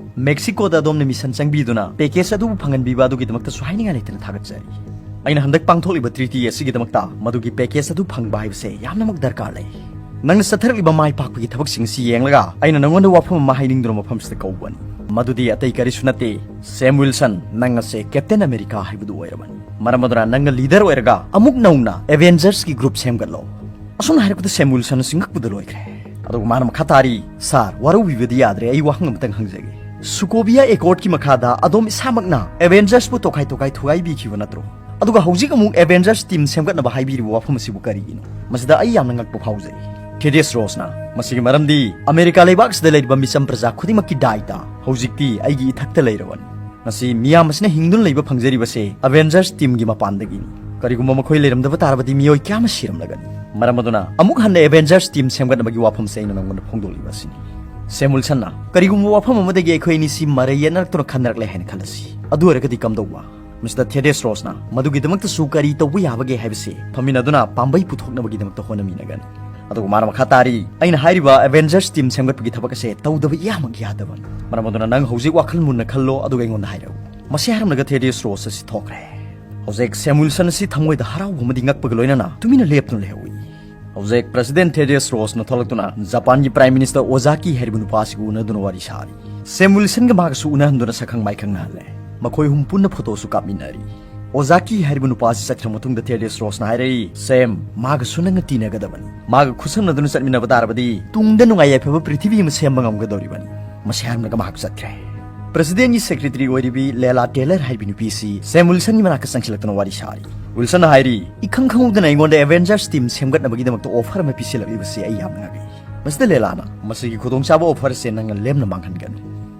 ꯃꯦꯛꯁꯤꯀꯣꯗ ꯑꯗꯣꯝꯅ ꯃꯤꯁꯟ ꯆꯪꯕꯤꯗꯨꯅ ꯄꯦꯀꯦꯖ ꯑꯗꯨꯕꯨ ꯐꯪꯍꯟꯕꯤꯕ ꯑꯗꯨꯒꯤꯗꯃꯛꯇꯁꯨ ꯍꯥꯏꯅꯤꯡꯉꯥꯏ ꯂꯩꯇꯅ ꯊꯥꯒꯠꯆꯔꯤ꯫ ꯑꯩꯅ ꯍꯟꯗꯛ ꯄꯥꯡꯊꯣꯛꯂꯤꯕ ꯇ꯭ꯔꯤꯇꯤ ꯑꯁꯤꯒꯤꯗꯃꯛꯇ ꯃꯗꯨꯒꯤ ꯄꯦꯀꯦꯖ ꯑꯗꯨ ꯐꯪꯕ ꯍꯥꯏꯕꯁꯦ ꯌꯥꯝꯅꯃꯛ ꯗꯔꯀꯥꯔ ꯂꯩ꯫ ꯅꯪꯅ ꯆꯠꯊꯔꯛꯂꯤꯕ ꯃꯥꯏ ꯄꯥꯛꯄꯒꯤ ꯊꯕꯛꯁꯤꯡ ꯑꯁꯤ ꯌꯦꯡꯂꯒ ꯑꯩꯅ ꯅꯪꯉꯣꯟꯗ ꯋꯥꯐꯝ ꯑꯃ ꯍꯥꯏꯅꯤꯡꯗꯨꯅ ꯃꯐꯝꯁꯤꯗ ꯀꯧꯕꯅꯤ꯫ ꯃꯗꯨꯗꯤ ꯑꯇꯩ ꯀꯔꯤꯁꯨ ꯅꯠꯇꯦ, ꯁꯦꯝ ꯋꯤꯜꯁꯟ, ꯅꯪ ꯑꯁꯦ ꯀꯦꯞꯇꯦꯟ ꯑꯃꯦꯔꯤꯀꯥ ꯍꯥꯏꯕꯗꯨ ꯑꯣꯏꯔꯕꯅꯤ꯫ ꯃꯔꯝ ꯑꯗꯨꯅ ꯅꯪꯅ ꯂꯤꯗꯔ ꯑꯣꯏꯔꯒ ꯑꯃꯨꯛ ꯅꯧꯅ ꯑꯦꯚꯦꯟꯖꯔꯁꯀꯤ ꯒ꯭ꯔꯨꯞ ꯁꯦꯝꯒꯠꯂꯣ꯫ ꯑꯁꯨꯝꯅ ꯍꯥꯏꯔꯛꯄꯗ ꯁꯦꯝ ꯋꯤꯜꯁꯟ ꯑꯁꯤ ꯉꯛꯄꯗ ꯂꯣꯏꯈ꯭ꯔꯦ꯫ ꯑꯗꯨꯒ ꯃꯥꯅ ꯃꯈꯥ ꯇꯥꯔꯤ, "ꯁꯥꯔ, ꯋꯥꯔꯧꯕꯤꯕꯗꯤ ꯌꯥꯗ꯭ꯔꯦ, ꯑꯩ ꯋꯥꯍꯪ ꯑꯃꯇꯪ ꯍꯪꯖꯒꯦ꯫ ꯁꯨꯀꯣꯕꯤꯌꯥ ꯑꯦꯀꯣꯔꯗꯀꯤ ꯃꯈꯥꯗ ꯑꯗꯣꯝ ꯏꯁꯥꯃꯛꯅ ꯑꯦꯚꯦꯟꯖꯔꯁꯄꯨ ꯇꯣꯈꯥꯏ ꯇꯣꯈꯥꯏ ꯊꯨꯒꯥꯏꯕꯤꯈꯤꯕ ꯅꯠꯇ꯭ꯔꯣ? ꯑꯗꯨꯒ ꯍꯧꯖꯤꯛ ꯑꯃꯨꯛ ꯑꯦꯚꯦꯟꯖꯔꯁ ꯇꯤꯝ ꯁꯦꯝꯒꯠꯅꯕ ꯍꯥꯏꯕꯤꯔꯤꯕ ꯋꯥꯐꯝ ꯑꯁꯤꯕꯨ ꯀꯔꯤꯒꯤꯅꯣ? ꯃꯁꯤꯗ ꯑꯩ ꯌꯥꯝꯅ ꯉꯛꯄ ꯐꯥꯎꯖꯩ꯫" ꯊꯦꯗꯤꯌꯁ ꯔꯣꯁꯅ, "ꯃꯁꯤꯒꯤ ꯃꯔꯝꯗꯤ ꯑꯃꯦꯔꯤꯀꯥ ꯂꯩꯕꯥꯛ ꯑꯁꯤꯗ ꯂꯩꯔꯤꯕ ꯃꯤꯆꯝ ꯄ꯭ꯔꯖꯥ ꯈꯨꯗꯤꯡꯃꯛꯀꯤ ꯗꯥꯏꯇ ꯍꯧꯖꯤꯛꯇꯤ ꯑꯩꯒꯤ ꯏꯊꯛꯇ ꯂꯩꯔꯕꯅꯤ꯫ ꯉꯁꯤ ꯃꯤꯌꯥꯝ ꯑꯁꯤꯅ ꯍꯤꯡꯗꯨꯅ ꯂꯩꯕ ꯐꯪꯖꯔꯤꯕꯁꯦ ꯑꯦꯚꯦꯟꯖꯔꯁ ꯇꯤꯝꯒꯤ ꯃꯄꯥꯟꯗꯒꯤꯅꯤ꯫ ꯀꯔꯤꯒꯨꯝꯕ ꯃꯈꯣꯏ ꯂꯩꯔꯝꯗꯕ ꯇꯥꯔꯕꯗꯤ ꯃꯤꯑꯣꯏ ꯀꯌꯥ ꯑꯃ ꯁꯤꯔꯝꯂꯒꯅꯤ꯫ ꯃꯔꯝ ꯑꯗꯨꯅ ꯑꯃꯨꯛ ꯍꯟꯅ ꯑꯦꯚꯦꯟꯖꯔꯁ ꯇꯤꯝ ꯁꯦꯝꯒꯠꯅꯕꯒꯤ ꯋꯥꯐꯝꯁꯦ ꯑꯩꯅ ꯅꯉꯣꯟꯗ ꯐꯣꯡꯗꯣꯛꯂꯤꯕ ꯑꯁꯤꯅꯤ꯫" ꯁꯦꯝ ꯋꯤꯜꯁꯟꯅ, "ꯀꯔꯤꯒꯨꯝꯕ ꯋꯥꯐꯝ ꯑꯃꯗꯒꯤ ꯑꯩꯈꯣꯏ ꯑꯅꯤꯁꯤ ꯃꯔꯩ ꯌꯦꯠꯅꯔꯛꯇꯨꯅ ꯈꯟꯅꯔꯛꯂꯦ ꯍꯥꯏꯅ ꯈꯜꯂꯁꯤ꯫ ꯑꯗꯨ ꯑꯣꯏꯔꯒꯗꯤ ꯀꯝꯗꯧꯕ?" ꯃꯤꯁꯇꯔ ꯊꯦꯗꯤꯌꯁ ꯔꯣꯁꯅ, "ꯃꯗꯨꯒꯤꯗꯃꯛꯇꯁꯨ ꯀꯔꯤ ꯇꯧꯕ ꯌꯥꯕꯒꯦ ꯍꯥꯏꯕꯁꯤ ꯐꯝꯃꯤꯟꯅꯗꯨꯅ ꯄꯥꯝꯕꯩ ꯄꯨꯊꯣꯛꯅꯕꯒꯤꯗꯃꯛꯇ ꯍꯣꯠꯅꯃꯤꯟꯅꯒꯅꯤ꯫" ꯑꯗꯨꯒ ꯃꯥꯅ ꯃꯈꯥ ꯇꯥꯔꯤ, "ꯑꯩꯅ ꯍꯥꯏꯔꯤꯕ ꯑꯦꯚꯦꯟꯖꯔꯁ ꯇꯤꯝ ꯁꯦꯝꯒꯠꯄꯒꯤ ꯊꯕꯛ ꯑꯁꯦ ꯇꯧꯗꯕ ꯏꯌꯥꯃꯛ ꯌꯥꯗꯕꯅꯤ꯫ ꯃꯔꯝ ꯑꯗꯨꯅ ꯅꯪ ꯍꯧꯖꯤꯛ ꯋꯥꯈꯜ ꯃꯨꯟꯅ ꯈꯜꯂꯣ, ꯑꯗꯨꯒ ꯑꯩꯉꯣꯟꯗ ꯍꯥꯏꯔꯛꯎ꯫" ꯃꯁꯤ ꯍꯥꯏꯔꯝꯂꯒ ꯊꯦꯗꯤꯌꯁ ꯔꯣꯁ ꯑꯁꯤ ꯊꯣꯛꯈ꯭ꯔꯦ꯫ ꯍꯧꯖꯤꯛ ꯁꯦꯝ ꯋꯤꯜꯁꯟ ꯑꯁꯤ ꯊꯃꯣꯏꯗ ꯍꯔꯥꯎꯕ ꯑꯃꯗꯤ ꯉꯛꯄꯒ ꯂꯣꯏꯅꯅ ꯇꯨꯃꯤꯟꯅ ꯂꯦꯞꯇꯨꯅ ꯂꯩꯍꯧꯏ꯫ ꯍꯧꯖꯤꯛ ꯄ꯭ꯔꯦꯁꯤꯗꯦꯟꯠ ꯊꯦꯗꯤꯌꯁ ꯔꯣꯁꯅ ꯊꯣꯛꯂꯛꯇꯨꯅ ꯖꯄꯥꯟꯒꯤ ꯄ꯭ꯔꯥꯏꯝ ꯃꯤꯅꯤꯁꯇꯔ ꯑꯣꯖꯥꯀꯤ ꯍꯥꯏꯔꯤꯕ ꯅꯨꯄꯥ ꯑꯁꯤꯒ ꯎꯅꯗꯨꯅ ꯋꯥꯔꯤ ꯁꯥꯔꯤ꯫ ꯁꯦꯝ ꯋꯤꯜꯁꯟꯒ ꯃꯥꯒꯁꯨ ꯎꯅꯍꯟꯗꯨꯅ ꯁꯛꯈꯪ ꯃꯥꯏꯈꯪꯅꯍꯜꯂꯦ꯫ ꯃꯈꯣꯏ ꯑꯍꯨꯝ ꯄꯨꯟꯅ ꯐꯣꯇꯣꯁꯨ ꯀꯥꯞꯃꯤꯟꯅꯔꯤ꯫ ꯑꯣꯖꯥꯀꯤ ꯍꯥꯏꯔꯤꯕ ꯅꯨꯄꯥ ꯑꯁꯤ ꯆꯠꯈ꯭ꯔ ꯃꯇꯨꯡꯗ ꯊꯦꯗꯤꯌꯁ ꯔꯣꯁꯅ ꯍꯥꯏꯔꯛꯏ, "ꯁꯦꯝ, ꯃꯥꯒꯁꯨ ꯅꯪꯅ ꯇꯤꯟꯅꯒꯗꯕꯅꯤ꯫ ꯃꯥꯒ ꯈꯨꯠꯁꯝꯅꯗꯨꯅ ꯆꯠꯃꯤꯟꯅꯕ ꯇꯥꯔꯕꯗꯤ ꯇꯨꯡꯗ ꯅꯨꯡꯉꯥꯏ ꯌꯥꯏꯐꯕ ꯄ꯭ꯔꯤꯊꯤꯕꯤ ꯑꯃ ꯁꯦꯝꯕ ꯉꯝꯒꯗꯧꯔꯤꯕꯅꯤ꯫" ꯃꯁꯤ ꯍꯥꯏꯔꯝꯂꯒ ꯃꯍꯥꯛ ꯆꯠꯈ꯭ꯔꯦ꯫ ꯄ꯭ꯔꯦꯁꯤꯗꯦꯟꯠꯀꯤ ꯁꯦꯀ꯭ꯔꯦꯇꯔꯤ ꯑꯣꯏꯔꯤꯕꯤ ꯂꯦꯂꯥ ꯇꯦꯂꯔ ꯍꯥꯏꯔꯤꯕꯤ ꯅꯨꯄꯤ ꯑꯁꯤ ꯁꯦꯝ ꯋꯤꯜꯁꯟꯒꯤ ꯃꯅꯥꯛꯇ ꯆꯪꯁꯤꯜꯂꯛꯇꯨꯅ ꯋꯥꯔꯤ ꯁꯥꯔꯤ꯫ ꯋꯤꯜꯁꯟꯅ ꯍꯥꯏꯔꯤ, "ꯏꯈꯪ ꯈꯪꯍꯧꯗꯅ ꯑꯩꯉꯣꯟꯗ ꯑꯦꯚꯦꯟꯖꯔꯁ ꯇꯤꯝ ꯁꯦꯝꯒꯠꯅꯕꯒꯤꯗꯃꯛꯇ ꯑꯣꯐꯔ ꯑꯃ ꯄꯤꯁꯤꯜꯂꯛꯂꯤꯕꯁꯤ ꯑꯩ ꯌꯥꯝꯅ ꯉꯛꯏ꯫" ꯃꯁꯤꯗ ꯂꯦꯂꯥꯅ, "ꯃꯁꯤꯒꯤ ꯈꯨꯗꯣꯡꯆꯥꯕ ꯑꯣꯐꯔꯁꯦ ꯅꯪꯅ ꯂꯦꯝꯅ ꯃꯥꯡꯍꯟꯒꯅꯨ꯫"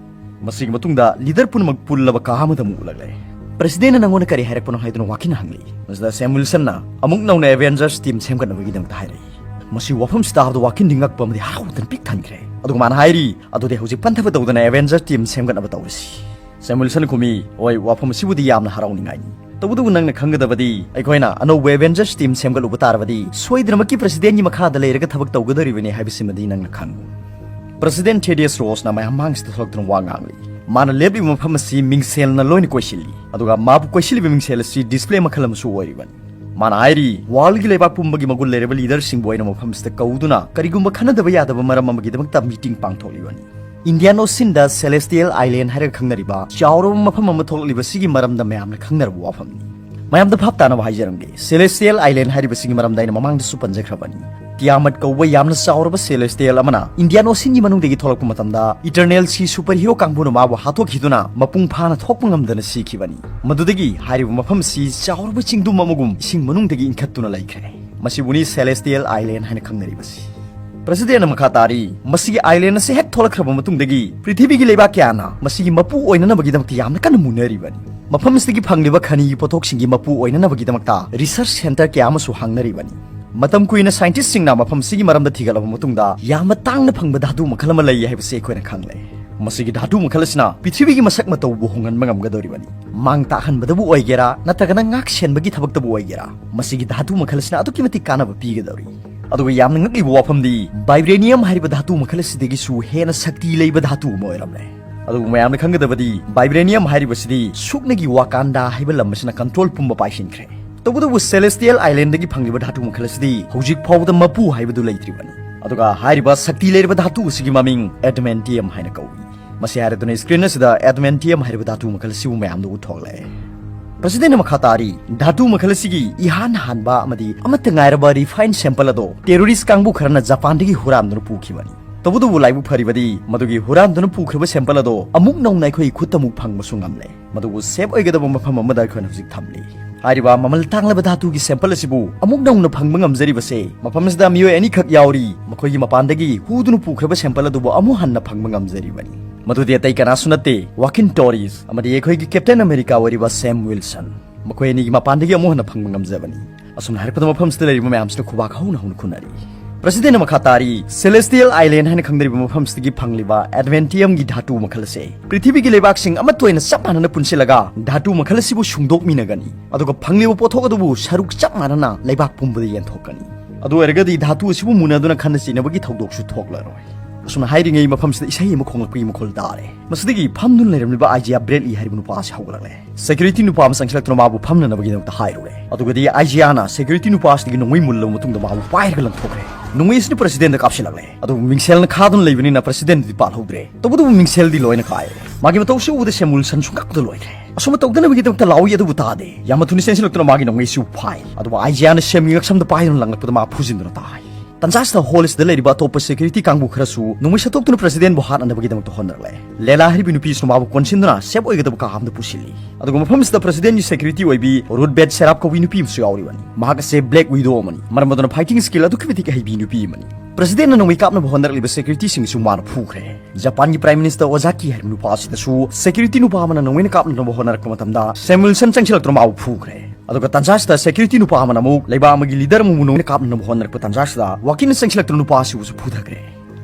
ꯃꯁꯤꯒꯤ ꯃꯇꯨꯡꯗ ꯂꯤꯗꯔ ꯄꯨꯝꯅꯃꯛ ꯄꯨꯜꯂꯕ ꯀꯥ ꯑꯃꯗ ꯑꯃꯨꯛ ꯎꯠꯂꯛꯂꯦ꯫ ꯄ꯭ꯔꯦꯁꯤꯗꯦꯟꯠꯅ ꯅꯪꯉꯣꯟꯗ ꯀꯔꯤ ꯍꯥꯏꯔꯛꯄꯅꯣ ꯍꯥꯏꯗꯨꯅ ꯋꯥꯀꯤꯟꯅ ꯍꯪꯂꯛꯏ꯫ ꯃꯁꯤꯗ ꯁꯦꯝ ꯋꯤꯜꯁꯟꯅ ꯑꯃꯨꯛ ꯅꯧꯅ ꯑꯦꯚꯦꯟꯖꯔꯁ ꯇꯤꯝ ꯁꯦꯝꯒꯠꯅꯕꯒꯤꯗꯃꯛꯇ ꯍꯥꯏꯔꯛꯏ꯫ ꯃꯁꯤ ꯋꯥꯐꯝꯁꯤ ꯇꯥꯕꯗ ꯋꯥꯀꯤꯟꯗꯤ ꯉꯛꯄ ꯑꯃꯗꯤ ꯍꯔꯥꯎꯗꯅ ꯄꯤꯛ ꯊꯟꯈ꯭ꯔꯦ꯫ ꯑꯗꯨꯒ ꯃꯥꯅ ꯍꯥꯏꯔꯤ, "ꯑꯗꯨꯗꯤ ꯍꯧꯖꯤꯛ ꯄꯟꯊꯕ ꯇꯧꯗꯅ ꯑꯦꯚꯦꯟꯖꯔ ꯇꯤꯝ ꯁꯦꯝꯒꯠꯅꯕ ꯇꯧꯔꯁꯤ꯫" ꯁꯦꯝ ꯋꯤꯜꯁꯟꯅ ꯈꯨꯝꯃꯤ, "ꯍꯣꯏ, ꯋꯥꯐꯝ ꯑꯁꯤꯕꯨꯗꯤ ꯌꯥꯝꯅ ꯍꯔꯥꯎꯅꯤꯡꯉꯥꯏꯅꯤ꯫ ꯇꯧꯕꯇꯕꯨ ꯅꯪꯅ ꯈꯪꯒꯗꯕꯗꯤ, ꯑꯩꯈꯣꯏꯅ ꯑꯅꯧꯕ ꯑꯦꯚꯦꯟꯖꯔꯁ ꯇꯤꯝ ꯁꯦꯝꯒꯠꯂꯨꯕ ꯇꯥꯔꯕꯗꯤ ꯁꯣꯏꯗꯅꯃꯛꯀꯤ ꯄ꯭ꯔꯦꯁꯤꯗꯦꯟꯠꯀꯤ ꯃꯈꯥꯗ ꯂꯩꯔꯒ ꯊꯕꯛ ꯇꯧꯒꯗꯧꯔꯤꯕꯅꯤ ꯍꯥꯏꯕꯁꯤꯃꯗꯤ ꯅꯪꯅ ꯈꯪꯉꯨ꯫" ꯄ꯭ꯔꯦꯁꯤꯗꯦꯟꯠ ꯊꯦꯗꯤꯌꯁ ꯔꯣꯁꯅ ꯃꯌꯥꯝ ꯃꯥꯡꯁꯤꯗ ꯊꯣꯛꯂꯛꯇꯨꯅ ꯋꯥ ꯉꯥꯡꯂꯤ꯫ ꯃꯥꯅ ꯂꯦꯞꯂꯤꯕ ꯃꯐꯝ ꯑꯁꯤ ꯃꯤꯡꯁꯦꯜꯅ ꯂꯣꯏꯅ ꯀꯣꯏꯁꯤꯜꯂꯤ꯫ ꯑꯗꯨꯒ ꯃꯥꯕꯨ ꯀꯣꯏꯁꯤꯜꯂꯤꯕ ꯃꯤꯡꯁꯦꯜ ꯑꯁꯤ ꯗꯤꯁꯄ꯭ꯂꯦ ꯃꯈꯜ ꯑꯃꯁꯨ ꯑꯣꯏꯔꯤꯕꯅꯤ꯫ ꯃꯥꯅ ꯍꯥꯏꯔꯤ, ꯋꯥꯔꯜꯒꯤ ꯂꯩꯕꯥꯛ ꯄꯨꯝꯕꯒꯤ ꯃꯒꯨꯟ ꯂꯩꯔꯕ ꯂꯤꯗꯔꯁꯤꯡꯕꯨ ꯑꯩꯅ ꯃꯐꯝꯁꯤꯗ ꯀꯧꯗꯨꯅ ꯀꯔꯤꯒꯨꯝꯕ ꯈꯟꯅꯗꯕ ꯌꯥꯗꯕ ꯃꯔꯝ ꯑꯃꯒꯤꯗꯃꯛꯇ ꯃꯤꯇꯤꯡ ꯄꯥꯡꯊꯣꯛꯂꯤꯕꯅꯤ꯫ ꯏꯟꯗꯤꯌꯥꯟ ꯑꯣꯁꯤꯟꯗ ꯁꯦꯂꯦꯁꯇꯤꯌꯦꯜ ꯑꯥꯏꯂꯦꯟ ꯍꯥꯏꯔꯒ ꯈꯪꯅꯔꯤꯕ ꯆꯥꯎꯔꯕ ꯃꯐꯝ ꯑꯃ ꯊꯣꯛꯂꯛꯂꯤꯕꯁꯤꯒꯤ ꯃꯔꯝꯗ ꯃꯌꯥꯝꯅ ꯈꯪꯅꯔꯕ ꯋꯥꯐꯝꯅꯤ꯫ ꯃꯌꯥꯝꯗ ꯚꯥꯞ ꯇꯥꯅꯕ ꯍꯥꯏꯖꯔꯝꯒꯦ, ꯁꯦꯂꯦꯁꯇꯤꯌꯦꯜ ꯑꯥꯏꯂꯦꯟ ꯍꯥꯏꯔꯤꯕꯁꯤꯒꯤ ꯃꯔꯝꯗ ꯑꯩꯅ ꯃꯃꯥꯡꯗꯁꯨ ꯄꯟꯖꯈ꯭ꯔꯕꯅꯤ꯫ ꯇꯤꯌꯥꯃꯠ ꯀꯧꯕ ꯌꯥꯝꯅ ꯆꯥꯎꯔꯕ ꯁꯦꯂꯦꯁꯇꯤꯌꯦꯜ ꯑꯃꯅ ꯏꯟꯗꯤꯌꯥꯟ ꯑꯣꯁꯤꯟꯒꯤ ꯃꯅꯨꯡꯗꯒꯤ ꯊꯣꯛꯂꯛꯄ ꯃꯇꯝꯗ, ꯏꯇꯔꯅꯦꯜꯁꯤ ꯁꯨꯄꯔ ꯍꯤꯔꯣ ꯀꯥꯡꯕꯨꯅ ꯃꯥꯕꯨ ꯍꯥꯠꯇꯣꯛꯈꯤꯗꯨꯅ ꯃꯄꯨꯡ ꯐꯥꯅ ꯊꯣꯛꯄ ꯉꯝꯗꯅ ꯁꯤꯈꯤꯕꯅꯤ꯫ ꯃꯗꯨꯗꯒꯤ ꯍꯥꯏꯔꯤꯕ ꯃꯐꯝ ꯑꯁꯤ ꯆꯥꯎꯔꯕ ꯆꯤꯡꯗꯨꯝ ꯑꯃꯒꯨꯝ ꯏꯁꯤꯡ ꯃꯅꯨꯡꯗꯒꯤ ꯏꯟꯈꯠꯇꯨꯅ ꯂꯩꯈ꯭ꯔꯦ꯫ ꯃꯁꯤꯕꯨꯅꯤ ꯁꯦꯂꯦꯁꯇꯤꯌꯦꯜ ꯑꯥꯏꯂꯦꯟ ꯍꯥꯏꯅ ꯈꯪꯅꯔꯤꯕꯁꯤ꯫ ꯄ꯭ꯔꯦꯁꯤꯗꯦꯟꯠꯅ ꯃꯈꯥ ꯇꯥꯔꯤ, ꯃꯁꯤꯒꯤ ꯑꯥꯏꯂꯦꯟ ꯑꯁꯤ ꯍꯦꯛ ꯊꯣꯛꯂꯛꯈ꯭ꯔꯕ ꯃꯇꯨꯡꯗꯒꯤ ꯄ꯭ꯔꯤꯊꯤꯕꯤꯒꯤ ꯂꯩꯕꯥꯛ ꯀꯌꯥꯅ ꯃꯁꯤꯒꯤ ꯃꯄꯨ ꯑꯣꯏꯅꯅꯕꯒꯤꯗꯃꯛꯇ ꯌꯥꯝꯅ ꯀꯟꯅ ꯃꯨꯟꯅꯔꯤꯕꯅꯤ꯫ ꯃꯐꯝ ꯑꯁꯤꯗꯒꯤ ꯐꯪꯂꯤꯕ ꯈꯅꯤꯒꯤ ꯄꯣꯠꯊꯣꯛꯁꯤꯡꯒꯤ ꯃꯄꯨ ꯑꯣꯏꯅꯅꯕꯒꯤꯗꯃꯛꯇ ꯔꯤꯁꯔꯆ ꯁꯦꯟꯇꯔ ꯀꯌꯥ ꯑꯃꯁꯨ ꯍꯥꯡꯅꯔꯤꯕꯅꯤ꯫ ꯃꯇꯝ ꯀꯨꯏꯅ ꯁꯥꯏꯟꯇꯤꯁꯁꯤꯡꯅ ꯃꯐꯝ ꯑꯁꯤꯒꯤ ꯃꯔꯝꯗ ꯊꯤꯒꯠꯂꯕ ꯃꯇꯨꯡꯗ, ꯌꯥꯝꯅ ꯇꯥꯡꯅ ꯐꯪꯕ ꯙꯥꯇꯨ ꯃꯈꯜ ꯑꯃ ꯂꯩ ꯍꯥꯏꯕꯁꯤ ꯑꯩꯈꯣꯏꯅ ꯈꯪꯂꯦ꯫ ꯃꯁꯤꯒꯤ ꯙꯥꯇꯨ ꯃꯈꯜ ꯑꯁꯤꯅ ꯄ꯭ꯔꯤꯊꯤꯕꯤꯒꯤ ꯃꯁꯛ ꯃꯇꯧꯕꯨ ꯍꯣꯡꯍꯟꯕ ꯉꯝꯒꯗꯧꯔꯤꯕꯅꯤ꯫ ꯃꯥꯡ ꯇꯥꯛꯍꯟꯕꯗꯕꯨ ꯑꯣꯏꯒꯦꯔꯥ, ꯅꯠꯇ꯭ꯔꯒꯅ ꯉꯥꯛ ꯁꯦꯟꯕꯒꯤ ꯊꯕꯛꯇꯕꯨ ꯑꯣꯏꯒꯦꯔꯥ, ꯃꯁꯤꯒꯤ ꯙꯥꯇꯨ ꯃꯈꯜ ꯑꯁꯤꯅ ꯑꯗꯨꯛꯀꯤ ꯃꯇꯤꯛ ꯀꯥꯟꯅꯕ ꯄꯤꯒꯗꯧꯔꯤ꯫ ꯑꯗꯨꯒ ꯌꯥꯝꯅ ꯉꯛꯂꯤꯕ ꯋꯥꯐꯝꯗꯤ, ꯚꯥꯏꯕ꯭ꯔꯦꯅꯤꯌꯝ ꯍꯥꯏꯔꯤꯕ ꯙꯥꯇꯨ ꯃꯈꯜ ꯑꯁꯤꯗꯒꯤꯁꯨ ꯍꯦꯟꯅ ꯁꯛꯇꯤ ꯂꯩꯕ ꯙꯥꯇꯨ ꯑꯃ ꯑꯣꯏꯔꯝꯂꯦ꯫ ꯑꯗꯨꯕꯨ ꯃꯌꯥꯝꯅ ꯈꯪꯒꯗꯕꯗꯤ, ꯚꯥꯏꯕ꯭ꯔꯦꯅꯤꯌꯝ ꯍꯥꯏꯔꯤꯕꯁꯤꯗꯤ ꯁꯨꯛꯅꯒꯤ ꯋꯥꯀꯥꯟꯗꯥ ꯍꯥꯏꯕ ꯂꯝ ꯑꯁꯤꯅ ꯀꯟꯇ꯭ꯔꯣꯜ ꯄꯨꯝꯕ ꯄꯥꯏꯁꯤꯟꯈ꯭ꯔꯦ꯫ ꯇꯧꯕꯇꯕꯨ Celestial Islandꯗꯒꯤ ꯐꯪꯂꯤꯕ ꯙꯥꯇꯨ ꯃꯈꯜ ꯑꯁꯤꯗꯤ ꯍꯧꯖꯤꯛ ꯐꯥꯎꯕꯗ ꯃꯄꯨ ꯍꯥꯏꯕꯗꯨ ꯂꯩꯇ꯭ꯔꯤꯕꯅꯤ꯫ ꯑꯗꯨꯒ ꯍꯥꯏꯔꯤꯕ ꯁꯛꯇꯤ ꯂꯩꯔꯕ ꯙꯥꯇꯨ ꯑꯁꯤꯒꯤ ꯃꯃꯤꯡ Adamantium ꯍꯥꯏꯅ ꯀꯧꯏ꯫ ꯃꯁꯤ ꯍꯥꯏꯔꯗꯨꯅ screen ꯑꯁꯤꯗ Adamantium ꯍꯥꯏꯔꯤꯕ ꯙꯥꯇꯨ ꯃꯈꯜ ꯑꯁꯤꯕꯨ ꯃꯌꯥꯝꯗ ꯎꯠꯊꯣꯛꯂꯦ꯫ Presidentꯅ ꯃꯈꯥ ꯇꯥꯔꯤ, ꯙꯥꯇꯨ ꯃꯈꯜ ꯑꯁꯤꯒꯤ ꯏꯍꯥꯟ ꯍꯥꯟꯕ ꯑꯃꯗꯤ ꯑꯃꯠꯇ ꯉꯥꯏꯔꯕ refined sample ꯑꯗꯣ terrorist ꯀꯥꯡꯕꯨ ꯈꯔꯅ ꯖꯄꯥꯟꯗꯒꯤ ꯍꯨꯔꯥꯟꯗꯨꯅ ꯄꯨꯈꯤꯕꯅꯤ꯫ ꯇꯧꯕꯇꯕꯨ ꯂꯥꯏꯕꯛ ꯐꯔꯤꯕꯗꯤ ꯃꯗꯨꯒꯤ ꯍꯨꯔꯥꯟꯗꯨꯅ ꯄꯨꯈ꯭ꯔꯤꯕ sample ꯑꯗꯣ ꯑꯃꯨꯛ ꯅꯧꯅ ꯑꯩꯈꯣꯏꯒꯤ ꯈꯨꯠꯇ ꯑꯃꯨꯛ ꯐꯪꯕꯁꯨ ꯉꯝꯂꯦ꯫ ꯃꯗꯨꯕꯨ safe ꯑꯣꯏꯒꯗꯕ ꯃꯐꯝ ꯑꯃꯗ ꯑꯩꯈꯣꯏꯅ ꯍꯧꯖꯤꯛ ꯊꯝꯂꯤ꯫ ꯍꯥꯏꯔꯤꯕ ꯃꯃꯜ ꯇꯥꯡꯂꯕ ꯙꯥꯇꯨꯒꯤ sample ꯑꯁꯤꯕꯨ ꯑꯃꯨꯛ ꯅꯧꯅ ꯐꯪꯕ ꯉꯝꯖꯔꯤꯕꯁꯦ ꯃꯐꯝ ꯑꯁꯤꯗ ꯃꯤꯑꯣꯏ ꯑꯅꯤꯈꯛ ꯌꯥꯎꯔꯤ, ꯃꯈꯣꯏꯒꯤ ꯃꯄꯥꯟꯗꯒꯤ ꯍꯨꯗꯨꯅ ꯄꯨꯈ꯭ꯔꯕ sample ꯑꯗꯨꯕꯨ ꯑꯃꯨꯛ ꯍꯟꯅ ꯐꯪꯕ ꯉꯝꯖꯔꯤꯕꯅꯤ꯫ ꯃꯗꯨꯗꯤ ꯑꯇꯩ ꯀꯅꯥꯁꯨ ꯅꯠꯇꯦ, Joaquin Torres ꯑꯃꯗꯤ ꯑꯩꯈꯣꯏꯒꯤ Captain America ꯑꯣꯏꯔꯤꯕ Sam Wilson꯫ ꯃꯈꯣꯏ ꯑꯅꯤꯒꯤ ꯃꯄꯥꯟꯗꯒꯤ ꯑꯃꯨꯛ ꯍꯟꯅ ꯐꯪꯕ ꯉꯝꯖꯕꯅꯤ꯫ ꯑꯁꯨꯝꯅ ꯍꯥꯏꯔꯛꯄꯗ ꯃꯐꯝꯁꯤꯗ ꯂꯩꯔꯤꯕ ꯃꯌꯥꯝꯁꯤꯅ ꯈꯨꯕꯥꯛ ꯍꯧꯅ ꯍꯧꯅ ꯈꯨꯅꯔꯤ꯫ Presidentꯅ ꯃꯈꯥ ꯇꯥꯔꯤ, Celestial Island ꯍꯥꯏꯅ ꯈꯪꯅꯔꯤꯕ ꯃꯐꯝꯁꯤꯗꯒꯤ ꯐꯪꯂꯤꯕ Adamantiumꯒꯤ ꯙꯥꯇꯨ ꯃꯈꯜ ꯑꯁꯦ ꯄ꯭ꯔꯤꯊꯤꯕꯤꯒꯤ ꯂꯩꯕꯥꯛꯁꯤꯡ ꯑꯃꯠꯇ ꯑꯣꯏꯅ ꯆꯞ ꯃꯥꯟꯅꯅ ꯄꯨꯟꯁꯤꯜꯂꯒ ꯙꯥꯇꯨ ꯃꯈꯜ ꯑꯁꯤꯕꯨ ꯁꯨꯡꯗꯣꯛꯃꯤꯟꯅꯒꯅꯤ꯫ ꯑꯗꯨꯒ ꯐꯪꯂꯤꯕ ꯄꯣꯠꯊꯣꯛ ꯑꯗꯨꯕꯨ ꯁꯔꯨꯛ ꯆꯞ ꯃꯥꯟꯅꯅ ꯂꯩꯕꯥꯛ ꯄꯨꯝꯕꯗ ꯌꯦꯟꯊꯣꯛꯀꯅꯤ꯫ ꯑꯗꯨ ꯑꯣꯏꯔꯒꯗꯤ ꯙꯥꯇꯨ ꯑꯁꯤꯕꯨ ꯃꯨꯟꯅꯗꯨꯅ ꯈꯟꯅ ꯆꯩꯅꯕꯒꯤ ꯊꯧꯗꯣꯛꯁꯨ ꯊꯣꯛꯂꯔꯣꯏ꯫ ꯑꯁꯨꯝꯅ ꯍꯥꯏꯔꯤꯉꯩ ꯃꯐꯝꯁꯤꯗ ꯏꯁꯩ ꯑꯃ ꯈꯣꯡꯂꯛꯄꯒꯤ ꯃꯈꯣꯜ ꯇꯥꯔꯦ꯫ ꯃꯁꯤꯗꯒꯤ ꯐꯝꯗꯨꯅ ꯂꯩꯔꯝꯂꯤꯕ Isaiah Bradley ꯍꯥꯏꯔꯤꯕ ꯅꯨꯄꯥ ꯑꯁꯤ ꯍꯧꯒꯠꯂꯛꯂꯦ꯫ Security ꯅꯨꯄꯥ ꯑꯃ ꯆꯪꯁꯤꯜꯂꯛꯇꯨꯅ ꯃꯥꯕꯨ ꯐꯝꯅꯅꯕꯒꯤꯗꯃꯛꯇ ꯍꯥꯏꯔꯨꯔꯦ꯫ ꯑꯗꯨꯒꯗꯤ Isaiahꯅ security ꯅꯨꯄꯥ ꯑꯁꯤꯗꯒꯤ ꯅꯣꯡꯃꯩ ꯃꯨꯜꯂꯕ ꯃꯇꯨꯡꯗ ꯃꯥꯕꯨ ꯄꯥꯏꯔꯒ ꯂꯪꯊꯣꯛꯈ꯭ꯔꯦ꯫ ꯅꯣꯡꯃꯩ ꯑꯁꯤꯅ Presidentꯗ ꯀꯥꯞꯁꯤꯜꯂꯛꯂꯦ꯫ ꯑꯗꯨꯕꯨ ꯃꯤꯡꯁꯦꯜꯅ ꯈꯥꯗꯨꯅ ꯂꯩꯕꯅꯤꯅ Presidentꯗꯤ ꯄꯥꯜꯍꯧꯗ꯭ꯔꯦ꯫ ꯇꯧꯕꯇꯕꯨ ꯃꯤꯡꯁꯦꯜꯗꯤ ꯂꯣꯏꯅ ꯀꯥꯏꯔꯦ꯫ ꯃꯥꯒꯤ ꯃꯇꯧꯁꯤ ꯎꯕꯗ Sam Wilsonꯁꯨ ꯉꯛꯄꯗ ꯂꯣꯏꯈ꯭ꯔꯦ꯫ ꯑꯁꯨꯝꯅ ꯇꯧꯗꯅꯕꯒꯤꯗꯃꯛꯇ ꯂꯥꯎꯏ, ꯑꯗꯨꯕꯨ ꯇꯥꯗꯦ꯫ ꯌꯥꯝꯅ ꯊꯨꯅ ꯆꯦꯟꯁꯤꯜꯂꯛꯇꯨꯅ ꯃꯥꯒꯤ ꯅꯣꯡꯃꯩꯁꯤꯕꯨ ꯐꯥꯏ꯫ ꯑꯗꯨꯕꯨ Isaiahꯅ Samꯒꯤ ꯉꯛꯁꯝꯗ ꯄꯥꯏꯗꯨꯅ ꯂꯪꯂꯛꯄꯗ ꯃꯥ ꯐꯨꯖꯤꯟꯗꯨꯅ ꯇꯥꯏ꯫ ꯇꯟꯖꯥꯁꯤꯗ hall ꯑꯁꯤꯗ ꯂꯩꯔꯤꯕ ꯑꯇꯣꯞꯄ security ꯀꯥꯡꯕꯨ ꯈꯔꯁꯨ ꯅꯣꯡꯃꯩ ꯁꯠꯇꯣꯛꯇꯨꯅ Presidentꯕꯨ ꯍꯥꯠꯅꯅꯕꯒꯤꯗꯃꯛꯇ ꯍꯣꯠꯅꯔꯛꯂꯦ꯫ Layla ꯍꯥꯏꯔꯤꯕ ꯅꯨꯄꯤꯁꯤꯅ ꯃꯥꯕꯨ ꯀꯣꯟꯁꯤꯟꯗꯨꯅ safe ꯑꯣꯏꯒꯗꯕ ꯀꯥ ꯑꯃꯗ ꯄꯨꯁꯤꯜꯂꯤ꯫ ꯑꯗꯨꯒ ꯃꯐꯝꯁꯤꯗ Presidentꯀꯤ security ꯑꯣꯏꯕꯤ Ruth Bader Serap ꯀꯧꯕꯤ ꯅꯨꯄꯤ ꯑꯃꯁꯨ ꯌꯥꯎꯔꯤꯕꯅꯤ꯫ ꯃꯍꯥꯛ ꯑꯁꯦ Black Widow ꯑꯃꯅꯤ꯫ ꯃꯔꯝ ꯑꯗꯨꯅ fighting skill ꯑꯗꯨꯛꯀꯤ ꯃꯇꯤꯛ ꯍꯩꯕꯤ ꯅꯨꯄꯤ ꯑꯃꯅꯤ꯫ Presidentꯅ ꯅꯣꯡꯃꯩ ꯀꯥꯞꯅꯕ ꯍꯣꯠꯅꯔꯛꯂꯤꯕ securityꯁꯤꯡꯁꯨ ꯃꯥꯅ ꯐꯨꯈ꯭ꯔꯦ꯫ ꯖꯄꯥꯟꯒꯤ Prime Minister Ozaki ꯍꯥꯏꯔꯤꯕ ꯅꯨꯄꯥ ꯑꯁꯤꯗꯁꯨ security ꯅꯨꯄꯥ ꯑꯃꯅ ꯅꯣꯡꯃꯩꯅ ꯀꯥꯞꯅꯅꯕ ꯍꯣꯠꯅꯔꯛꯄ ꯃꯇꯝꯗ Sam Wilson ꯆꯪꯁꯤꯜꯂꯛꯇꯨꯅ ꯃꯥꯕꯨ ꯐꯨꯈ꯭ꯔꯦ꯫ ꯑꯗꯨꯒ ꯇꯟꯖꯥꯁꯤꯗ security ꯅꯨꯄꯥ ꯑꯃꯅ ꯑꯃꯨꯛ ꯂꯩꯕꯥꯛ ꯑꯃꯒꯤ leader ꯑꯃꯕꯨ ꯅꯣꯡꯃꯩꯅ ꯀꯥꯞꯅꯅꯕ ꯍꯣꯠꯅꯔꯛꯄ ꯇꯟꯖꯥꯁꯤꯗ Joaquinꯅ ꯆꯪꯁꯤꯜꯂꯛꯇꯨꯅ ꯅꯨꯄꯥ ꯑꯁꯤꯕꯨꯁꯨ ꯐꯨꯊꯈ꯭ꯔꯦ꯫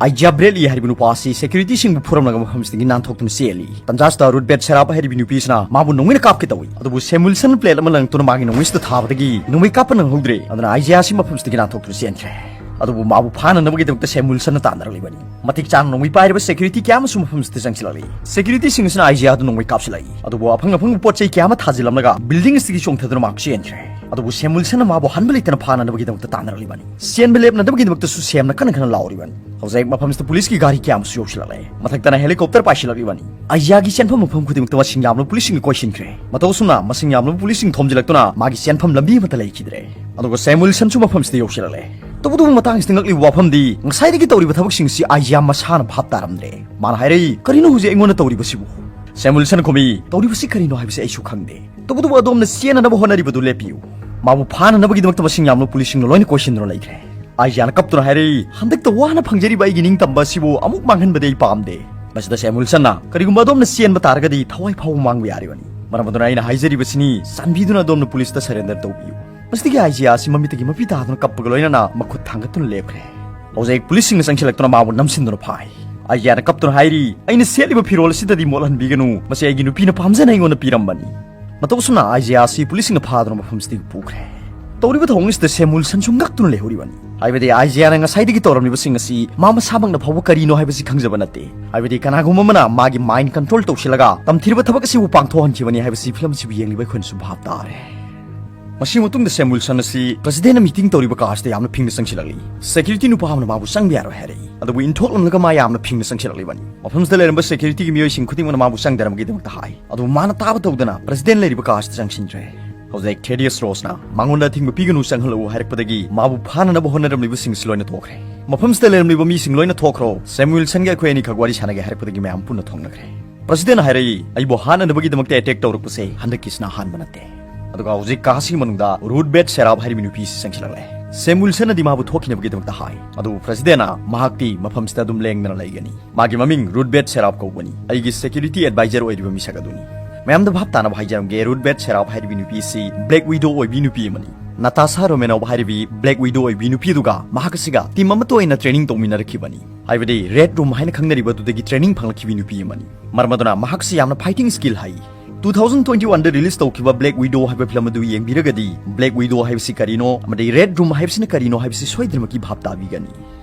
Isaiah Bradley ꯍꯥꯏꯔꯤꯕ ꯅꯨꯄꯥ ꯑꯁꯤ securityꯁꯤꯡꯕꯨ ꯐꯨꯔꯝꯂꯒ ꯃꯐꯝꯁꯤꯗꯒꯤ ꯅꯥꯟꯊꯣꯛꯇꯨꯅ ꯆꯦꯜꯂꯤ꯫ ꯇꯟꯖꯥꯁꯤꯗ Ruth Bader Serap ꯍꯥꯏꯔꯤꯕ ꯅꯨꯄꯤꯁꯤꯅ ꯃꯥꯕꯨ ꯅꯣꯡꯃꯩꯅ ꯀꯥꯞꯀꯦ ꯇꯧꯏ, ꯑꯗꯨꯕꯨ Sam Wilson plate ꯑꯃ ꯂꯪꯂꯛꯇꯨꯅ ꯃꯥꯒꯤ ꯅꯣꯡꯃꯩꯁꯤꯗ ꯊꯥꯕꯗꯒꯤ ꯅꯣꯡꯃꯩ ꯀꯥꯞꯄ ꯅꯪꯍꯧꯗ꯭ꯔꯦ꯫ ꯑꯗꯨꯅ Isaiah ꯑꯁꯤ ꯃꯐꯝꯁꯤꯗꯒꯤ ꯅꯥꯟꯊꯣꯛꯇꯨꯅ ꯆꯦꯟꯈ꯭ꯔꯦ꯫ ꯑꯗꯨꯕꯨ ꯃꯥꯕꯨ ꯐꯥꯅꯅꯕꯒꯤꯗꯃꯛꯇ ꯁꯦꯝ ꯋꯤꯜꯁꯟꯅ ꯇꯥꯟꯅꯔꯛꯂꯤꯕꯅꯤ꯫ ꯃꯇꯤꯛ ꯆꯥꯅ ꯅꯣꯡꯃꯩ ꯄꯥꯏꯔꯤꯕ ꯁꯦꯀ꯭ꯌꯨꯔꯤꯇꯤ ꯀꯌꯥ ꯑꯃꯁꯨ ꯃꯐꯝꯁꯤꯗ ꯆꯪꯁꯤꯜꯂꯛꯂꯤ꯫ ꯁꯦꯀ꯭ꯌꯨꯔꯤꯇꯤꯁꯤꯡ ꯑꯁꯤꯅ ꯑꯥꯏꯖꯤꯌꯥꯗ ꯅꯣꯡꯃꯩ ꯀꯥꯞꯁꯤꯜꯂꯛꯏ꯫ ꯑꯗꯨꯕꯨ ꯑꯐꯪ ꯑꯐꯪꯕ ꯄꯣꯠ ꯆꯩ ꯀꯌꯥ ꯑꯃ ꯊꯥꯖꯤꯜꯂꯝꯂꯒ ꯕꯤꯜꯗꯤꯡ ꯑꯁꯤꯗꯒꯤ ꯆꯣꯡꯊꯗꯨꯅ ꯃꯍꯥꯛ ꯆꯦꯟꯈ꯭ꯔꯦ꯫ ꯑꯗꯨꯕꯨ ꯁꯦꯝ ꯋꯤꯜꯁꯟꯅ ꯃꯥꯕꯨ ꯍꯟꯕ ꯂꯩꯇꯅ ꯐꯥꯅꯅꯕꯒꯤꯗꯃꯛꯇ ꯇꯥꯟꯅꯔꯛꯂꯤꯕꯅꯤ꯫ ꯆꯦꯟꯕ ꯂꯦꯞꯅꯗꯕꯒꯤꯗꯃꯛꯇꯁꯨ ꯁꯦꯝꯅ ꯀꯟꯅ ꯀꯟꯅ ꯂꯥꯎꯔꯤꯕꯅꯤ꯫ ꯍꯧꯖꯤꯛ ꯃꯐꯝꯁꯤꯗ ꯄꯨꯂꯤꯁꯀꯤ ꯒꯥꯔꯤ ꯀꯌꯥ ꯑꯃꯁꯨ ꯌꯧꯁꯤꯜꯂꯛꯂꯦ꯫ ꯃꯊꯛꯇꯅ ꯍꯦꯂꯤꯀꯣꯞꯇꯔ ꯄꯥꯏꯁꯤꯜꯂꯛꯂꯤꯕꯅꯤ꯫ ꯑꯥꯏꯖꯤꯌꯥꯒꯤ ꯆꯦꯟꯐꯝ ꯃꯐꯝ ꯈꯨꯗꯤꯡꯃꯛꯇ ꯃꯁꯤꯡ ꯌꯥꯝꯂꯕ ꯄꯨꯂꯤꯁꯁꯤꯡꯅ ꯀꯣꯏꯁꯤꯟꯈ꯭ꯔꯦ꯫ ꯃꯇꯧ ꯑꯁꯨꯝꯅ ꯃꯁꯤꯡ ꯌꯥꯝꯂꯕ ꯄꯨꯂꯤꯁꯁꯤꯡ ꯊꯣꯝꯖꯤꯜꯂꯛꯇꯨꯅ ꯃꯥꯒꯤ ꯆꯦꯟꯐꯝ ꯂꯝꯕꯤ ꯑꯃꯠꯇ ꯂꯩꯈꯤꯗ꯭ꯔꯦ꯫ ꯑꯗꯨꯒ ꯁꯦꯝ ꯋꯤꯜꯁꯟꯁꯨ ꯃꯐꯝꯁꯤꯗ ꯌꯧꯁꯤꯜꯂꯛꯂꯦ꯫ ꯇꯧꯕꯇꯕꯨ ꯃꯇꯥꯡꯁꯤꯗ ꯉꯛꯂꯤꯕ ꯋꯥꯐꯝꯗꯤ ꯉꯁꯥꯏꯗꯒꯤ ꯇꯧꯔꯤꯕ ꯊꯕꯛꯁꯤꯡꯁꯤ ꯑꯥꯏꯖꯤꯌꯥ ꯃꯁꯥꯅ ꯚꯥꯞ ꯇꯥꯔꯝꯗ꯭ꯔꯦ꯫ ꯃꯥꯅ ꯍꯥꯏꯔꯛꯏ, "ꯀꯔꯤꯅꯣ ꯍꯧꯖꯤꯛ ꯑꯩꯉꯣꯟꯗ ꯇꯧꯔꯤꯕꯁꯤꯕꯨ?" ꯁꯦꯝ ꯋꯤꯜꯁꯟ ꯈꯨꯝꯃꯤ, "ꯇꯧꯔꯤꯕꯁꯤ ꯀꯔꯤꯅꯣ ꯍꯥꯏꯕꯁꯤ ꯑꯩꯁꯨ ꯈꯪꯗꯦ꯫ ꯇꯧꯕꯇꯕꯨ ꯑꯗꯣꯝꯅ ꯆꯦꯟꯅꯅꯕ ꯍꯣꯠꯅꯔꯤꯕꯗꯨ ꯂꯦꯞꯄꯤꯌꯨ꯫ ꯃꯥꯕꯨ ꯐꯥꯅꯅꯕꯒꯤꯗꯃꯛꯇ ꯃꯁꯤꯡ ꯌꯥꯝꯂꯕ ꯄꯨꯂꯤꯁꯁꯤꯡꯅ ꯂꯣꯏꯅ ꯀꯣꯏꯁꯤꯟꯗꯨꯅ ꯂꯩꯈ꯭ꯔꯦ꯫" ꯑꯥꯏꯖꯤꯌꯥꯅ ꯀꯞꯇꯨꯅ ꯍꯥꯏꯔꯛꯏ, "ꯍꯟꯗꯛꯇ ꯋꯥꯅ ꯐꯪꯖꯔꯤꯕ ꯑꯩꯒꯤ ꯅꯤꯡꯇꯝꯕ ꯑꯁꯤꯕꯨ ꯑꯃꯨꯛ ꯃꯥꯡꯍꯟꯕꯗꯤ ꯑꯩ ꯄꯥꯝꯗꯦ꯫" ꯃꯁꯤꯗ ꯁꯦꯝ ꯋꯤꯜꯁꯟꯅ, "ꯀꯔꯤꯒꯨꯝꯕ ꯑꯗꯣꯝꯅ ꯆꯦꯟꯕ ꯇꯥꯔꯒꯗꯤ ꯊꯋꯥꯏ ꯐꯥꯎꯕ ꯃꯥꯡꯕ ꯌꯥꯔꯤꯕꯅꯤ꯫ ꯃꯔꯝ ꯑꯗꯨꯅ ꯑꯩꯅ ꯍꯥꯏꯖꯔꯤꯕꯁꯤꯅꯤ, ꯆꯥꯟꯕꯤꯗꯨꯅ ꯑꯗꯣꯝꯅ ꯄꯨꯂꯤꯁꯇ ꯁꯔꯦꯟꯗꯔ ꯇꯧꯕꯤꯌꯨ꯫" ꯃꯁꯤꯗꯒꯤ ꯑꯥꯏꯖꯤꯌꯥ ꯑꯁꯤ ꯃꯃꯤꯠꯇꯒꯤ ꯃꯄꯤ ꯇꯥꯗꯨꯅ ꯀꯞꯄꯒ ꯂꯣꯏꯅꯅ ꯃꯈꯨꯠ ꯊꯥꯡꯒꯠꯇꯨꯅ ꯂꯦꯞꯈ꯭ꯔꯦ꯫ ꯍꯧꯖꯤꯛ ꯄꯨꯂꯤꯁꯁꯤꯡꯅ ꯆꯪꯁꯤꯜꯂꯛꯇꯨꯅ ꯃꯥꯕꯨ ꯅꯝꯁꯤꯟꯗꯨꯅ ꯐꯥꯏ꯫ ꯑꯥꯏꯖꯤꯌꯥꯅ ꯀꯞꯇꯨꯅ ꯍꯥꯏꯔꯤ, "ꯑꯩꯅ ꯁꯦꯠꯂꯤꯕ ꯐꯤꯔꯣꯜ ꯑꯁꯤꯗꯗꯤ ꯃꯣꯠꯍꯟꯕꯤꯒꯅꯨ, ꯃꯁꯤ ꯑꯩꯒꯤ ꯅꯨꯄꯤꯅ ꯄꯥꯝꯖꯅ ꯑꯩꯉꯣꯟꯗ ꯄꯤꯔꯝꯕꯅꯤ꯫" ꯃꯇꯧ ꯑꯁꯨꯝꯅ ꯑꯥꯏꯖꯤꯌꯥ ꯑꯁꯤ ꯄꯨꯂꯤꯁꯁꯤꯡꯅ ꯐꯥꯗꯨꯅ ꯃꯐꯝꯁꯤꯗꯒꯤ ꯄꯨꯈ꯭ꯔꯦ꯫ ꯇꯧꯔꯤꯕ ꯊꯧꯑꯣꯡ ꯑꯁꯤꯗ ꯁꯦꯝ ꯋꯤꯜꯁꯟꯁꯨ ꯉꯛꯇꯨꯅ ꯂꯩꯍꯧꯔꯤꯕꯅꯤ꯫ ꯍꯥꯏꯕꯗꯤ ꯑꯥꯏꯖꯤꯌꯥꯅ ꯉꯁꯥꯏꯗꯒꯤ ꯇꯧꯔꯝꯂꯤꯕꯁꯤꯡ ꯑꯁꯤ ꯃꯥ ꯃꯁꯥꯃꯛꯅ ꯐꯥꯎꯕ ꯀꯔꯤꯅꯣ ꯍꯥꯏꯕꯁꯤ ꯈꯪꯖꯕ ꯅꯠꯇꯦ꯫ ꯍꯥꯏꯕꯗꯤ ꯀꯅꯥꯒꯨꯝꯕ ꯑꯃꯅ ꯃꯥꯒꯤ ꯃꯥꯏꯟ ꯀꯟꯇ꯭ꯔꯣꯜ ꯇꯧꯁꯤꯜꯂꯒ ꯇꯝꯊꯤꯔꯕ ꯊꯕꯛ ꯑꯁꯤꯕꯨ ꯄꯥꯡꯊꯣꯛꯍꯟꯈꯤꯕꯅꯤ ꯍꯥꯏꯕꯁꯤ ꯐꯤꯂꯝ ꯑꯁꯤꯕꯨ ꯌꯦꯡꯂꯤꯕ ꯑꯩꯈꯣꯏꯅꯁꯨ ꯚꯥꯞ ꯇꯥꯔꯦ꯫ ꯃꯁꯤ ꯃꯇꯨꯡꯗ ꯁꯦꯝ ꯋꯤꯜꯁꯟ ꯑꯁꯤ ꯄ꯭ꯔꯁꯤꯗꯦꯟꯅ ꯃꯤꯇꯤꯡ ꯇꯧꯔꯤꯕ ꯀꯥ ꯑꯁꯤꯗ ꯌꯥꯝꯅ ꯐꯤꯡꯅ ꯆꯪꯁꯤꯜꯂꯛꯂꯤ꯫ ꯁꯦꯀ꯭ꯌꯨꯔꯤꯇꯤ ꯅꯨꯄꯥ ꯑꯃꯅ ꯃꯥꯕꯨ ꯆꯪꯕ ꯌꯥꯔꯣꯏ ꯍꯥꯏꯔꯛꯏ꯫ ꯑꯗꯨꯕꯨ ꯏꯟꯊꯣꯛꯂꯝꯂꯒ ꯃꯥ ꯌꯥꯝꯅ ꯐꯤꯡꯅ ꯆꯪꯁꯤꯜꯂꯛꯂꯤꯕꯅꯤ꯫ ꯃꯐꯝꯁꯤꯗ ꯂꯩꯔꯝꯕ ꯁꯦꯀ꯭ꯌꯨꯔꯤꯇꯤꯒꯤ ꯃꯤꯑꯣꯏꯁꯤꯡ ꯈꯨꯗꯤꯡꯃꯛꯅ ꯃꯥꯕꯨ ꯆꯪꯗꯅꯕꯒꯤꯗꯃꯛꯇ ꯍꯥꯏ꯫ ꯑꯗꯨꯕꯨ ꯃꯥꯅ ꯇꯥꯕ ꯇꯧꯗꯅ ꯄ꯭ꯔꯁꯤꯗꯦꯟ ꯂꯩꯔꯤꯕ ꯀꯥ ꯑꯁꯤꯗ ꯆꯪꯁꯤꯟꯈ꯭ꯔꯦ꯫ ꯍꯧꯖꯤꯛ ꯊꯦꯗꯤꯌꯁ ꯔꯣꯁꯅ ꯃꯉꯣꯟꯗ ꯑꯊꯤꯡꯕ ꯄꯤꯒꯅꯨ, ꯆꯪꯍꯜꯂꯛꯎ ꯍꯥꯏꯔꯛꯄꯗꯒꯤ ꯃꯥꯕꯨ ꯐꯥꯅꯅꯕ ꯍꯣꯠꯅꯔꯝꯂꯤꯕꯁꯤꯡꯁꯤ ꯂꯣꯏꯅ ꯊꯣꯛꯈ꯭ꯔꯦ꯫ ꯃꯐꯝꯁꯤꯗ ꯂꯩꯔꯝꯂꯤꯕ ꯃꯤꯁꯤꯡ ꯂꯣꯏꯅ ꯊꯣꯛꯈ꯭ꯔꯣ, ꯁꯦꯝ ꯋꯤꯜꯁꯟꯒ ꯑꯩꯈꯣꯏ ꯑꯅꯤꯈꯛ ꯋꯥꯔꯤ ꯁꯥꯟꯅꯒꯦ ꯍꯥꯏꯔꯛꯄꯗꯒꯤ ꯃꯌꯥꯝ ꯄꯨꯟꯅ ꯊꯣꯛꯅꯈ꯭ꯔꯦ꯫ ꯄ꯭ꯔꯁꯤꯗꯦꯟꯅ ꯍꯥꯏꯔꯛꯏ, "ꯑꯩꯕꯨ ꯍꯥꯠꯅꯅꯕꯒꯤꯗꯃꯛꯇ ꯑꯦꯇꯦꯛ ꯇꯧꯔꯛꯄꯁꯦ ꯍꯟꯗꯛꯀꯤꯁꯤꯅ ꯑꯍꯥꯟꯕ ꯅꯠꯇꯦ꯫" ꯑꯗꯨꯒ ꯍꯧꯖꯤꯛ ꯀꯥ ꯑꯁꯤꯒꯤ ꯃꯅꯨꯡꯗ ꯔꯨꯠ ꯕꯦꯠ ꯁꯦꯔꯥꯞ ꯍꯥꯏꯔꯤꯕ ꯅꯨꯄꯤ ꯑꯁꯤ ꯆꯪꯁꯤꯜꯂꯛꯂꯦ꯫ ꯁꯦꯝ ꯋꯤꯜꯁꯟꯅꯗꯤ ꯃꯥꯕꯨ ꯊꯣꯛꯈꯤꯅꯕꯒꯤꯗꯃꯛꯇ ꯍꯥꯏ꯫ ꯑꯗꯨꯕꯨ ꯄ꯭ꯔꯁꯤꯗꯦꯟꯅ ꯃꯍꯥꯛꯇꯤ ꯃꯐꯝꯁꯤꯗ ꯑꯗꯨꯝ ꯂꯦꯡꯗꯅ ꯂꯩꯒꯅꯤ꯫ ꯃꯥꯒꯤ ꯃꯃꯤꯡ ꯔꯨꯠ ꯕꯦꯠ ꯁꯦꯔꯥꯞ ꯀꯧꯕꯅꯤ꯫ ꯑꯩꯒꯤ ꯁꯦꯀ꯭ꯌꯨꯔꯤꯇꯤ ꯑꯦꯗꯚꯥꯏꯖꯔ ꯑꯣꯏꯔꯤꯕ ꯃꯤꯁꯛ ꯑꯗꯨꯅꯤ꯫ ꯃꯌꯥꯝꯗ ꯚꯥꯞ ꯇꯥꯅꯕ ꯍꯥꯏꯖꯔꯝꯒꯦ, ꯔꯨꯠ ꯕꯦꯠ ꯁꯦꯔꯥꯞ ꯍꯥꯏꯔꯤꯕꯤ ꯅꯨꯄꯤ ꯑꯁꯤ ꯕ꯭ꯂꯦꯛ ꯋꯤꯗꯣ ꯑꯣꯏꯕꯤ ꯅꯨꯄꯤ ꯑꯃꯅꯤ꯫ ꯅꯥꯇꯥꯁꯥ ꯔꯣꯃꯦꯅꯣꯚ ꯍꯥꯏꯔꯤꯕꯤ ꯕ꯭ꯂꯦꯛ ꯋꯤꯗꯣ ꯑꯣꯏꯕꯤ ꯅꯨꯄꯤ ꯑꯗꯨꯒ ꯃꯍꯥꯛ ꯑꯁꯤꯒ ꯇꯤꯝ ꯑꯃꯠꯇ ꯑꯣꯏꯅ ꯇ꯭ꯔꯦꯅꯤꯡ ꯇꯧꯃꯤꯟꯅꯔꯛꯈꯤꯕꯅꯤ꯫ ꯍꯥꯏꯕꯗꯤ ꯔꯦꯗ ꯔꯨꯝ ꯍꯥꯏꯅ ꯈꯪꯅꯔꯤꯕ ꯑꯗꯨꯗꯒꯤ ꯇ꯭ꯔꯦꯅꯤꯡ ꯐꯪꯂꯛꯈꯤꯕꯤ ꯅꯨꯄꯤ ꯑꯃꯅꯤ꯫ ꯃꯔꯝ ꯑꯗꯨꯅ ꯃꯍꯥꯛꯁꯤ ꯌꯥꯝꯅ ꯐꯥꯏꯇꯤꯡ ꯁ꯭ꯀꯤꯜ ꯍꯩ꯫ Two thousand twenty-one ꯗ release ꯇꯧꯈꯤꯕ Black Widow ꯍꯥꯏꯕ film ꯑꯗꯨ ꯌꯦꯡꯕꯤꯔꯒꯗꯤ Black Widow ꯍꯥꯏꯕꯁꯤ ꯀꯔꯤꯅꯣ ꯑꯃꯗꯤ Red Room ꯍꯥꯏꯕꯁꯤꯅ ꯀꯔꯤꯅꯣ ꯍꯥꯏꯕꯁꯤ ꯁꯣꯏꯗꯅꯃꯛꯀꯤ ꯚꯥꯞ ꯇꯥꯕꯤꯒꯅꯤ꯫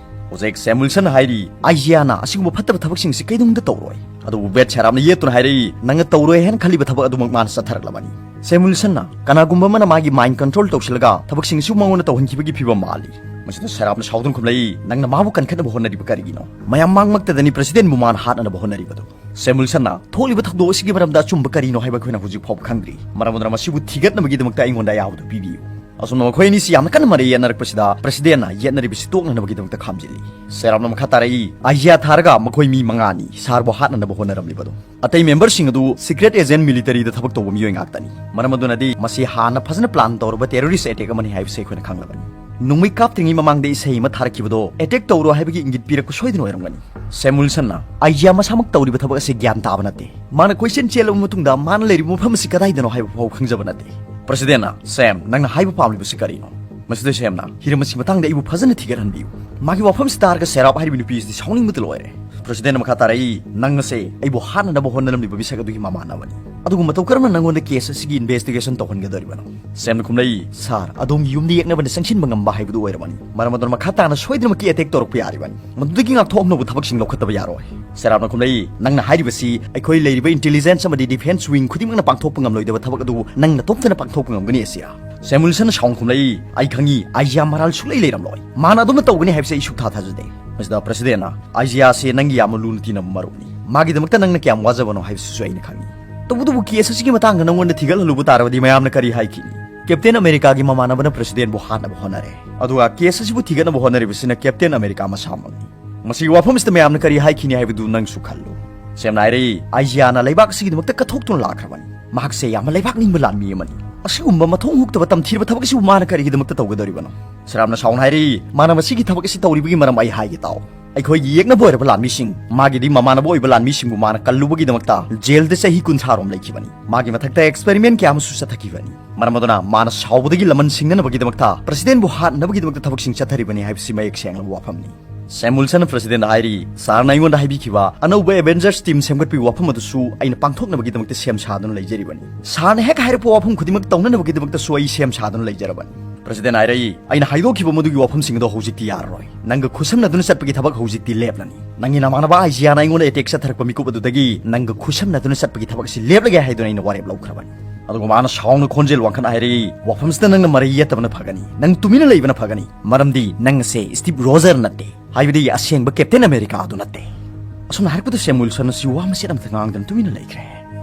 ꯍꯧꯖꯤꯛ ꯁꯦꯝ ꯋꯤꯜꯁꯟ ꯍꯥꯏꯔꯤ, ꯑꯥꯏꯖꯤꯌꯥꯅ ꯑꯁꯤꯒꯨꯝꯕ ꯐꯠꯇꯕ ꯊꯕꯛꯁꯤꯡꯁꯤ ꯀꯩꯗꯧꯅꯨꯡꯗ ꯇꯧꯔꯣꯏ꯫ ꯑꯗꯨꯕꯨ ꯕꯦꯠ ꯁꯦꯔꯥꯞꯅ ꯌꯦꯠꯇꯨꯅ ꯍꯥꯏꯔꯛꯏ, ꯅꯪꯅ ꯇꯧꯔꯣꯏ ꯍꯥꯏꯅ ꯈꯜꯂꯤꯕ ꯊꯕꯛ ꯑꯗꯨꯃꯛ ꯃꯥꯅ ꯆꯠꯊꯔꯛꯂꯕꯅꯤ꯫ ꯁꯦꯝ ꯋꯤꯜꯁꯟꯅ ꯀꯅꯥꯒꯨꯝꯕ ꯑꯃꯅ ꯃꯥꯒꯤ mind control ꯇꯧꯁꯤꯜꯂꯒ ꯊꯕꯛꯁꯤꯡ ꯑꯁꯤꯕꯨ ꯃꯉꯣꯟꯗ ꯇꯧꯍꯟꯈꯤꯕꯒꯤ ꯐꯤꯕꯝ ꯃꯥꯜꯂꯤ꯫ ꯃꯁꯤꯗ ꯁꯦꯔꯥꯞꯅ ꯁꯥꯎꯗꯨꯅ ꯈꯨꯝꯂꯛꯏ, ꯅꯪꯅ ꯃꯥꯕꯨ ꯀꯟꯈꯠꯅꯕ ꯍꯣꯠꯅꯔꯤꯕ ꯀꯔꯤꯒꯤꯅꯣ? ꯃꯌꯥꯝ ꯃꯥꯡꯃꯛꯇꯗꯅꯤ president ꯕꯨ ꯃꯥꯅ ꯍꯥꯠꯅꯅꯕ ꯍꯣꯠꯅꯔꯤꯕꯗꯨ꯫ ꯁꯦꯝ ꯋꯤꯜꯁꯟꯅ ꯊꯣꯛꯂꯤꯕ ꯊꯧꯗꯣꯛ ꯑꯁꯤꯒꯤ ꯃꯔꯝꯗ ꯑꯆꯨꯝꯕ ꯀꯔꯤꯅꯣ ꯍꯥꯏꯕ ꯑꯩꯈꯣꯏꯅ ꯍꯧꯖꯤꯛ ꯐꯥꯎꯕ ꯈꯪꯗ꯭ꯔꯤ꯫ ꯃꯔꯝ ꯑꯗꯨꯅ ꯃꯁꯤꯕꯨ ꯊꯤꯒꯠꯅꯕꯒꯤꯗꯃꯛꯇ ꯑꯩꯉꯣꯟꯗ ꯑꯌꯥꯕꯗꯨ ꯄꯤꯕꯤꯌꯨ꯫ ꯑꯁꯨꯝꯅ ꯃꯈꯣꯏ ꯑꯅꯤꯁꯤ ꯌꯥꯝꯅ ꯀꯟꯅ ꯃꯔꯩ ꯌꯦꯠꯅꯔꯛꯄꯁꯤꯗ president ꯅ ꯌꯦꯠꯅꯔꯤꯕꯁꯤ ꯇꯣꯛꯅꯅꯕꯒꯤꯗꯃꯛꯇ ꯈꯥꯝꯖꯤꯜꯂꯤ꯫ ꯁꯦꯔꯥꯞꯅ ꯃꯈꯥ ꯇꯥꯔꯛꯏ, ꯑꯥꯏꯖꯤꯌꯥ ꯊꯥꯔꯒ ꯃꯈꯣꯏ ꯃꯤ ꯃꯉꯥꯅꯤ ꯁꯥꯔꯕꯨ ꯍꯥꯠꯅꯅꯕ ꯍꯣꯠꯅꯔꯝꯂꯤꯕꯗꯨ꯫ ꯑꯇꯩ member ꯁꯤꯡ ꯑꯗꯨ secret agent military ꯗ ꯊꯕꯛ ꯇꯧꯕ ꯃꯤꯑꯣꯏ ꯉꯥꯛꯇꯅꯤ꯫ ꯃꯔꯝ ꯑꯗꯨꯅꯗꯤ ꯃꯁꯤ ꯍꯥꯟꯅ ꯐꯖꯅ plan ꯇꯧꯔꯕ terrorist attack ꯑꯃꯅꯤ ꯍꯥꯏꯕꯁꯤ ꯑꯩꯈꯣꯏꯅ ꯈꯪꯂꯕꯅꯤ꯫ ꯅꯣꯡꯃꯩ ꯀꯥꯞꯇ꯭ꯔꯤꯉꯩ ꯃꯃꯥꯡꯗ ꯏꯁꯩ ꯑꯃ ꯊꯥꯔꯛꯈꯤꯕꯗꯣ attack ꯇꯧꯔꯣ ꯍꯥꯏꯕꯒꯤ ꯏꯪꯒꯤꯠ ꯄꯤꯔꯛꯄ ꯁꯣꯏꯗꯅ ꯑꯣꯏꯔꯝꯒꯅꯤ꯫ ꯁꯦꯝ ꯋꯤꯜꯁꯟꯅ ꯑꯥꯏꯖꯤꯌꯥ ꯃꯁꯥꯃꯛ ꯇꯧꯔꯤꯕ ꯊꯕꯛ ꯑꯁꯤ ꯒ꯭ꯌꯥꯟ ꯇꯥꯕ ꯅꯠꯇꯦ꯫ ꯃꯥꯅ ꯀꯣꯏꯆꯦꯟ ꯆꯦꯜꯂꯕ ꯃꯇꯨꯡꯗ ꯃꯥꯅ ꯂꯩꯔꯤꯕ ꯃꯐꯝ ꯑꯁꯤ ꯀꯗꯥꯏꯗꯅꯣ ꯍꯥꯏꯕ ꯐꯥꯎ ꯈꯪꯖꯕ ꯅꯠꯇꯦ꯫ President ꯅ, ꯁꯦꯝ, ꯅꯪꯅ ꯍꯥꯏꯕ ꯄꯥꯝꯂꯤꯕꯁꯤ ꯀꯔꯤꯅꯣ? ꯃꯁꯤꯗ ꯁꯦꯝꯅ, ꯍꯤꯔꯝ ꯑꯁꯤ ꯃꯇꯥꯡꯗ ꯑꯩꯕꯨ ꯐꯖꯅ ꯊꯤꯒꯠꯍꯟꯕꯤꯌꯨ꯫ ꯃꯥꯒꯤ ꯋꯥꯐꯝꯁꯤ ꯇꯥꯔꯒ ꯁꯦꯔꯥꯞ ꯍꯥꯏꯔꯤꯕ ꯅꯨꯄꯤ ꯑꯁꯤꯗꯤ ꯁꯥꯎꯅꯤꯡꯕꯇ ꯂꯣꯏꯔꯦ꯫ President ꯅ ꯃꯈꯥ ꯇꯥꯔꯛꯏ, ꯅꯪ ꯑꯁꯦ ꯑꯩꯕꯨ ꯍꯥꯠꯅꯅꯕ ꯍꯣꯠꯅꯔꯝꯂꯤꯕ ꯃꯤꯁꯛ ꯑꯗꯨꯒꯤ ꯃꯃꯥꯟꯅꯕꯅꯤ꯫ ꯑꯗꯨꯒ ꯃꯇꯧ ꯀꯔꯝꯅ ꯅꯪꯉꯣꯟꯗ case ꯑꯁꯤꯒꯤ investigation ꯇꯧꯍꯟꯒꯗꯧꯔꯤꯕꯅꯣ? ꯁꯦꯝꯅ ꯈꯨꯝꯂꯛꯏ, "Sir, ꯑꯗꯣꯝꯒꯤ ꯌꯨꯝꯗ ꯌꯦꯛꯅꯕꯅ ꯆꯪꯁꯤꯟꯕ ꯉꯝꯕ ꯍꯥꯏꯕꯗꯨ ꯑꯣꯏꯔꯕꯅꯤ꯫ ꯃꯔꯝ ꯑꯗꯨꯅ ꯃꯈꯥ ꯇꯥꯅ ꯁꯣꯏꯗꯅꯃꯛꯀꯤ attack ꯇꯧꯔꯛꯄ ꯌꯥꯔꯤꯕꯅꯤ꯫ ꯃꯗꯨꯗꯒꯤ ꯉꯥꯛꯊꯣꯛꯍꯧꯅꯕ ꯊꯕꯛꯁꯤꯡ ꯂꯧꯈꯠꯇꯕ ꯌꯥꯔꯣꯏ꯫" ꯁꯦꯔꯥꯞꯅ ꯈꯨꯝꯂꯛꯏ, "ꯅꯪꯅ ꯍꯥꯏꯔꯤꯕꯁꯤ ꯑꯩꯈꯣꯏ ꯂꯩꯔꯤꯕ intelligence ꯑꯃꯗꯤ defense wing ꯈꯨꯗꯤꯡꯃꯛꯅ ꯄꯥꯡꯊꯣꯛꯄ ꯉꯝꯂꯣꯏꯗꯕ ꯊꯕꯛ ꯑꯗꯨꯕꯨ ꯅꯪ ꯅꯇꯣꯝꯇꯅ ꯄꯥꯡꯊꯣꯛꯄ ꯉꯝꯒꯅꯤ ꯑꯁꯤꯔꯥ?" ꯁꯦꯝ ꯋꯤꯜꯁꯟꯅ ꯁꯥꯎꯅ ꯈꯨꯝꯂꯛꯏ, "ꯑꯩ ꯈꯪꯏ, ꯑꯥꯏꯖꯤꯌꯥ ꯃꯔꯥꯜ ꯁꯨꯛꯂꯩ ꯂꯩꯔꯝꯂꯣꯏ꯫ ꯃꯥꯅ ꯑꯗꯨꯝꯅ ꯇꯧꯒꯅꯤ ꯍꯥꯏꯕꯁꯤ ꯑꯩ ꯁꯨꯛꯊꯥ ꯊꯥꯖꯗꯦ꯫" ꯃꯁꯤꯗ president ꯅ, "ꯑꯥꯏꯖꯤꯌꯥ ꯑꯁꯤ ꯅꯪꯒꯤ ꯌꯥꯝꯅ ꯂꯨꯅ ꯇꯤꯟꯅꯕ ꯃꯔꯨꯞꯅꯤ꯫ ꯃꯥꯒꯤꯗꯃꯛꯇ ꯅꯪꯅ ꯀꯌꯥꯝ ꯋꯥꯖꯕꯅꯣ ꯍꯥꯏꯕꯁꯤꯁꯨ ꯑꯩꯅ ꯈꯪꯏ꯫ ꯇꯧꯕꯇꯕꯨ case ꯑꯁꯤꯒꯤ ꯃꯇꯥꯡꯗ ꯅꯪꯉꯣꯟꯗ ꯊꯤꯒꯠꯍꯜꯂꯨꯕ ꯇꯥꯔꯕꯗꯤ ꯃꯌꯥꯝꯅ ꯀꯔꯤ ꯍꯥꯏꯈꯤꯅꯤ? Captain America ꯒꯤ ꯃꯃꯥꯟꯅꯕꯅ president ꯕꯨ ꯍꯥꯠꯅꯕ ꯍꯣꯠꯅꯔꯦ꯫ ꯑꯗꯨꯒ case ꯑꯁꯤꯕꯨ ꯊꯤꯒꯠꯅꯕ ꯍꯣꯠꯅꯔꯤꯕꯁꯤꯅ Captain America ꯃꯁꯥꯃꯛꯅꯤ꯫ ꯃꯁꯤꯒꯤ ꯋꯥꯐꯝꯁꯤꯗ ꯃꯌꯥꯝꯅ ꯀꯔꯤ ꯍꯥꯏꯈꯤꯅꯤ ꯍꯥꯏꯕꯗꯨ ꯅꯪꯁꯨ ꯈꯜꯂꯨ꯫" ꯁꯦꯝꯅ ꯍꯥꯏꯔꯛꯏ, "ꯑꯥꯏꯖꯤꯌꯥꯅ ꯂꯩꯕꯥꯛ ꯑꯁꯤꯒꯤꯗꯃꯛꯇ ꯀꯠꯊꯣꯛꯇꯨꯅ ꯂꯥꯛꯈ꯭ꯔꯕꯅꯤ꯫ ꯃꯍꯥꯛꯁꯦ ꯌꯥꯝꯅ ꯂꯩꯕꯥꯛ ꯅꯤꯡꯕ ꯂꯥꯟꯃꯤ ꯑꯃꯅꯤ꯫ ꯑꯁꯤꯒꯨꯝꯕ ꯃꯊꯣꯡ ꯍꯨꯛꯇꯕ ꯇꯝꯊꯤꯔꯕ ꯊꯕꯛ ꯑꯁꯤꯕꯨ ꯃꯥꯅ ꯀꯔꯤꯒꯤꯗꯃꯛꯇ ꯇꯧꯒꯗꯧꯔꯤꯕꯅꯣ?" ꯁꯦꯔꯥꯞꯅ ꯁꯥꯎꯅ ꯍꯥꯏꯔꯛꯏ, "ꯃꯥꯅ ꯃꯁꯤꯒꯤ ꯊꯕꯛ ꯑꯁꯤ ꯇꯧꯔꯤꯕꯒꯤ ꯃꯔꯝ ꯑꯩ ꯍꯥꯏꯒꯦ ꯇꯥꯎ꯫ ꯑꯩꯈꯣꯏꯒꯤ ꯌꯦꯛꯅꯕ ꯑꯣꯏꯔꯕ ꯂꯥꯟꯃꯤꯁꯤꯡ, ꯃꯥꯒꯤꯗꯤ ꯃꯃꯥꯟꯅꯕ ꯑꯣꯏꯕ ꯂꯥꯟꯃꯤꯁꯤꯡꯕꯨ ꯃꯥꯅ ꯀꯜꯂꯨꯕꯒꯤ ꯗꯃꯛꯇ ꯖꯦꯜꯗ ꯆꯍꯤ ꯀꯨꯟꯊ꯭ꯔꯥ ꯔꯣꯝ ꯂꯩꯈꯤꯕꯅꯤ꯫ ꯃꯥꯒꯤ ꯃꯊꯛꯇ experiment ꯀꯌꯥ ꯑꯃꯁꯨ ꯆꯠꯊꯈꯤꯕꯅꯤ꯫ ꯃꯔꯝ ꯑꯗꯨꯅ ꯃꯥꯅ ꯁꯥꯎꯕꯗꯒꯤ ꯂꯃꯟ ꯁꯤꯡꯅꯅꯕꯒꯤꯗꯃꯛꯇ president ꯕꯨ ꯍꯥꯠꯅꯕꯒꯤꯗꯃꯛꯇ ꯊꯕꯛꯁꯤꯡ ꯆꯠꯊꯔꯤꯕꯅꯤ ꯍꯥꯏꯕꯁꯤ ꯃꯌꯦꯛ ꯁꯦꯡꯂꯕ ꯋꯥꯐꯝꯅꯤ꯫" ꯁꯦꯝ ꯋꯤꯜꯁꯟꯅ ꯄ꯭ꯔꯁꯤꯗꯦꯟꯗ ꯍꯥꯏꯔꯤ, "ꯁꯥꯔꯅ ꯑꯩꯉꯣꯟꯗ ꯍꯥꯏꯕꯤꯈꯤꯕ ꯑꯅꯧꯕ ꯑꯦꯚꯦꯟꯖꯔꯁ ꯇꯤꯝ ꯁꯦꯝꯒꯠꯄꯒꯤ ꯋꯥꯐꯝ ꯑꯗꯨꯁꯨ ꯑꯩꯅ ꯄꯥꯡꯊꯣꯛꯅꯕꯒꯤꯗꯃꯛꯇ ꯁꯦꯝ ꯁꯥꯗꯨꯅ ꯂꯩꯖꯔꯤꯕꯅꯤ꯫ ꯁꯥꯔꯅ ꯍꯦꯛ ꯍꯥꯏꯔꯛꯄ ꯋꯥꯐꯝ ꯈꯨꯗꯤꯡꯃꯛ ꯇꯧꯅꯅꯕꯒꯤꯗꯃꯛꯇꯁꯨ ꯑꯩ ꯁꯦꯝ ꯁꯥꯗꯨꯅ ꯂꯩꯖꯔꯕꯅꯤ꯫" ꯄ꯭ꯔꯁꯤꯗꯦꯟ ꯍꯥꯏꯔꯛꯏ, "ꯑꯩꯅ ꯍꯥꯏꯗꯣꯛꯈꯤꯕ ꯃꯗꯨꯒꯤ ꯋꯥꯐꯝꯁꯤꯡ ꯑꯗꯣ ꯍꯧꯖꯤꯛꯇꯤ ꯌꯥꯔꯔꯣꯏ꯫ ꯅꯪꯒ ꯈꯨꯠꯁꯝꯅꯗꯨꯅ ꯆꯠꯄꯒꯤ ꯊꯕꯛ ꯍꯧꯖꯤꯛꯇꯤ ꯂꯦꯞꯂꯅꯤ꯫ ꯅꯪꯒꯤ ꯅꯃꯥꯟꯅꯕ ꯑꯥꯏꯖꯤꯌꯥꯅ ꯑꯩꯉꯣꯟꯗ ꯑꯦꯇꯦꯛ ꯆꯠꯊꯔꯛꯄ ꯃꯤꯀꯨꯞ ꯑꯗꯨꯗꯒꯤ ꯅꯪꯒ ꯈꯨꯠꯁꯝꯅꯗꯨꯅ ꯆꯠꯄꯒꯤ ꯊꯕꯛ ꯑꯁꯤ ꯂꯦꯞꯂꯒꯦ ꯍꯥꯏꯗꯨꯅ ꯑꯩꯅ ꯋꯥꯔꯦꯞ ꯂꯧꯈ꯭ꯔꯕꯅꯤ꯫" ꯑꯗꯨꯒ ꯃꯥꯅ ꯁꯥꯎꯅ ꯈꯣꯟꯖꯦꯜ ꯋꯥꯡꯈꯠꯅ ꯍꯥꯏꯔꯛꯏ, "ꯋꯥꯐꯝꯁꯤꯗ ꯅꯪꯅ ꯃꯔꯩ ꯌꯦꯠꯇꯕꯅ ꯐꯒꯅꯤ꯫ ꯅꯪ ꯇꯨꯃꯤꯟꯅ ꯂꯩꯕꯅ ꯐꯒꯅꯤ꯫ ꯃꯔꯝꯗꯤ ꯅꯪ ꯑꯁꯦ ꯁ꯭ꯇꯤꯚ ꯔꯣꯖꯔ ꯅꯠꯇꯦ꯫ ꯍꯥꯏꯕꯗꯤ ꯑꯁꯦꯡꯕ ꯀꯦꯞꯇꯦꯟ ꯑꯃꯦꯔꯤꯀꯥ ꯑꯗꯨ ꯅꯠꯇꯦ꯫" ꯑꯁꯨꯝꯅ ꯍꯥꯏꯔꯛꯄꯗ ꯁꯦꯝ ꯋꯤꯜꯁꯟ ꯑꯁꯤ ꯋꯥ ꯃꯆꯦꯠ ꯑꯃꯠꯇ ꯉꯥꯡꯗꯅ ꯇꯨꯃꯤꯟꯅ ꯂꯩꯈ꯭ꯔꯦ꯫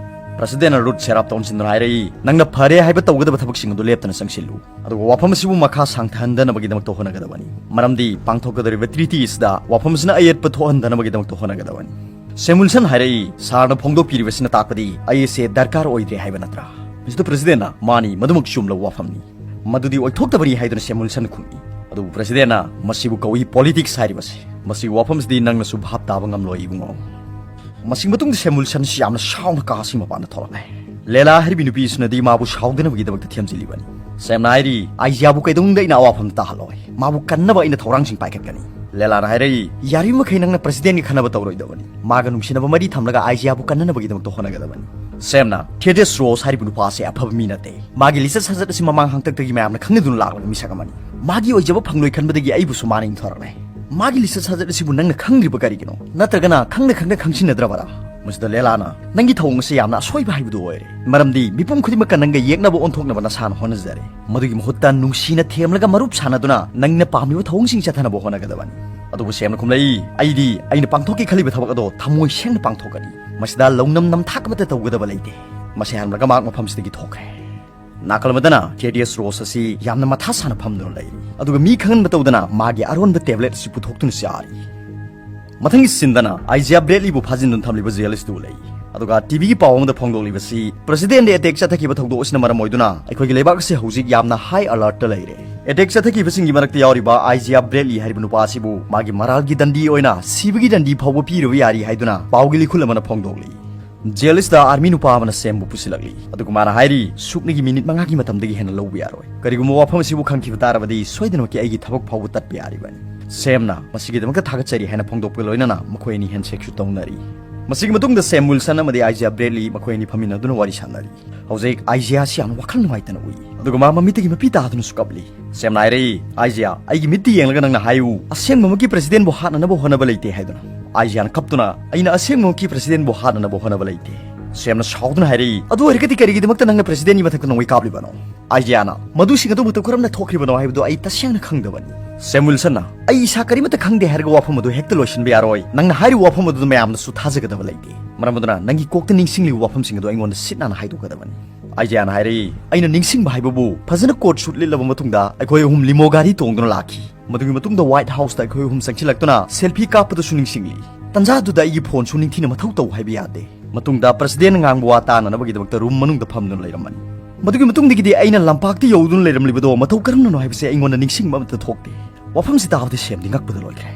ꯄ꯭ꯔꯁꯤꯗꯦꯟꯅ ꯔꯨꯠ ꯁꯦꯔꯥꯞꯇ ꯑꯣꯟꯁꯤꯟꯗꯨꯅ ꯍꯥꯏꯔꯛꯏ, "ꯅꯪꯅ ꯐꯔꯦ ꯍꯥꯏꯕ ꯇꯧꯒꯗꯕ ꯊꯕꯛꯁꯤꯡ ꯑꯗꯨ ꯂꯦꯞꯇꯅ ꯆꯪꯁꯤꯜꯂꯨ꯫ ꯑꯗꯨꯒ ꯋꯥꯐꯝ ꯑꯁꯤꯕꯨ ꯃꯈꯥ ꯁꯥꯡꯊꯍꯟꯗꯅꯕꯒꯤꯗꯃꯛꯇ ꯍꯣꯠꯅꯒꯗꯕꯅꯤ꯫ ꯃꯔꯝꯗꯤ ꯄꯥꯡꯊꯣꯛꯀꯗꯧꯔꯤꯕ ꯇ꯭ꯔꯤꯇꯤ ꯑꯁꯤꯗ ꯋꯥꯐꯝ ꯑꯁꯤꯅ ꯑꯌꯦꯠꯄ ꯊꯣꯛꯍꯟꯗꯅꯕꯒꯤꯗꯃꯛꯇ ꯍꯣꯠꯅꯒꯗꯕꯅꯤ꯫" ꯁꯦꯝ ꯋꯤꯜꯁꯟ ꯍꯥꯏꯔꯛꯏ, "ꯁꯥꯔꯅ ꯐꯣꯡꯗꯣꯛꯄꯤꯔꯤꯕꯁꯤꯅ ꯇꯥꯛꯄꯗꯤ ꯑꯩ ꯑꯁꯦ ꯗꯔꯀꯥꯔ ꯑꯣꯏꯗ꯭ꯔꯦ ꯍꯥꯏꯕ ꯅꯠꯇ꯭ꯔꯥ?" ꯃꯤꯁꯇꯔ ꯄ꯭ꯔꯁꯤꯗꯦꯟꯅ, "ꯃꯥꯅꯤ, ꯃꯗꯨꯃꯛ ꯆꯨꯝꯂꯕ ꯋꯥꯐꯝꯅꯤ꯫ ꯃꯗꯨꯗꯤ ꯑꯣꯏꯊꯣꯛꯇꯕꯅꯤ" ꯍꯥꯏꯗꯨꯅ ꯁꯦꯝ ꯋꯤꯜꯁꯟꯅ ꯈꯨꯝꯃꯤ꯫ ꯑꯗꯨꯕꯨ ꯄ꯭ꯔꯁꯤꯗꯦꯟꯅ, "ꯃꯁꯤꯕꯨ ꯀꯧꯏ ꯄꯣꯂꯤꯇꯤꯛꯁ ꯍꯥꯏꯔꯤꯕꯁꯤ꯫ ꯃꯁꯤꯒꯤ ꯋꯥꯐꯝꯁꯤꯗꯤ ꯅꯪꯅꯁꯨ ꯚꯥꯞ ꯇꯥꯕ ꯉꯝꯂꯣꯏ, ꯏꯕꯨꯡꯉꯣ꯫" ꯃꯁꯤ ꯃꯇꯨꯡꯗ ꯁꯦꯝ ꯋꯤꯜꯁꯟ ꯑꯁꯤ ꯌꯥꯝꯅ ꯁꯥꯎꯅ ꯀꯥꯁꯤꯒꯤ ꯃꯄꯥꯟꯗ ꯊꯣꯛꯂꯛꯂꯦ꯫ ꯂꯦꯂꯥ ꯍꯥꯏꯔꯤꯕꯤ ꯅꯨꯄꯤ ꯑꯁꯤꯅꯗꯤ ꯃꯥꯕꯨ ꯁꯥꯎꯗꯅꯕꯒꯤꯗꯃꯛꯇ ꯊꯦꯝꯖꯤꯜꯂꯤꯕꯅꯤ꯫ ꯁꯦꯝꯅ ꯍꯥꯏꯔꯤ, "ꯑꯥꯏꯖꯤꯌꯥꯕꯨ ꯀꯩꯗꯧꯅꯨꯡꯗ ꯑꯩꯅ ꯑꯋꯥꯐꯝꯗ ꯇꯥꯍꯜꯂꯣꯏ꯫ ꯃꯥꯕꯨ ꯀꯟꯅꯕ ꯑꯩꯅ ꯊꯧꯔꯥꯡꯁꯤꯡ ꯄꯥꯏꯈꯠꯀꯅꯤ꯫" ꯂꯦꯂꯥꯅ ꯍꯥꯏꯔꯛꯏ, "ꯌꯥꯔꯤꯕꯃꯈꯩ ꯅꯪꯅ ꯄ꯭ꯔꯁꯤꯗꯦꯟꯒꯤ ꯈꯟꯅꯕ ꯇꯧꯔꯣꯏꯗꯕꯅꯤ꯫ ꯃꯥꯒ ꯅꯨꯡꯁꯤꯅꯕ ꯃꯔꯤ ꯊꯝꯂꯒ ꯑꯥꯏꯖꯤꯌꯥꯕꯨ ꯀꯟꯅꯅꯕꯒꯤꯗꯃꯛꯇ ꯍꯣꯠꯅꯒꯗꯕꯅꯤ꯫" ꯁꯦꯝꯅ, "ꯊꯦꯗꯤꯌꯁ ꯔꯣꯁ ꯍꯥꯏꯔꯤꯕ ꯅꯨꯄꯥ ꯑꯁꯦ ꯑꯐꯕ ꯃꯤ ꯅꯠꯇꯦ꯫ ꯃꯥꯒꯤ ꯂꯤꯆꯠ ꯁꯥꯖꯠ ꯑꯁꯤ ꯃꯃꯥꯡ ꯍꯥꯡꯇꯛꯇꯒꯤ ꯃꯌꯥꯝꯅ ꯈꯪꯅꯗꯨꯅ ꯂꯥꯛꯂꯕ ꯃꯤꯁꯛ ꯑꯃꯅꯤ꯫ ꯃꯥꯒꯤ ꯑꯣꯏꯖꯕ ꯐꯪꯂꯣꯏ ꯈꯟꯕꯗꯒꯤ ꯑꯩꯕꯨꯁꯨ ꯃꯥꯅ ꯏꯟꯊꯣꯔꯛꯂꯦ꯫ ꯃꯥꯒꯤ ꯂꯤꯆꯠ ꯁꯥꯖꯠ ꯑꯁꯤꯕꯨ ꯅꯪꯅ ꯈꯪꯗ꯭ꯔꯤꯕ ꯀꯔꯤꯒꯤꯅꯣ? ꯅꯠꯇ꯭ꯔꯒꯅ ꯈꯪꯅ ꯈꯪꯅ ꯈꯪꯁꯤꯟꯅꯗ꯭ꯔꯕꯔꯥ?" ꯃꯁꯤꯗ ꯂꯦꯂꯥꯅ, "ꯅꯪꯒꯤ ꯊꯧꯑꯣꯡ ꯑꯁꯤ ꯌꯥꯝꯅ ꯑꯁꯣꯏꯕ ꯍꯥꯏꯕꯗꯨ ꯑꯣꯏꯔꯦ꯫ ꯃꯔꯝꯗꯤ ꯃꯤꯄꯨꯝ ꯈꯨꯗꯤꯡꯃꯛꯀ ꯅꯪꯒ ꯌꯦꯛꯅꯕ ꯑꯣꯟꯊꯣꯛꯅꯕ ꯅꯁꯥꯅ ꯍꯣꯠꯅꯖꯔꯦ꯫ ꯃꯗꯨꯒꯤ ꯃꯍꯨꯠꯇ ꯅꯨꯡꯁꯤꯅ ꯊꯦꯝꯂꯒ ꯃꯔꯨꯞ ꯁꯥꯟꯅꯗꯨꯅ ꯅꯪꯅ ꯄꯥꯝꯂꯤꯕ ꯊꯧꯑꯣꯡꯁꯤꯡ ꯆꯠꯊꯅꯕ ꯍꯣꯠꯅꯒꯗꯕꯅꯤ꯫" ꯑꯗꯨꯕꯨ ꯁꯦꯝꯅ ꯈꯨꯝꯂꯛꯏ, "ꯑꯩꯗꯤ ꯑꯩꯅ ꯄꯥꯡꯊꯣꯛꯀꯦ ꯈꯜꯂꯤꯕ ꯊꯕꯛ ꯑꯗꯣ ꯊꯃꯣꯏ ꯁꯦꯡꯅ ꯄꯥꯡꯊꯣꯛꯀꯅꯤ꯫ ꯃꯁꯤꯗ ꯂꯧꯅꯝ ꯅꯝꯊꯥꯛ ꯑꯃꯠꯇ ꯇꯧꯒꯗꯕ ꯂꯩꯇꯦ꯫" ꯃꯁꯤ ꯍꯥꯏꯔꯝꯂꯒ ꯃꯍꯥꯛ ꯃꯐꯝꯁꯤꯗꯒꯤ ꯊꯣꯛꯈ꯭ꯔꯦ꯫ ꯅꯥꯀꯜ ꯑꯃꯗꯅ ꯊꯦꯗꯤꯌꯁ ꯔꯣꯁ ꯑꯁꯤ ꯌꯥꯝꯅ ꯃꯊꯥ ꯁꯥꯅ ꯐꯝꯗꯨꯅ ꯂꯩꯔꯤ, ꯑꯗꯨꯒ ꯃꯤ ꯈꯪꯍꯟꯕ ꯇꯧꯗꯅ ꯃꯥꯒꯤ ꯑꯔꯣꯟꯕ ꯇꯦꯕ꯭ꯂꯦꯠ ꯑꯁꯤ ꯄꯨꯊꯣꯛꯇꯨꯅ ꯆꯥꯔꯤ꯫ ꯃꯊꯪꯒꯤ ꯁꯤꯟꯗꯅ ꯑꯥꯏꯖꯤꯌꯥ ꯕ꯭ꯔꯦꯗꯂꯤꯕꯨ ꯐꯥꯖꯤꯟꯗꯨꯅ ꯊꯝꯂꯤꯕ ꯖꯦꯜ ꯑꯁꯤꯗ ꯎꯠꯂꯛꯏ꯫ ꯑꯗꯨꯒ ꯇꯤꯚꯤꯒꯤ ꯄꯥꯎ ꯑꯃꯗ ꯐꯣꯡꯗꯣꯛꯂꯤꯕꯁꯤ, ꯄ꯭ꯔꯁꯤꯗꯦꯟꯗ ꯑꯦꯇꯦꯛ ꯆꯠꯊꯈꯤꯕ ꯊꯧꯗꯣꯛ ꯑꯁꯤꯅ ꯃꯔꯝ ꯑꯣꯏꯗꯨꯅ ꯑꯩꯈꯣꯏꯒꯤ ꯂꯩꯕꯥꯛ ꯑꯁꯤ ꯍꯧꯖꯤꯛ ꯌꯥꯝꯅ ꯍꯥꯏ ꯑꯂꯔꯠꯇ ꯂꯩꯔꯦ꯫ ꯑꯦꯇꯦꯛ ꯆꯠꯊꯈꯤꯕꯁꯤꯡꯒꯤ ꯃꯔꯛꯇ ꯌꯥꯎꯔꯤꯕ ꯑꯥꯏꯖꯤꯌꯥ ꯕ꯭ꯔꯦꯗꯂꯤ ꯍꯥꯏꯔꯤꯕ ꯅꯨꯄꯥ ꯑꯁꯤꯕꯨ ꯃꯥꯒꯤ ꯃꯔꯥꯜꯒꯤ ꯗꯟꯗꯤ ꯑꯣꯏꯅ ꯁꯤꯕꯒꯤ ꯗꯟꯗꯤ ꯐꯥꯎꯕ ꯄꯤꯔꯕ ꯌꯥꯔꯤ ꯍꯥꯏꯗꯨꯅ ꯄꯥꯎꯒꯤ ꯂꯤꯈꯨꯜ ꯑꯃꯅ ꯐꯣꯡꯗꯣꯛꯂꯤ꯫ ꯖꯦꯜ ꯑꯁꯤꯗ ꯑꯥꯔꯃꯤ ꯅꯨꯄꯥ ꯑꯃꯅ ꯁꯦꯝꯕꯨ ꯄꯨꯁꯤꯜꯂꯛꯂꯤ, ꯑꯗꯨꯒ ꯃꯥꯅ ꯍꯥꯏꯔꯤ, "ꯁꯨꯞꯅꯒꯤ ꯃꯤꯅꯤꯠ ꯃꯉꯥꯒꯤ ꯃꯇꯝꯗꯒꯤ ꯍꯦꯟꯅ ꯂꯧꯕ ꯌꯥꯔꯣꯏ꯫ ꯀꯔꯤꯒꯨꯝꯕ ꯋꯥꯐꯝ ꯑꯁꯤꯕꯨ ꯈꯪꯈꯤꯕ ꯇꯥꯔꯕꯗꯤ ꯁꯣꯏꯗꯅꯃꯛꯀꯤ ꯑꯩꯒꯤ ꯊꯕꯛ ꯐꯥꯎꯕ ꯇꯠꯄ ꯌꯥꯔꯤꯕꯅꯤ꯫" ꯁꯦꯝꯅ ꯃꯁꯤꯒꯤꯗꯃꯛꯇ ꯊꯥꯒꯠꯆꯔꯤ ꯍꯥꯏꯅ ꯐꯣꯡꯗꯣꯛꯄꯒ ꯂꯣꯏꯅꯅ ꯃꯈꯣꯏ ꯑꯅꯤ ꯍꯦꯟꯁꯦꯛꯁꯨ ꯇꯧꯅꯔꯤ꯫ ꯃꯁꯤꯒꯤ ꯃꯇꯨꯡꯗ ꯁꯦꯝ ꯋꯤꯜꯁꯟ ꯑꯃꯗꯤ ꯑꯥꯏꯖꯤꯌꯥ ꯕ꯭ꯔꯦꯗꯂꯤ ꯃꯈꯣꯏ ꯑꯅꯤ ꯐꯝꯃꯤꯟꯅꯗꯨꯅ ꯋꯥꯔꯤ ꯁꯥꯟꯅꯔꯤ꯫ ꯍꯧꯖꯤꯛ ꯑꯥꯏꯖꯤꯌꯥꯁꯤ ꯌꯥꯝꯅ ꯋꯥꯈꯜ ꯅꯨꯡꯉꯥꯏꯇꯅ ꯎꯏ, ꯑꯗꯨꯒ ꯃꯥ ꯃꯃꯤꯠꯇꯒꯤ ꯃꯄꯤ ꯇꯥꯗꯨꯅꯁꯨ ꯀꯞꯂꯤ꯫ ꯁꯦꯝꯅ ꯍꯥꯏꯔꯛꯏ, "ꯑꯥꯏꯖꯤꯌꯥ, ꯑꯩꯒꯤ ꯃꯤꯠꯇ ꯌꯦꯡꯂꯒ ꯅꯪꯅ ꯍꯥꯏꯌꯨ, ꯑꯁꯦꯡꯕꯃꯛꯀꯤ ꯄ꯭ꯔꯦꯁꯤꯗꯦꯟꯕꯨ ꯍꯥꯠꯅꯅꯕ ꯍꯣꯠꯅꯕ ꯂꯩꯇꯦ" ꯍꯥꯏꯗꯨꯅ꯫ ꯑꯥꯏꯖꯤꯌꯥꯅ ꯀꯞꯇꯨꯅ, "ꯑꯩꯅ ꯑꯁꯦꯡꯕꯃꯛꯀꯤ ꯄ꯭ꯔꯦꯁꯤꯗꯦꯟꯕꯨ ꯍꯥꯠꯅꯅꯕ ꯍꯣꯠꯅꯕ ꯂꯩꯇꯦ"꯫ ꯁꯦꯝꯅ ꯁꯥꯎꯗꯨꯅ ꯍꯥꯏꯔꯛꯏ, "ꯑꯗꯨ ꯑꯣꯏꯔꯒꯗꯤ ꯀꯔꯤꯒꯤꯗꯃꯛꯇ ꯅꯪꯅ ꯄ꯭ꯔꯦꯁꯤꯗꯦꯟꯒꯤ ꯃꯊꯛꯇ ꯅꯣꯡꯃꯩ ꯀꯥꯞꯂꯤꯕꯅꯣ?" ꯑꯥꯏꯖꯤꯌꯥꯅ, "ꯃꯗꯨꯁꯤꯡ ꯑꯗꯨ ꯃꯇꯧ ꯀꯔꯝꯅ ꯊꯣꯛꯈ꯭ꯔꯤꯕꯅꯣ ꯍꯥꯏꯕꯗꯨ ꯑꯩ ꯇꯁꯦꯡꯅ ꯈꯪꯗꯕꯅꯤ"꯫ ꯁꯦꯝ ꯋꯤꯜꯁꯟꯅ, "ꯑꯩ ꯏꯁꯥ ꯀꯔꯤꯃꯠꯇ ꯈꯪꯗꯦ ꯍꯥꯏꯔꯒ ꯋꯥꯐꯝ ꯑꯗꯨ ꯍꯦꯛꯇ ꯂꯣꯏꯁꯤꯟꯕ ꯌꯥꯔꯣꯏ꯫ ꯅꯪꯅ ꯍꯥꯏꯔꯤꯕ ꯋꯥꯐꯝ ꯑꯗꯨꯗ ꯃꯌꯥꯝꯅꯁꯨ ꯊꯥꯖꯒꯗꯕ ꯂꯩꯇꯦ꯫ ꯃꯔꯝ ꯑꯗꯨꯅ ꯅꯪꯒꯤ ꯀꯣꯛꯇ ꯅꯤꯡꯁꯤꯡꯂꯤꯕ ꯋꯥꯐꯝꯁꯤꯡ ꯑꯗꯨ ꯑꯩꯉꯣꯟꯗ ꯁꯤꯠ ꯅꯥꯟꯅ ꯍꯥꯏꯗꯣꯛꯀꯗꯕꯅꯤ"꯫ ꯑꯥꯏꯖꯤꯌꯥꯅ ꯍꯥꯏꯔꯛꯏ, "ꯑꯩꯅ ꯅꯤꯡꯁꯤꯡꯕ ꯍꯥꯏꯕꯕꯨ ꯐꯖꯅ ꯀꯣꯠ ꯁꯨꯠ ꯂꯤꯠꯂꯕ ꯃꯇꯨꯡꯗ ꯑꯩꯈꯣꯏ ꯑꯍꯨꯝ ꯂꯤꯃꯣ ꯒꯥꯔꯤ ꯇꯣꯡꯗꯨꯅ ꯂꯥꯛꯈꯤ꯫ ꯃꯗꯨꯒꯤ ꯃꯇꯨꯡꯗ ꯋꯥꯏꯠ ꯍꯥꯎꯁꯇ ꯑꯩꯈꯣꯏ ꯑꯍꯨꯝ ꯆꯪꯁꯤꯜꯂꯛꯇꯨꯅ ꯁꯦꯜꯐꯤ ꯀꯥꯞꯄꯗꯨꯁꯨ ꯅꯤꯡꯁꯤꯡꯂꯤ꯫ ꯇꯟꯖꯥꯗꯨꯗ ꯑꯩꯒꯤ ꯐꯣꯟꯁꯨ ꯅꯤꯡꯊꯤꯅ ꯃꯊꯧ ꯇꯧ ꯍꯥꯏꯕ ꯌꯥꯗꯦ꯫ ꯃꯇꯨꯡꯗ ꯄ꯭ꯔꯦꯁꯤꯗꯦꯟꯅ ꯉꯥꯡꯕ ꯋꯥ ꯇꯥꯅꯅꯕꯒꯤꯗꯃꯛꯇ ꯔꯨꯝ ꯃꯅꯨꯡꯗ ꯐꯝꯗꯨꯅ ꯂꯩꯔꯝꯃꯅꯤ꯫ ꯃꯗꯨꯒꯤ ꯃꯇꯨꯡꯗꯒꯤꯗꯤ ꯑꯩꯅ ꯂꯝꯄꯥꯛꯇ ꯌꯧꯗꯨꯅ ꯂꯩꯔꯝꯂꯤꯕꯗꯣ ꯃꯇꯧ ꯀꯔꯝꯅꯅꯣ ꯍꯥꯏꯕꯁꯦ ꯑꯩꯉꯣꯟꯗ ꯅꯤꯡꯁꯤꯡꯕ ꯑꯃꯠꯇ ꯊꯣꯛꯇꯦ"꯫ ꯋꯥꯐꯝꯁꯤ ꯇꯥꯕꯗ ꯁꯦꯝꯗꯤ ꯉꯛꯄꯗ ꯂꯣꯏꯈ꯭ꯔꯦ꯫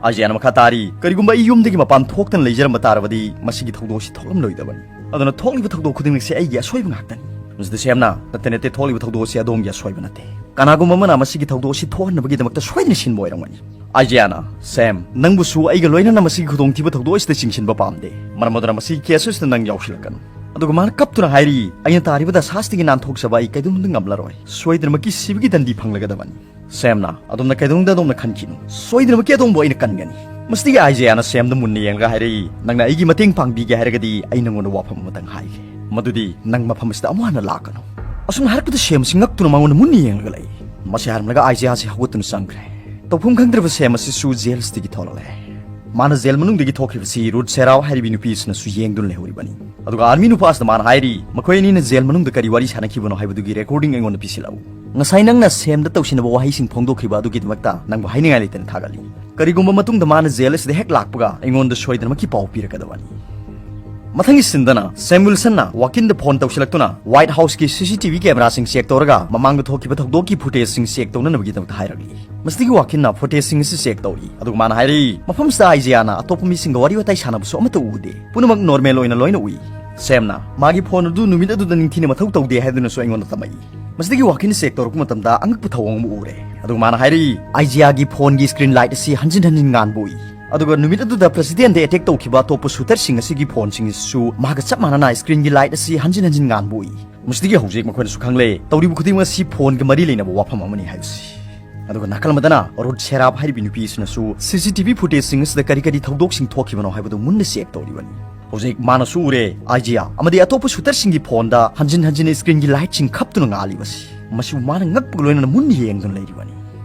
ꯑꯥꯏꯖꯤꯌꯥꯅ ꯃꯈꯥ ꯇꯥꯔꯤ, "ꯀꯔꯤꯒꯨꯝꯕ ꯑꯩ ꯌꯨꯝꯗꯒꯤ ꯃꯄꯥꯟ ꯊꯣꯛꯇꯅ ꯂꯩꯖꯔꯝꯕ ꯇꯥꯔꯕꯗꯤ ꯃꯁꯤꯒꯤ ꯊꯧꯗꯣꯛ ꯑꯁꯤ ꯊꯣꯛꯂꯝꯂꯣꯏꯗꯕꯅꯤ꯫ ꯑꯗꯨꯅ ꯊꯣꯛꯂꯤꯕ ꯊꯧꯗꯣꯛ ꯈꯨꯗꯤꯡꯃꯛꯁꯦ ꯑꯩꯒꯤ ꯑꯁꯣꯏꯕ ꯉꯥꯛꯇꯅꯤ"꯫ ꯃꯁꯤꯗ ꯁꯦꯝꯅ, "ꯅꯠꯇꯦ, ꯅꯠꯇꯦ, ꯊꯣꯛꯂꯤꯕ ꯊꯧꯗꯣꯛ ꯑꯁꯤ ꯑꯗꯣꯝꯒꯤ ꯑꯁꯣꯏꯕ ꯅꯠꯇꯦ꯫ ꯀꯅꯥꯒꯨꯝꯕ ꯑꯃꯅ ꯃꯁꯤꯒꯤ ꯊꯧꯗꯣꯛ ꯑꯁꯤ ꯊꯣꯛꯍꯟꯅꯕꯒꯤꯗꯃꯛꯇ ꯁꯣꯏꯗꯅ ꯁꯤꯟꯕ ꯑꯣꯏꯔꯝꯒꯅꯤ"꯫ ꯑꯥꯏꯖꯤꯌꯥꯅ, "ꯁꯦꯝ, ꯅꯪꯕꯨꯁꯨ ꯑꯩꯒ ꯂꯣꯏꯅꯅ ꯃꯁꯤꯒꯤ ꯈꯨꯗꯣꯡꯊꯤꯕ ꯊꯧꯗꯣꯛ ꯑꯁꯤꯗ ꯆꯤꯡꯁꯤꯟꯕ ꯄꯥꯝꯗꯦ꯫ ꯃꯔꯝ ꯑꯗꯨꯅ ꯃꯁꯤꯒꯤ ꯀꯦꯁ ꯑꯁꯤꯗ ꯅꯪ ꯌꯥꯎꯁꯤꯜꯂꯛꯀꯅꯨ"꯫ ꯑꯗꯨꯒ ꯃꯥꯅ ꯀꯞꯇꯨꯅ ꯍꯥꯏꯔꯤ, "ꯑꯩꯅ ꯇꯥꯔꯤꯕ ꯗꯁꯥꯁꯤꯗꯒꯤ ꯅꯥꯟꯊꯣꯛꯆꯕ ꯑꯩ ꯀꯩꯗꯧꯅꯨꯡꯗ ꯉꯝꯂꯔꯣꯏ꯫ ꯁꯣꯏꯗꯅꯃꯛꯀꯤ ꯁꯤꯕꯒꯤ ꯗꯟꯗꯤ ꯐꯪꯂꯒꯗꯕꯅꯤ"꯫ ꯁꯦꯝꯅ, "ꯑꯗꯣꯝꯅ ꯀꯩꯗꯧꯅꯨꯡꯗ ꯑꯗꯣꯝꯅ ꯈꯟꯈꯤꯅꯨ꯫ ꯁꯣꯏꯗꯅꯃꯛꯀꯤ ꯑꯗꯣꯝꯕꯨ ꯑꯩꯅ ꯀꯟꯒꯅꯤ"꯫ ꯃꯁꯤꯗꯒꯤ ꯑꯥꯏꯖꯤꯌꯥꯅ ꯁꯦꯝꯗ ꯃꯨꯟꯅ ꯌꯦꯡꯂꯒ ꯍꯥꯏꯔꯛꯏ, "ꯅꯪꯅ ꯑꯩꯒꯤ ꯃꯇꯦꯡ ꯄꯥꯡꯕꯤꯒꯦ ꯍꯥꯏꯔꯒꯗꯤ ꯑꯩ ꯅꯪꯉꯣꯟꯗ ꯋꯥꯐꯝ ꯑꯃꯇꯪ ꯍꯥꯏꯒꯦ꯫ ꯃꯗꯨꯗꯤ ꯅꯪ ꯃꯐꯝ ꯑꯁꯤꯗ ꯑꯃꯨꯛ ꯍꯟꯅ ꯂꯥꯛꯀꯅꯨ"꯫ ꯑꯁꯨꯝꯅ ꯍꯥꯏꯔꯛꯄꯗ ꯁꯦꯝ ꯑꯁꯤ ꯉꯛꯇꯨꯅ ꯃꯉꯣꯟꯗ ꯃꯨꯟꯅ ꯌꯦꯡꯂꯒ ꯂꯩ꯫ ꯃꯁꯤ ꯍꯥꯏꯔꯝꯂꯒ ꯑꯥꯏꯖꯤꯌꯥꯁꯤ ꯍꯧꯒꯠꯇꯨꯅ ꯆꯪꯈ꯭ꯔꯦ꯫ ꯇꯧꯐꯝ ꯈꯪꯗ꯭ꯔꯕ ꯁꯦꯝ ꯑꯁꯤꯁꯨ ꯖꯦꯜꯁꯤꯗꯒꯤ ꯊꯣꯛꯂꯛꯂꯦ꯫ ꯃꯥꯅ ꯖꯦꯜ ꯃꯅꯨꯡꯗꯒꯤ ꯊꯣꯛꯈꯤꯕꯁꯤ ꯔꯨꯠ ꯁꯦꯔꯥꯎ ꯍꯥꯏꯔꯤꯕꯤ ꯅꯨꯄꯤ ꯑꯁꯤꯅꯁꯨ ꯌꯦꯡꯗꯨꯅ ꯂꯩꯍꯧꯔꯤꯕꯅꯤ꯫ ꯑꯗꯨꯒ ꯑꯥꯔꯃꯤ ꯅꯨꯄꯥ ꯑꯁꯤꯗ ꯃꯥꯅ ꯍꯥꯏꯔꯤ, "ꯃꯈꯣꯏ ꯑꯅꯤꯅ ꯖꯦꯜ ꯃꯅꯨꯡꯗ ꯀꯔꯤ ꯋꯥꯔꯤ ꯁꯥꯟꯅꯈꯤꯕꯅꯣ ꯍꯥꯏꯕꯗꯨꯒꯤ ꯔꯦꯀꯣꯔꯗꯤꯡ ꯑꯩꯉꯣꯟꯗ ꯄꯤꯁꯤꯜꯂꯛꯎ꯫ ꯉꯁꯥꯏ ꯅꯪꯅ ꯁꯦꯝꯗ ꯇꯧꯁꯤꯟꯅꯕ ꯋꯥꯍꯩꯁꯤꯡ ꯐꯣꯡꯗꯣꯛꯈꯤꯕ ꯑꯗꯨꯒꯤꯗꯃꯛꯇ ꯅꯪꯕꯨ ꯍꯥꯏꯅꯤꯡꯉꯥꯏ ꯂꯩꯇꯅ ꯊꯥꯒꯠꯂꯤ꯫ ꯀꯔꯤꯒꯨꯝꯕ ꯃꯇꯨꯡꯗ ꯃꯥꯅ ꯖꯦꯜ ꯑꯁꯤꯗ ꯍꯦꯛ ꯂꯥꯛꯄꯒ ꯑꯩꯉꯣꯟꯗ ꯁꯣꯏꯗꯅꯃꯛꯀꯤ ꯄꯥꯎ ꯄꯤꯔꯛꯀꯗꯕꯅꯤ"꯫ ꯃꯊꯪꯒꯤ ꯁꯤꯟꯗꯅ ꯁꯦꯝ ꯋꯤꯜꯁꯟꯅ ꯋꯥꯀꯤꯟꯗ ꯐꯣꯟ ꯇꯧꯁꯤꯜꯂꯛꯇꯨꯅ ꯋꯥꯏꯠ ꯍꯥꯎꯁꯀꯤ ꯁꯤ ꯁꯤ ꯇꯤ ꯚꯤ ꯀꯦꯃꯦꯔꯥꯁꯤꯡ ꯆꯦꯛ ꯇꯧꯔꯒ ꯃꯃꯥꯡꯗ ꯊꯣꯛꯈꯤꯕ ꯊꯧꯗꯣꯛꯀꯤ ꯐꯨꯇꯦꯖꯁꯤꯡ ꯆꯦꯛ ꯇꯧꯅꯅꯕꯒꯤꯗꯃꯛꯇ ꯍꯥꯏꯔꯛꯂꯤ꯫ ꯃꯁꯤꯗꯒꯤ ꯋꯥꯀꯤꯟꯅ ꯐꯨꯇꯦꯖꯁꯤꯡ ꯑꯁꯤ ꯆꯦꯛ ꯇꯧꯔꯤ, ꯑꯗꯨꯒ ꯃꯥꯅ ꯍꯥꯏꯔꯛꯏ, "ꯃꯐꯝꯁꯤꯗ ꯑꯥꯏꯖꯤꯌꯥꯅ ꯑꯇꯣꯞꯄ ꯃꯤꯁꯤꯡꯒ ꯋꯥꯔꯤ ꯋꯥꯇꯥꯏ ꯁꯥꯟꯅꯕꯁꯨ ꯑꯃꯠꯇ ꯎꯗꯦ꯫ ꯄꯨꯝꯅꯃꯛ ꯅꯣꯔꯃꯦꯜ ꯑꯣꯏꯅ ꯂꯣꯏꯅ ꯎꯏ"꯫ ꯁꯦꯝꯅ ꯃꯥꯒꯤ ꯐꯣꯟ ꯑꯗꯨ ꯅꯨꯃꯤꯠ ꯑꯗꯨꯗ ꯅꯤꯡꯊꯤꯅ ꯃꯊꯧ ꯇꯧꯗꯦ ꯍꯥꯏꯗꯨꯅꯁꯨ ꯑꯩꯉꯣꯟꯗ ꯇꯝꯃꯛꯏ꯫ ꯃꯁꯤꯗꯒꯤ ꯋꯥꯀꯤꯟꯅ ꯆꯦꯛ ꯇꯧꯔꯛꯄ ꯃꯇꯝꯗ ꯑꯉꯛꯄ ꯊꯧꯑꯣꯡ ꯑꯃ ꯎꯔꯦ꯫ ꯑꯗꯨꯒ ꯃꯥꯅ ꯍꯥꯏꯔꯤ, ꯑꯥꯏꯖꯤꯌꯥꯒꯤ ꯐꯣꯟꯒꯤ ꯁ꯭ꯀ꯭ꯔꯤꯟ ꯂꯥꯏꯠ ꯑꯁꯤ ꯍꯟꯖꯤꯟ ꯍꯟꯖꯤꯟ ꯉꯥꯟꯕ ꯎꯏ꯫ ꯑꯗꯨꯒ ꯅꯨꯃꯤꯠ ꯑꯗꯨꯗ ꯄ꯭ꯔꯦꯁꯤꯗꯦꯟꯗ ꯑꯦꯇꯦꯛ ꯇꯧꯈꯤꯕ ꯑꯇꯣꯞꯄ ꯁꯨꯇꯔꯁꯤꯡ ꯑꯁꯤꯒꯤ ꯐꯣꯟꯁꯤꯡ ꯑꯁꯤꯁꯨ ꯃꯍꯥꯛꯀ ꯆꯞ ꯃꯥꯟꯅꯅ ꯁ꯭ꯀ꯭ꯔꯤꯟꯒꯤ ꯂꯥꯏꯠ ꯑꯁꯤ ꯍꯟꯖꯤꯟ ꯍꯟꯖꯤꯟ ꯉꯥꯟꯕ ꯎꯏ꯫ ꯃꯁꯤꯗꯒꯤ ꯍꯧꯖꯤꯛ ꯃꯈꯣꯏꯅꯁꯨ ꯈꯪꯂꯦ, ꯇꯧꯔꯤꯕ ꯈꯨꯗꯤꯡꯃꯛ ꯑꯁꯤ ꯐꯣꯟꯒ ꯃꯔꯤ ꯂꯩꯅꯕ ꯋꯥꯐꯝ ꯑꯃꯅꯤ ꯍꯥꯏꯕꯁꯤ꯫ ꯑꯗꯨꯒ ꯅꯥꯀꯜ ꯑꯃꯗꯅ ꯔꯨꯠ ꯁꯦꯔꯥꯞ ꯍꯥꯏꯔꯤꯕ ꯅꯨꯄꯤ ꯑꯁꯤꯅꯁꯨ ꯁꯤ ꯁꯤ ꯇꯤ ꯚꯤ ꯐꯨꯇꯦꯖꯁꯤꯡ ꯑꯁꯤꯗ ꯀꯔꯤ ꯀꯔꯤ ꯊꯧꯗꯣꯛꯁꯤꯡ ꯊꯣꯛꯈꯤꯕꯅꯣ ꯍꯥꯏꯕꯗꯨ ꯃꯨꯟꯅ ꯆꯦꯛ ꯇꯧꯔꯤꯕꯅꯤ꯫ ꯍꯧꯖꯤꯛ ꯃꯥꯅꯁꯨ ꯎꯔꯦ, ꯑꯥꯏꯖꯤꯌꯥ ꯑꯃꯗꯤ ꯑꯇꯣꯞꯄ ꯁꯨꯇꯔꯁꯤꯡꯒꯤ ꯐꯣꯟꯗ ꯍꯟꯖꯤꯟ ꯍꯟꯖꯤꯟ ꯁ꯭ꯀ꯭ꯔꯤꯟꯒꯤ ꯂꯥꯏꯠꯁꯤꯡ ꯈꯞꯇꯨꯅ ꯉꯥꯜꯂꯤꯕꯁꯤ꯫ ꯃꯁꯤꯕꯨ ꯃꯥꯅ ꯉꯛꯄꯒ ꯂꯣꯏꯅꯅ ꯃꯨꯟꯅ ꯌꯦꯡꯗꯨꯅ ꯂꯩꯔꯤꯕꯅꯤ꯫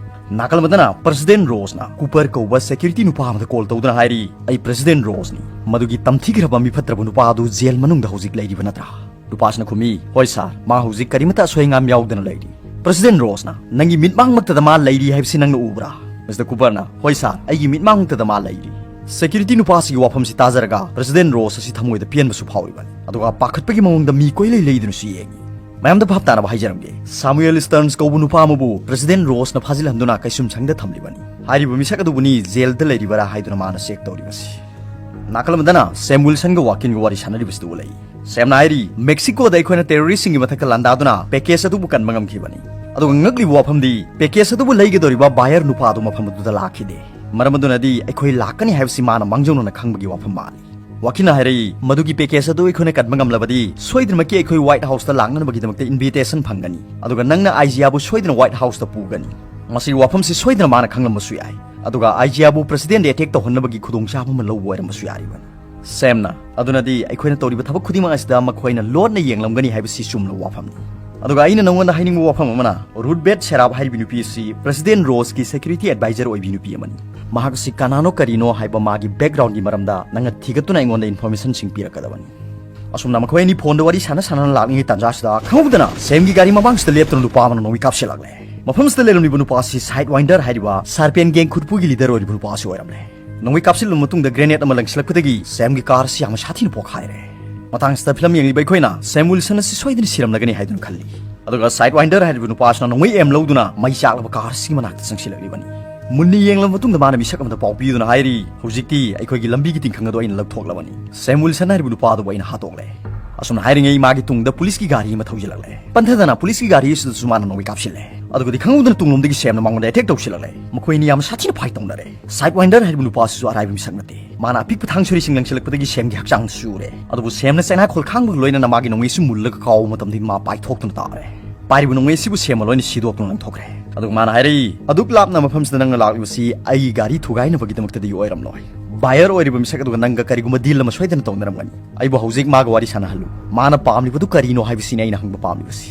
ꯅꯥꯀꯜ ꯑꯃꯗꯅ ꯄ꯭ꯔꯦꯁꯤꯗꯦꯟ ꯔꯣꯁꯅ ꯀꯨꯄꯔ ꯀꯧꯕ ꯁꯦꯀ꯭ꯌꯨꯔꯤꯇꯤ ꯅꯨꯄꯥ ꯑꯃꯗ ꯀꯣꯜ ꯇꯧꯗꯨꯅ ꯍꯥꯏꯔꯤ, "ꯑꯩ ꯄ꯭ꯔꯦꯁꯤꯗꯦꯟ ꯔꯣꯁꯅꯤ꯫ ꯃꯗꯨꯒꯤ ꯇꯝꯊꯤꯈ꯭ꯔꯕ ꯃꯤꯐꯠꯇ꯭ꯔꯕ ꯅꯨꯄꯥ ꯑꯗꯨ ꯖꯦꯜ ꯃꯅꯨꯡꯗ ꯍꯧꯖꯤꯛ ꯂꯩꯔꯤꯕ ꯅꯠꯇ꯭ꯔꯥ?" ꯅꯨꯄꯥꯁꯤꯅ ꯈꯨꯝꯃꯤ, "ꯍꯣꯏ ꯁꯥꯔ, ꯃꯥ ꯍꯧꯖꯤꯛ ꯀꯔꯤꯃꯠꯇ ꯑꯁꯣꯏ ꯑꯉꯥꯝ ꯌꯥꯎꯗꯅ ꯂꯩꯔꯤ꯫" "ꯄ꯭ꯔꯦꯁꯤꯗꯦꯟ ꯔꯣꯁꯅ ꯅꯪꯒꯤ ꯃꯤꯠꯃꯥꯡꯃꯛꯇꯗ ꯃꯥ ꯂꯩꯔꯤ ꯍꯥꯏꯕꯁꯤ ꯅꯪꯅ ꯎꯕ꯭ꯔꯥ?" ꯃꯤꯁꯇꯔ ꯀꯨꯄꯔꯅ, "ꯍꯣꯏ ꯁꯥꯔ, ꯑꯩꯒꯤ ꯃꯤꯠꯃꯥꯡꯃꯛꯇꯗ ꯃꯥ ꯂꯩꯔꯤ꯫" ꯁꯦꯀ꯭ꯌꯨꯔꯤꯇꯤ ꯅꯨꯄꯥꯁꯤꯒꯤ ꯋꯥꯐꯝꯁꯤ ꯇꯥꯖꯔꯒ ꯄ꯭ꯔꯦꯁꯤꯗꯦꯟ ꯔꯣꯁ ꯑꯁꯤ ꯊꯃꯣꯏꯗ ꯄꯦꯟꯕꯁꯨ ꯐꯥꯎꯔꯤꯕꯅꯤ꯫ ꯑꯗꯨꯒ ꯄꯥꯈꯠꯄꯒꯤ ꯃꯑꯣꯡꯗ ꯃꯤ ꯀꯣꯏꯂꯩ ꯂꯩꯗꯨꯅꯁꯨ ꯌꯦꯡꯉꯤ꯫ ꯃꯌꯥꯝꯗ ꯚꯥꯞ ꯇꯥꯅꯕ ꯍꯥꯏꯖꯔꯝꯒꯦ, ꯁꯥꯃꯨꯑꯦꯜ ꯁ꯭ꯇꯔꯟꯁ ꯀꯧꯕ ꯅꯨꯄꯥ ꯑꯃꯕꯨ ꯄ꯭ꯔꯦꯁꯤꯗꯦꯟ ꯔꯣꯁꯅ ꯐꯥꯖꯤꯜꯍꯟꯗꯨꯅ ꯀꯩꯁꯨꯝꯁꯪꯗ ꯊꯝꯂꯤꯕꯅꯤ꯫ ꯍꯥꯏꯔꯤꯕ ꯃꯤꯁꯛ ꯑꯗꯨꯕꯨꯅꯤ ꯖꯦꯜꯗ ꯂꯩꯔꯤꯕꯔꯥ ꯍꯥꯏꯗꯨꯅ ꯃꯥꯅ ꯆꯦꯛ ꯇꯧꯔꯤꯕꯁꯤ꯫ ꯅꯥꯀꯜ ꯑꯃꯗꯅ ꯁꯦꯝ ꯋꯤꯜꯁꯟꯒ ꯋꯥꯀꯤꯟꯒ ꯋꯥꯔꯤ ꯁꯥꯟꯅꯔꯤꯕꯁꯤꯗ ꯎꯠꯂꯛꯏ꯫ ꯁꯦꯝꯅ ꯍꯥꯏꯔꯤ, "ꯃꯦꯛꯁꯤꯀꯣꯗ ꯑꯩꯈꯣꯏꯅ ꯇꯦꯔꯣꯔꯤꯁꯁꯤꯡꯒꯤ ꯃꯊꯛꯇ ꯂꯥꯟꯗꯥꯗꯨꯅ ꯄꯦꯀꯦꯖ ꯑꯗꯨꯕꯨ ꯀꯟꯕ ꯉꯝꯈꯤꯕꯅꯤ꯫" ꯑꯗꯨꯒ ꯉꯛꯂꯤꯕ ꯋꯥꯐꯝꯗꯤ, ꯄꯦꯀꯦꯖ ꯑꯗꯨꯕꯨ ꯂꯩꯒꯗꯧꯔꯤꯕ ꯕꯥꯌꯔ ꯅꯨꯄꯥ ꯑꯗꯨ ꯃꯐꯝ ꯑꯗꯨꯗ ꯂꯥꯛꯈꯤꯗꯦ꯫ ꯃꯔꯝ ꯑꯗꯨꯅꯗꯤ ꯑꯩꯈꯣꯏ ꯂꯥꯛꯀꯅꯤ ꯍꯥꯏꯕꯁꯤ ꯃꯥꯅ ꯃꯥꯡꯖꯧꯅꯅ ꯈꯪꯕꯒꯤ ꯋꯥꯐꯝ ꯃꯥꯜꯂꯤ꯫ ꯋꯥꯀꯤꯟꯅ ꯍꯥꯏꯔꯛꯏ, "ꯃꯗꯨꯒꯤ ꯄꯦꯀꯦꯖ ꯑꯗꯨ ꯑꯩꯈꯣꯏꯅ ꯀꯟꯕ ꯉꯝꯂꯕꯗꯤ ꯁꯣꯏꯗꯅꯃꯛꯀꯤ ꯑꯩꯈꯣꯏ ꯋꯥꯏꯠ ꯍꯥꯎꯁꯇ ꯂꯥꯛꯅꯅꯕꯒꯤꯗꯃꯛꯇ ꯏꯟꯚꯤꯇꯦꯁꯟ ꯐꯪꯒꯅꯤ꯫ ꯑꯗꯨꯒ ꯅꯪꯅ ꯑꯥꯏꯖꯤꯌꯥꯕꯨ ꯁꯣꯏꯗꯅ ꯋꯥꯏꯠ ꯍꯥꯎꯁꯇ ꯄꯨꯒꯅꯤ꯫" ꯃꯁꯤꯒꯤ ꯋꯥꯐꯝꯁꯤ ꯁꯣꯏꯗꯅ ꯃꯥꯅ ꯈꯪꯂꯝꯕꯁꯨ ꯌꯥꯏ꯫ ꯑꯗꯨꯒ ꯑꯥꯏꯖꯤꯌꯥꯕꯨ ꯄ꯭ꯔꯦꯁꯤꯗꯦꯟꯗ ꯑꯦꯇꯦꯛ ꯇꯧꯍꯟꯅꯕꯒꯤ ꯈꯨꯗꯣꯡꯆꯥꯕ ꯑꯃ ꯂꯧꯕ ꯑꯣꯏꯔꯝꯕꯁꯨ ꯌꯥꯔꯤꯕꯅꯤ꯫ ꯁꯦꯝꯅ, "ꯑꯗꯨꯅꯗꯤ ꯑꯩꯈꯣꯏꯅ ꯇꯧꯔꯤꯕ ꯊꯕꯛ ꯈꯨꯗꯤꯡꯃꯛ ꯑꯁꯤꯗ ꯃꯈꯣꯏꯅ ꯂꯣꯠꯅ ꯌꯦꯡꯂꯝꯒꯅꯤ ꯍꯥꯏꯕꯁꯤ ꯆꯨꯝꯂꯕ ꯋꯥꯐꯝꯅꯤ꯫" ꯑꯗꯨꯒ ꯑꯩꯅ ꯅꯉꯣꯟꯗ ꯍꯥꯏꯅꯤꯡꯕ ꯋꯥꯐꯝ ꯑꯃꯅ, ꯔꯨꯠ ꯕꯦꯠ ꯁꯦꯔꯥꯞ ꯍꯥꯏꯔꯤꯕ ꯅꯨꯄꯤ ꯑꯁꯤ ꯄ꯭ꯔꯦꯁꯤꯗꯦꯟ ꯔꯣꯁꯀꯤ ꯁꯦꯀ꯭ꯌꯨꯔꯤꯇꯤ ꯑꯦꯗꯚꯥꯏꯖꯔ ꯑꯣꯏꯕꯤ ꯅꯨꯄꯤ ꯑꯃꯅꯤ꯫ ꯃꯍꯥꯛ ꯑꯁꯤ ꯀꯅꯥꯅꯣ ꯀꯔꯤꯅꯣ ꯍꯥꯏꯕ ꯃꯥꯒꯤ ꯕꯦꯛꯒ꯭ꯔꯥꯎꯟꯒꯤ ꯃꯔꯝꯗ ꯅꯪꯅ ꯊꯤꯒꯠꯇꯨꯅ ꯑꯩꯉꯣꯟꯗ ꯏꯟꯐꯣꯔꯃꯦꯁꯟꯁꯤꯡ ꯄꯤꯔꯛꯀꯗꯕꯅꯤ꯫ ꯑꯁꯨꯝꯅ ꯃꯈꯣꯏ ꯑꯅꯤ ꯐꯣꯟꯗ ꯋꯥꯔꯤ ꯁꯥꯟꯅ ꯁꯥꯟꯅꯅ ꯂꯥꯛꯂꯤꯉꯩ ꯇꯥꯟꯖꯥꯁꯤꯗ ꯈꯪꯍꯧꯗꯅ ꯁꯦꯝꯒꯤ ꯒꯥꯔꯤ ꯃꯃꯥꯡꯁꯤꯗ ꯂꯦꯞꯇꯨꯅ ꯅꯨꯄꯥ ꯑꯃꯅ ꯅꯣꯡꯃꯩ ꯀꯥꯞꯁꯤꯜꯂꯛꯂꯦ꯫ ꯃꯐꯝꯁꯤꯗ ꯂꯩꯔꯝꯂꯤꯕ ꯅꯨꯄꯥ ꯑꯁꯤ ꯁꯥꯏꯠ ꯋꯥꯏꯟꯗꯔ ꯍꯥꯏꯔꯤꯕ ꯁꯥꯔꯄꯦꯟ ꯒꯦꯡ ꯈꯨꯠꯄꯨꯒꯤ ꯂꯤꯗꯔ ꯑꯣꯏꯔꯤꯕ ꯅꯨꯄꯥ ꯑꯁꯤ ꯑꯣꯏꯔꯝꯂꯦ꯫ ꯅꯣꯡꯃꯩ ꯀꯥꯞꯁꯤꯜꯂꯕ ꯃꯇꯨꯡꯗ ꯒ꯭ꯔꯦꯅꯦꯗ ꯑꯃ ꯂꯪꯁꯤꯜꯂꯛꯄꯗꯒꯤ ꯁꯦꯝꯒꯤ ꯀꯥꯔ ꯑꯁꯤ ꯌꯥꯝꯅ ꯁꯥꯊꯤꯅ ꯄꯣꯛꯈꯥꯏꯔꯦ꯫ ꯃꯇꯥꯡꯁꯤꯗ ꯐꯤꯂꯝ ꯌꯦꯡꯂꯤꯕ ꯑꯩꯈꯣꯏꯅ ꯁꯦꯝ ꯋꯤꯜꯁꯟ ꯑꯁꯤ ꯁꯣꯏꯗꯅ ꯁꯤꯔꯝꯂꯒꯅꯤ ꯍꯥꯏꯗꯨꯅ ꯈꯜꯂꯤ꯫ ꯑꯗꯨꯒ ꯁꯥꯏꯠ ꯋꯥꯏꯟꯗꯔ ꯍꯥꯏꯔꯤꯕ ꯅꯨꯄꯥ ꯑꯁꯤꯅ ꯅꯣꯡꯃꯩ ꯑꯦꯝ ꯂꯧꯗꯨꯅ ꯃꯩ ꯆꯥꯛꯂꯕ ꯀꯥꯔ ꯑꯁꯤꯒꯤ ꯃꯅꯥꯛꯇ ꯆꯪꯁꯤꯜꯂꯛꯂꯤꯕꯅꯤ꯫ ꯃꯨꯟꯅ ꯌꯦꯡꯂꯕ ꯃꯇꯨꯡꯗ ꯃꯥꯅ ꯃꯤꯁꯛ ꯑꯃꯗ ꯄꯥꯎ ꯄꯤꯗꯨꯅ ꯍꯥꯏꯔꯤ, "ꯍꯧꯖꯤꯛꯇꯤ ꯑꯩꯈꯣꯏꯒꯤ ꯂꯝꯕꯤꯒꯤ ꯇꯤꯡꯈꯪ ꯑꯗꯨ ꯑꯩꯅ ꯂꯧꯊꯣꯛꯂꯕꯅꯤ꯫ ꯁꯦꯝ ꯋꯤꯜꯁꯟ ꯍꯥꯏꯔꯤꯕ ꯅꯨꯄꯥ ꯑꯗꯨꯕꯨ ꯑꯩꯅ ꯍꯥꯠꯇꯣꯛꯂꯦ꯫" ꯑꯁꯨꯝꯅ ꯍꯥꯏꯔꯤꯉꯩ ꯃꯥꯒꯤ ꯇꯨꯡꯗ ꯄꯨꯂꯤꯁꯀꯤ ꯒꯥꯔꯤ ꯑꯃ ꯊꯧꯖꯤꯜꯂꯛꯂꯦ꯫ ꯄꯟꯊꯗꯅ ꯄꯨꯂꯤꯁꯀꯤ ꯒꯥꯔꯤ ꯑꯁꯤꯗꯁꯨ ꯃꯥꯅ ꯅꯣꯡꯃꯩ ꯀꯥꯞꯁꯤꯜꯂꯦ꯫ ꯑꯗꯨꯒꯗꯤ ꯈꯪꯍꯧꯗꯅ ꯇꯨꯡꯂꯣꯝꯗꯒꯤ ꯁꯦꯝꯅ ꯃꯉꯣꯟꯗ ꯑꯦꯇꯦꯛ ꯇꯧꯁꯤꯜꯂꯛꯂꯦ꯫ ꯃꯈꯣꯏ ꯑꯅꯤ ꯌꯥꯝ ꯁꯥꯊꯤꯅ ꯐꯥꯏꯠ ꯇꯧꯅꯔꯦ꯫ ꯁꯥꯏꯠ ꯋꯥꯏꯟꯗꯔ ꯍꯥꯏꯔꯤꯕ ꯅꯨꯄꯥ ꯑꯁꯤꯁꯨ ꯑꯔꯥꯏꯕ ꯃꯤꯁꯛ ꯅꯠꯇꯦ꯫ ꯃꯥꯅ ꯑꯄꯤꯛꯄ ꯊꯥꯡ ꯁꯣꯔꯤꯁꯤꯡ ꯂꯪꯁꯤꯜꯂꯛꯄꯗꯒꯤ ꯁꯦꯝꯒꯤ ꯍꯛꯆꯥꯡꯗ ꯆꯨꯔꯦ꯫ ꯑꯗꯨꯕꯨ ꯁꯦꯝꯅ ꯆꯩꯅꯥꯈꯣꯜ ꯈꯥꯡꯕꯒ ꯂꯣꯏꯅꯅ ꯃꯥꯒꯤ ꯅꯣꯡꯃꯩ ꯑꯁꯤ ꯃꯨꯜꯂꯒ ꯀꯥꯎꯕ ꯃꯇꯝꯗ ꯃꯥ ꯄꯥꯏꯊꯣꯛꯇꯨꯅ ꯇꯥꯔꯦ꯫ ꯄꯥꯏꯔꯤꯕ ꯅꯣꯡꯃꯩ ꯑꯁꯤꯕꯨ ꯁꯦꯝꯅ ꯂꯣꯏꯅ ꯁꯤꯗꯣꯛꯇꯨꯅ ꯂꯪꯊꯣꯛꯈ꯭ꯔꯦ꯫ ꯑꯗꯨꯒ ꯃꯥꯅ ꯍꯥꯏꯔꯛꯏ, "ꯑꯗꯨꯛ ꯂꯥꯞꯅ ꯃꯐꯝꯁꯤꯗ ꯅꯪꯅ ꯂꯥꯛꯂꯤꯕꯁꯤ ꯑꯩꯒꯤ ꯒꯥꯔꯤ ꯊꯨꯒꯥꯏꯅꯕꯒꯤꯗꯃꯛꯇꯗꯤ ꯑꯣꯏꯔꯝꯂꯣꯏ꯫ ꯕꯥꯌꯔ ꯑꯣꯏꯔꯤꯕ ꯃꯤꯁꯛ ꯑꯗꯨꯒ ꯅꯪꯒ ꯀꯔꯤꯒꯨꯝꯕ ꯗꯤꯜ ꯑꯃ ꯁꯣꯏꯗꯅ ꯇꯧꯅꯔꯝꯒꯅꯤ꯫ ꯑꯩꯕꯨ ꯍꯧꯖꯤꯛ ꯃꯥꯒ ꯋꯥꯔꯤ ꯁꯥꯟꯅꯍꯜꯂꯨ꯫ ꯃꯥꯅ ꯄꯥꯝꯂꯤꯕꯗꯨ ꯀꯔꯤꯅꯣ ꯍꯥꯏꯕꯁꯤꯅꯤ ꯑꯩꯅ ꯍꯪꯕ ꯄꯥꯝꯂꯤꯕꯁꯤ꯫"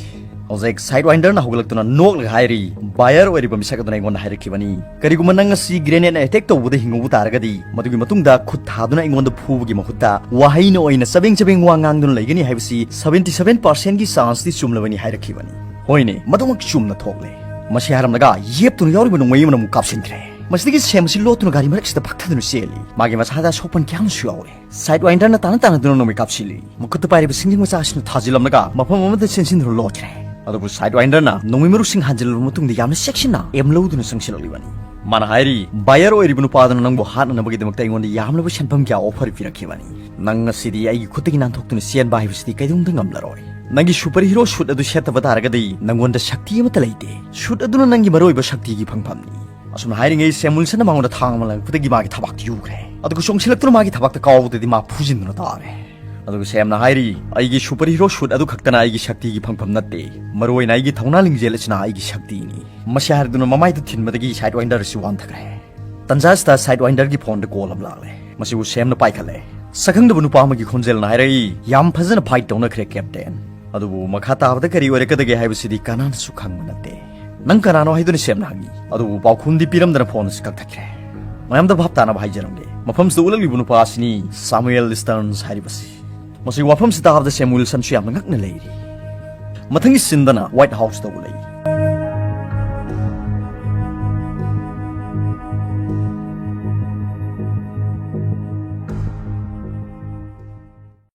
ꯍꯧꯖꯤꯛ ꯁꯥꯏꯠ ꯋꯥꯏꯟꯗꯔꯅ ꯍꯧꯒꯠꯂꯛꯇꯨꯅ ꯅꯣꯛꯂꯒ ꯍꯥꯏꯔꯤ, "ꯕꯥꯌꯔ ꯑꯣꯏꯔꯤꯕ ꯃꯤꯁꯛ ꯑꯗꯨꯅ ꯑꯩꯉꯣꯟꯗ ꯍꯥꯏꯔꯛꯈꯤꯕꯅꯤ, ꯀꯔꯤꯒꯨꯝꯕ ꯅꯪ ꯑꯁꯤ ꯒ꯭ꯔꯦꯅꯦꯗꯅ ꯑꯦꯇꯦꯛ ꯇꯧꯕꯗ ꯍꯤꯡꯍꯧꯕ ꯇꯥꯔꯒꯗꯤ, ꯃꯗꯨꯒꯤ ꯃꯇꯨꯡꯗ ꯈꯨꯠ ꯊꯥꯗꯨꯅ ꯑꯩꯉꯣꯟꯗ ꯐꯨꯕꯒꯤ ꯃꯍꯨꯠꯇ ꯋꯥꯍꯩꯅ ꯑꯣꯏꯅ ꯆꯕꯦꯡ ꯆꯕꯦꯡ ꯋꯥ ꯉꯥꯡꯗꯨꯅ ꯂꯩꯒꯅꯤ ꯍꯥꯏꯕꯁꯤ seventy seven percentꯀꯤ ꯆꯥꯟꯁꯇꯤ ꯆꯨꯝꯂꯕꯅꯤ" ꯍꯥꯏꯔꯛꯈꯤꯕꯅꯤ꯫ ꯍꯣꯏꯅꯦ, ꯃꯗꯨꯃꯛ ꯆꯨꯝꯅ ꯊꯣꯛꯂꯦ꯫ ꯃꯁꯤ ꯍꯥꯏꯔꯝꯂꯒ ꯌꯦꯞꯇꯨꯅ ꯌꯥꯎꯔꯤꯕ ꯅꯣꯡꯃꯩ ꯑꯃꯅ ꯑꯃꯨꯛ ꯀꯥꯞꯁꯤꯟꯈ꯭ꯔꯦ꯫ ꯃꯁꯤꯗꯒꯤ ꯁꯦꯝ ꯑꯁꯤ ꯂꯣꯠꯇꯨꯅ ꯒꯥꯔꯤ ꯃꯔꯛꯁꯤꯗ ꯄꯥꯛꯊꯗꯨꯅ ꯆꯦꯜꯂꯤ꯫ ꯃꯥꯒꯤ ꯃꯁꯥꯗ ꯑꯁꯣꯛꯄꯟ ꯀꯌꯥ ꯑꯃꯁꯨ ꯌꯥꯎꯔꯦ꯫ ꯁꯥꯏꯠ ꯋꯥꯏꯟꯗꯔꯅ ꯇꯥꯅ ꯇꯥꯅꯗꯨꯅ ꯅꯣꯡꯃꯩ ꯀꯥꯞꯁꯤꯜꯂꯤ꯫ ꯃꯈꯨꯠꯇ ꯄꯥꯏꯔꯤꯕ ꯁꯤꯡꯖꯪ ꯃꯆꯥ ꯑꯁꯤꯅ ꯊꯥꯖꯤꯜꯂꯝꯂꯒ ꯃꯐꯝ ꯑꯃꯗ ꯆꯦꯟꯁꯤꯟꯗꯨꯅ ꯂꯣꯠꯈ꯭ꯔꯦ꯫ ꯑꯗꯨꯕꯨ ꯁꯥꯏꯠ ꯋꯥꯏꯟꯗꯔꯅ ꯅꯣꯡꯃꯩ ꯃꯔꯨꯁꯤꯡ ꯍꯥꯟꯖꯤꯜꯂꯕ ꯃꯇꯨꯡꯗ ꯌꯥꯝꯅ ꯆꯦꯛꯁꯤꯟꯅ ꯑꯦꯝ ꯂꯧꯗꯨꯅ ꯆꯪꯁꯤꯜꯂꯛꯂꯤꯕꯅꯤ꯫ ꯃꯥꯅ ꯍꯥꯏꯔꯤ, "ꯕꯥꯌꯔ ꯑꯣꯏꯔꯤꯕ ꯅꯨꯄꯥꯗꯨꯅ ꯅꯪꯕꯨ ꯍꯥꯠꯅꯅꯕꯒꯤꯗꯃꯛꯇ ꯑꯩꯉꯣꯟꯗ ꯌꯥꯝꯂꯕ ꯁꯦꯟꯐꯝ ꯀꯌꯥ ꯑꯣꯐꯔ ꯄꯤꯔꯛꯈꯤꯕꯅꯤ꯫ ꯅꯪ ꯉꯁꯤꯗꯤ ꯑꯩꯒꯤ ꯈꯨꯠꯇꯒꯤ ꯅꯥꯟꯊꯣꯛꯇꯨꯅ ꯆꯦꯟꯕ ꯍꯥꯏꯕꯁꯤꯗꯤ ꯀꯩꯗꯧꯅꯨꯡꯗ ꯉꯝꯂꯔꯣꯏ꯫ ꯅꯪꯒꯤ ꯁꯨꯄꯔ ꯍꯤꯔꯣ ꯁꯨꯠ ꯑꯗꯨ ꯁꯦꯠꯇꯕ ꯇꯥꯔꯒꯗꯤ ꯅꯪꯉꯣꯟꯗ ꯁꯛꯇꯤ ꯑꯃꯠꯇ ꯂꯩꯇꯦ꯫ ꯁꯨꯠ ꯑꯗꯨꯅ ꯅꯪꯒꯤ ꯃꯔꯨꯑꯣꯏꯕ ꯁꯛꯇꯤꯒꯤ ꯐꯪꯐꯝꯅꯤ꯫" ꯑꯁꯨꯝꯅ ꯍꯥꯏꯔꯤꯉꯩ ꯁꯦꯝ ꯋꯤꯜꯁꯟꯅ ꯃꯉꯣꯟꯗ ꯊꯥꯡ ꯑꯃ ꯂꯪꯉꯛꯄꯗꯒꯤ ꯃꯥꯒꯤ ꯊꯕꯥꯛꯇ ꯌꯨꯈ꯭ꯔꯦ꯫ ꯑꯗꯨꯒ ꯆꯣꯡꯁꯤꯜꯂꯛꯇꯨꯅ ꯃꯥꯒꯤ ꯊꯕꯥꯛꯇ ꯀꯥꯎꯕꯗꯗꯤ ꯃꯥ ꯐꯨꯖꯤꯟꯗꯨꯅ ꯇꯥꯔꯦ꯫ ꯑꯗꯨꯒ ꯁꯦꯝꯅ ꯍꯥꯏꯔꯤ, "ꯑꯩꯒꯤ ꯁꯨꯄꯔ ꯍꯤꯔꯣ ꯁꯨꯠ ꯑꯗꯨ ꯈꯛꯇꯅ ꯑꯩꯒꯤ ꯁꯛꯇꯤꯒꯤ ꯐꯪꯐꯝ ꯅꯠꯇꯦ꯫ ꯃꯔꯨꯑꯣꯏꯅ ꯑꯩꯒꯤ ꯊꯧꯅꯥ ꯂꯤꯡꯖꯦꯜ ꯑꯁꯤꯅ ꯑꯩꯒꯤ ꯁꯛꯇꯤꯅꯤ꯫" ꯃꯁꯤ ꯍꯥꯏꯔꯗꯨꯅ ꯃꯃꯥꯏꯗ ꯊꯤꯟꯕꯗꯒꯤ ꯁꯥꯏꯠ ꯋꯥꯏꯟꯗꯔ ꯑꯁꯤ ꯋꯥꯟꯊꯈ꯭ꯔꯦ꯫ ꯇꯟꯖꯥ ꯑꯁꯤꯗ ꯁꯥꯏꯠ ꯋꯥꯏꯟꯗꯔꯒꯤ ꯐꯣꯟꯗ ꯀꯣꯜ ꯑꯃ ꯂꯥꯛꯂꯦ꯫ ꯃꯁꯤꯕꯨ ꯁꯦꯝꯅ ꯄꯥꯏꯈꯠꯂꯦ꯫ ꯁꯛꯈꯪꯗꯕ ꯅꯨꯄꯥ ꯑꯃꯒꯤ ꯈꯣꯟꯖꯦꯜꯅ ꯍꯥꯏꯔꯛꯏ, "ꯌꯥꯝ ꯐꯖꯅ ꯐꯥꯏꯠ ꯇꯧꯅꯈ꯭ꯔꯦ, ꯀꯦꯞꯇꯦꯟ꯫ ꯑꯗꯨꯕꯨ ꯃꯈꯥ ꯇꯥꯕꯗ ꯀꯔꯤ ꯑꯣꯏꯔꯛꯀꯗꯒꯦ ꯍꯥꯏꯕꯁꯤꯗꯤ ꯀꯅꯥꯅꯁꯨ ꯈꯪꯕ ꯅꯠꯇꯦ꯫ ꯅꯪ ꯀꯅꯥꯅꯣ?" ꯍꯥꯏꯗꯨꯅ ꯁꯦꯝꯅ ꯍꯪꯉꯤ꯫ ꯑꯗꯨꯕꯨ ꯄꯥꯎꯈꯨꯝꯗꯤ ꯄꯤꯔꯝꯗꯅ ꯐꯣꯟ ꯑꯁꯤ ꯀꯛꯊꯠꯈ꯭ꯔꯦ꯫ ꯃꯌꯥꯝꯗ ꯚꯥꯞ ꯇꯥꯅꯕ ꯍꯥꯏꯖꯔꯝꯒꯦ꯫ ꯃꯐꯝꯁꯤꯗ ꯎꯠꯂꯛꯂꯤꯕ ꯅꯨꯄꯥ ꯑꯁꯤꯅꯤ ꯁꯥꯃꯨꯑꯦꯜ ꯁ꯭ꯇꯔꯟꯁ ꯍꯥꯏꯔꯤꯕꯁꯤ꯫ ꯃꯁꯤꯒꯤ ꯋꯥꯐꯝꯁꯤ ꯇꯥꯕꯗ ꯁꯦꯝ ꯋꯤꯜꯁꯟꯁꯨ ꯌꯥꯝꯅ ꯉꯛꯅ ꯂꯩꯔꯤ꯫ ꯃꯊꯪꯒꯤ ꯁꯤꯟꯗꯅ ꯋꯥꯏꯠ ꯍꯥꯎꯁꯇ ꯎꯠꯂꯛꯏ꯫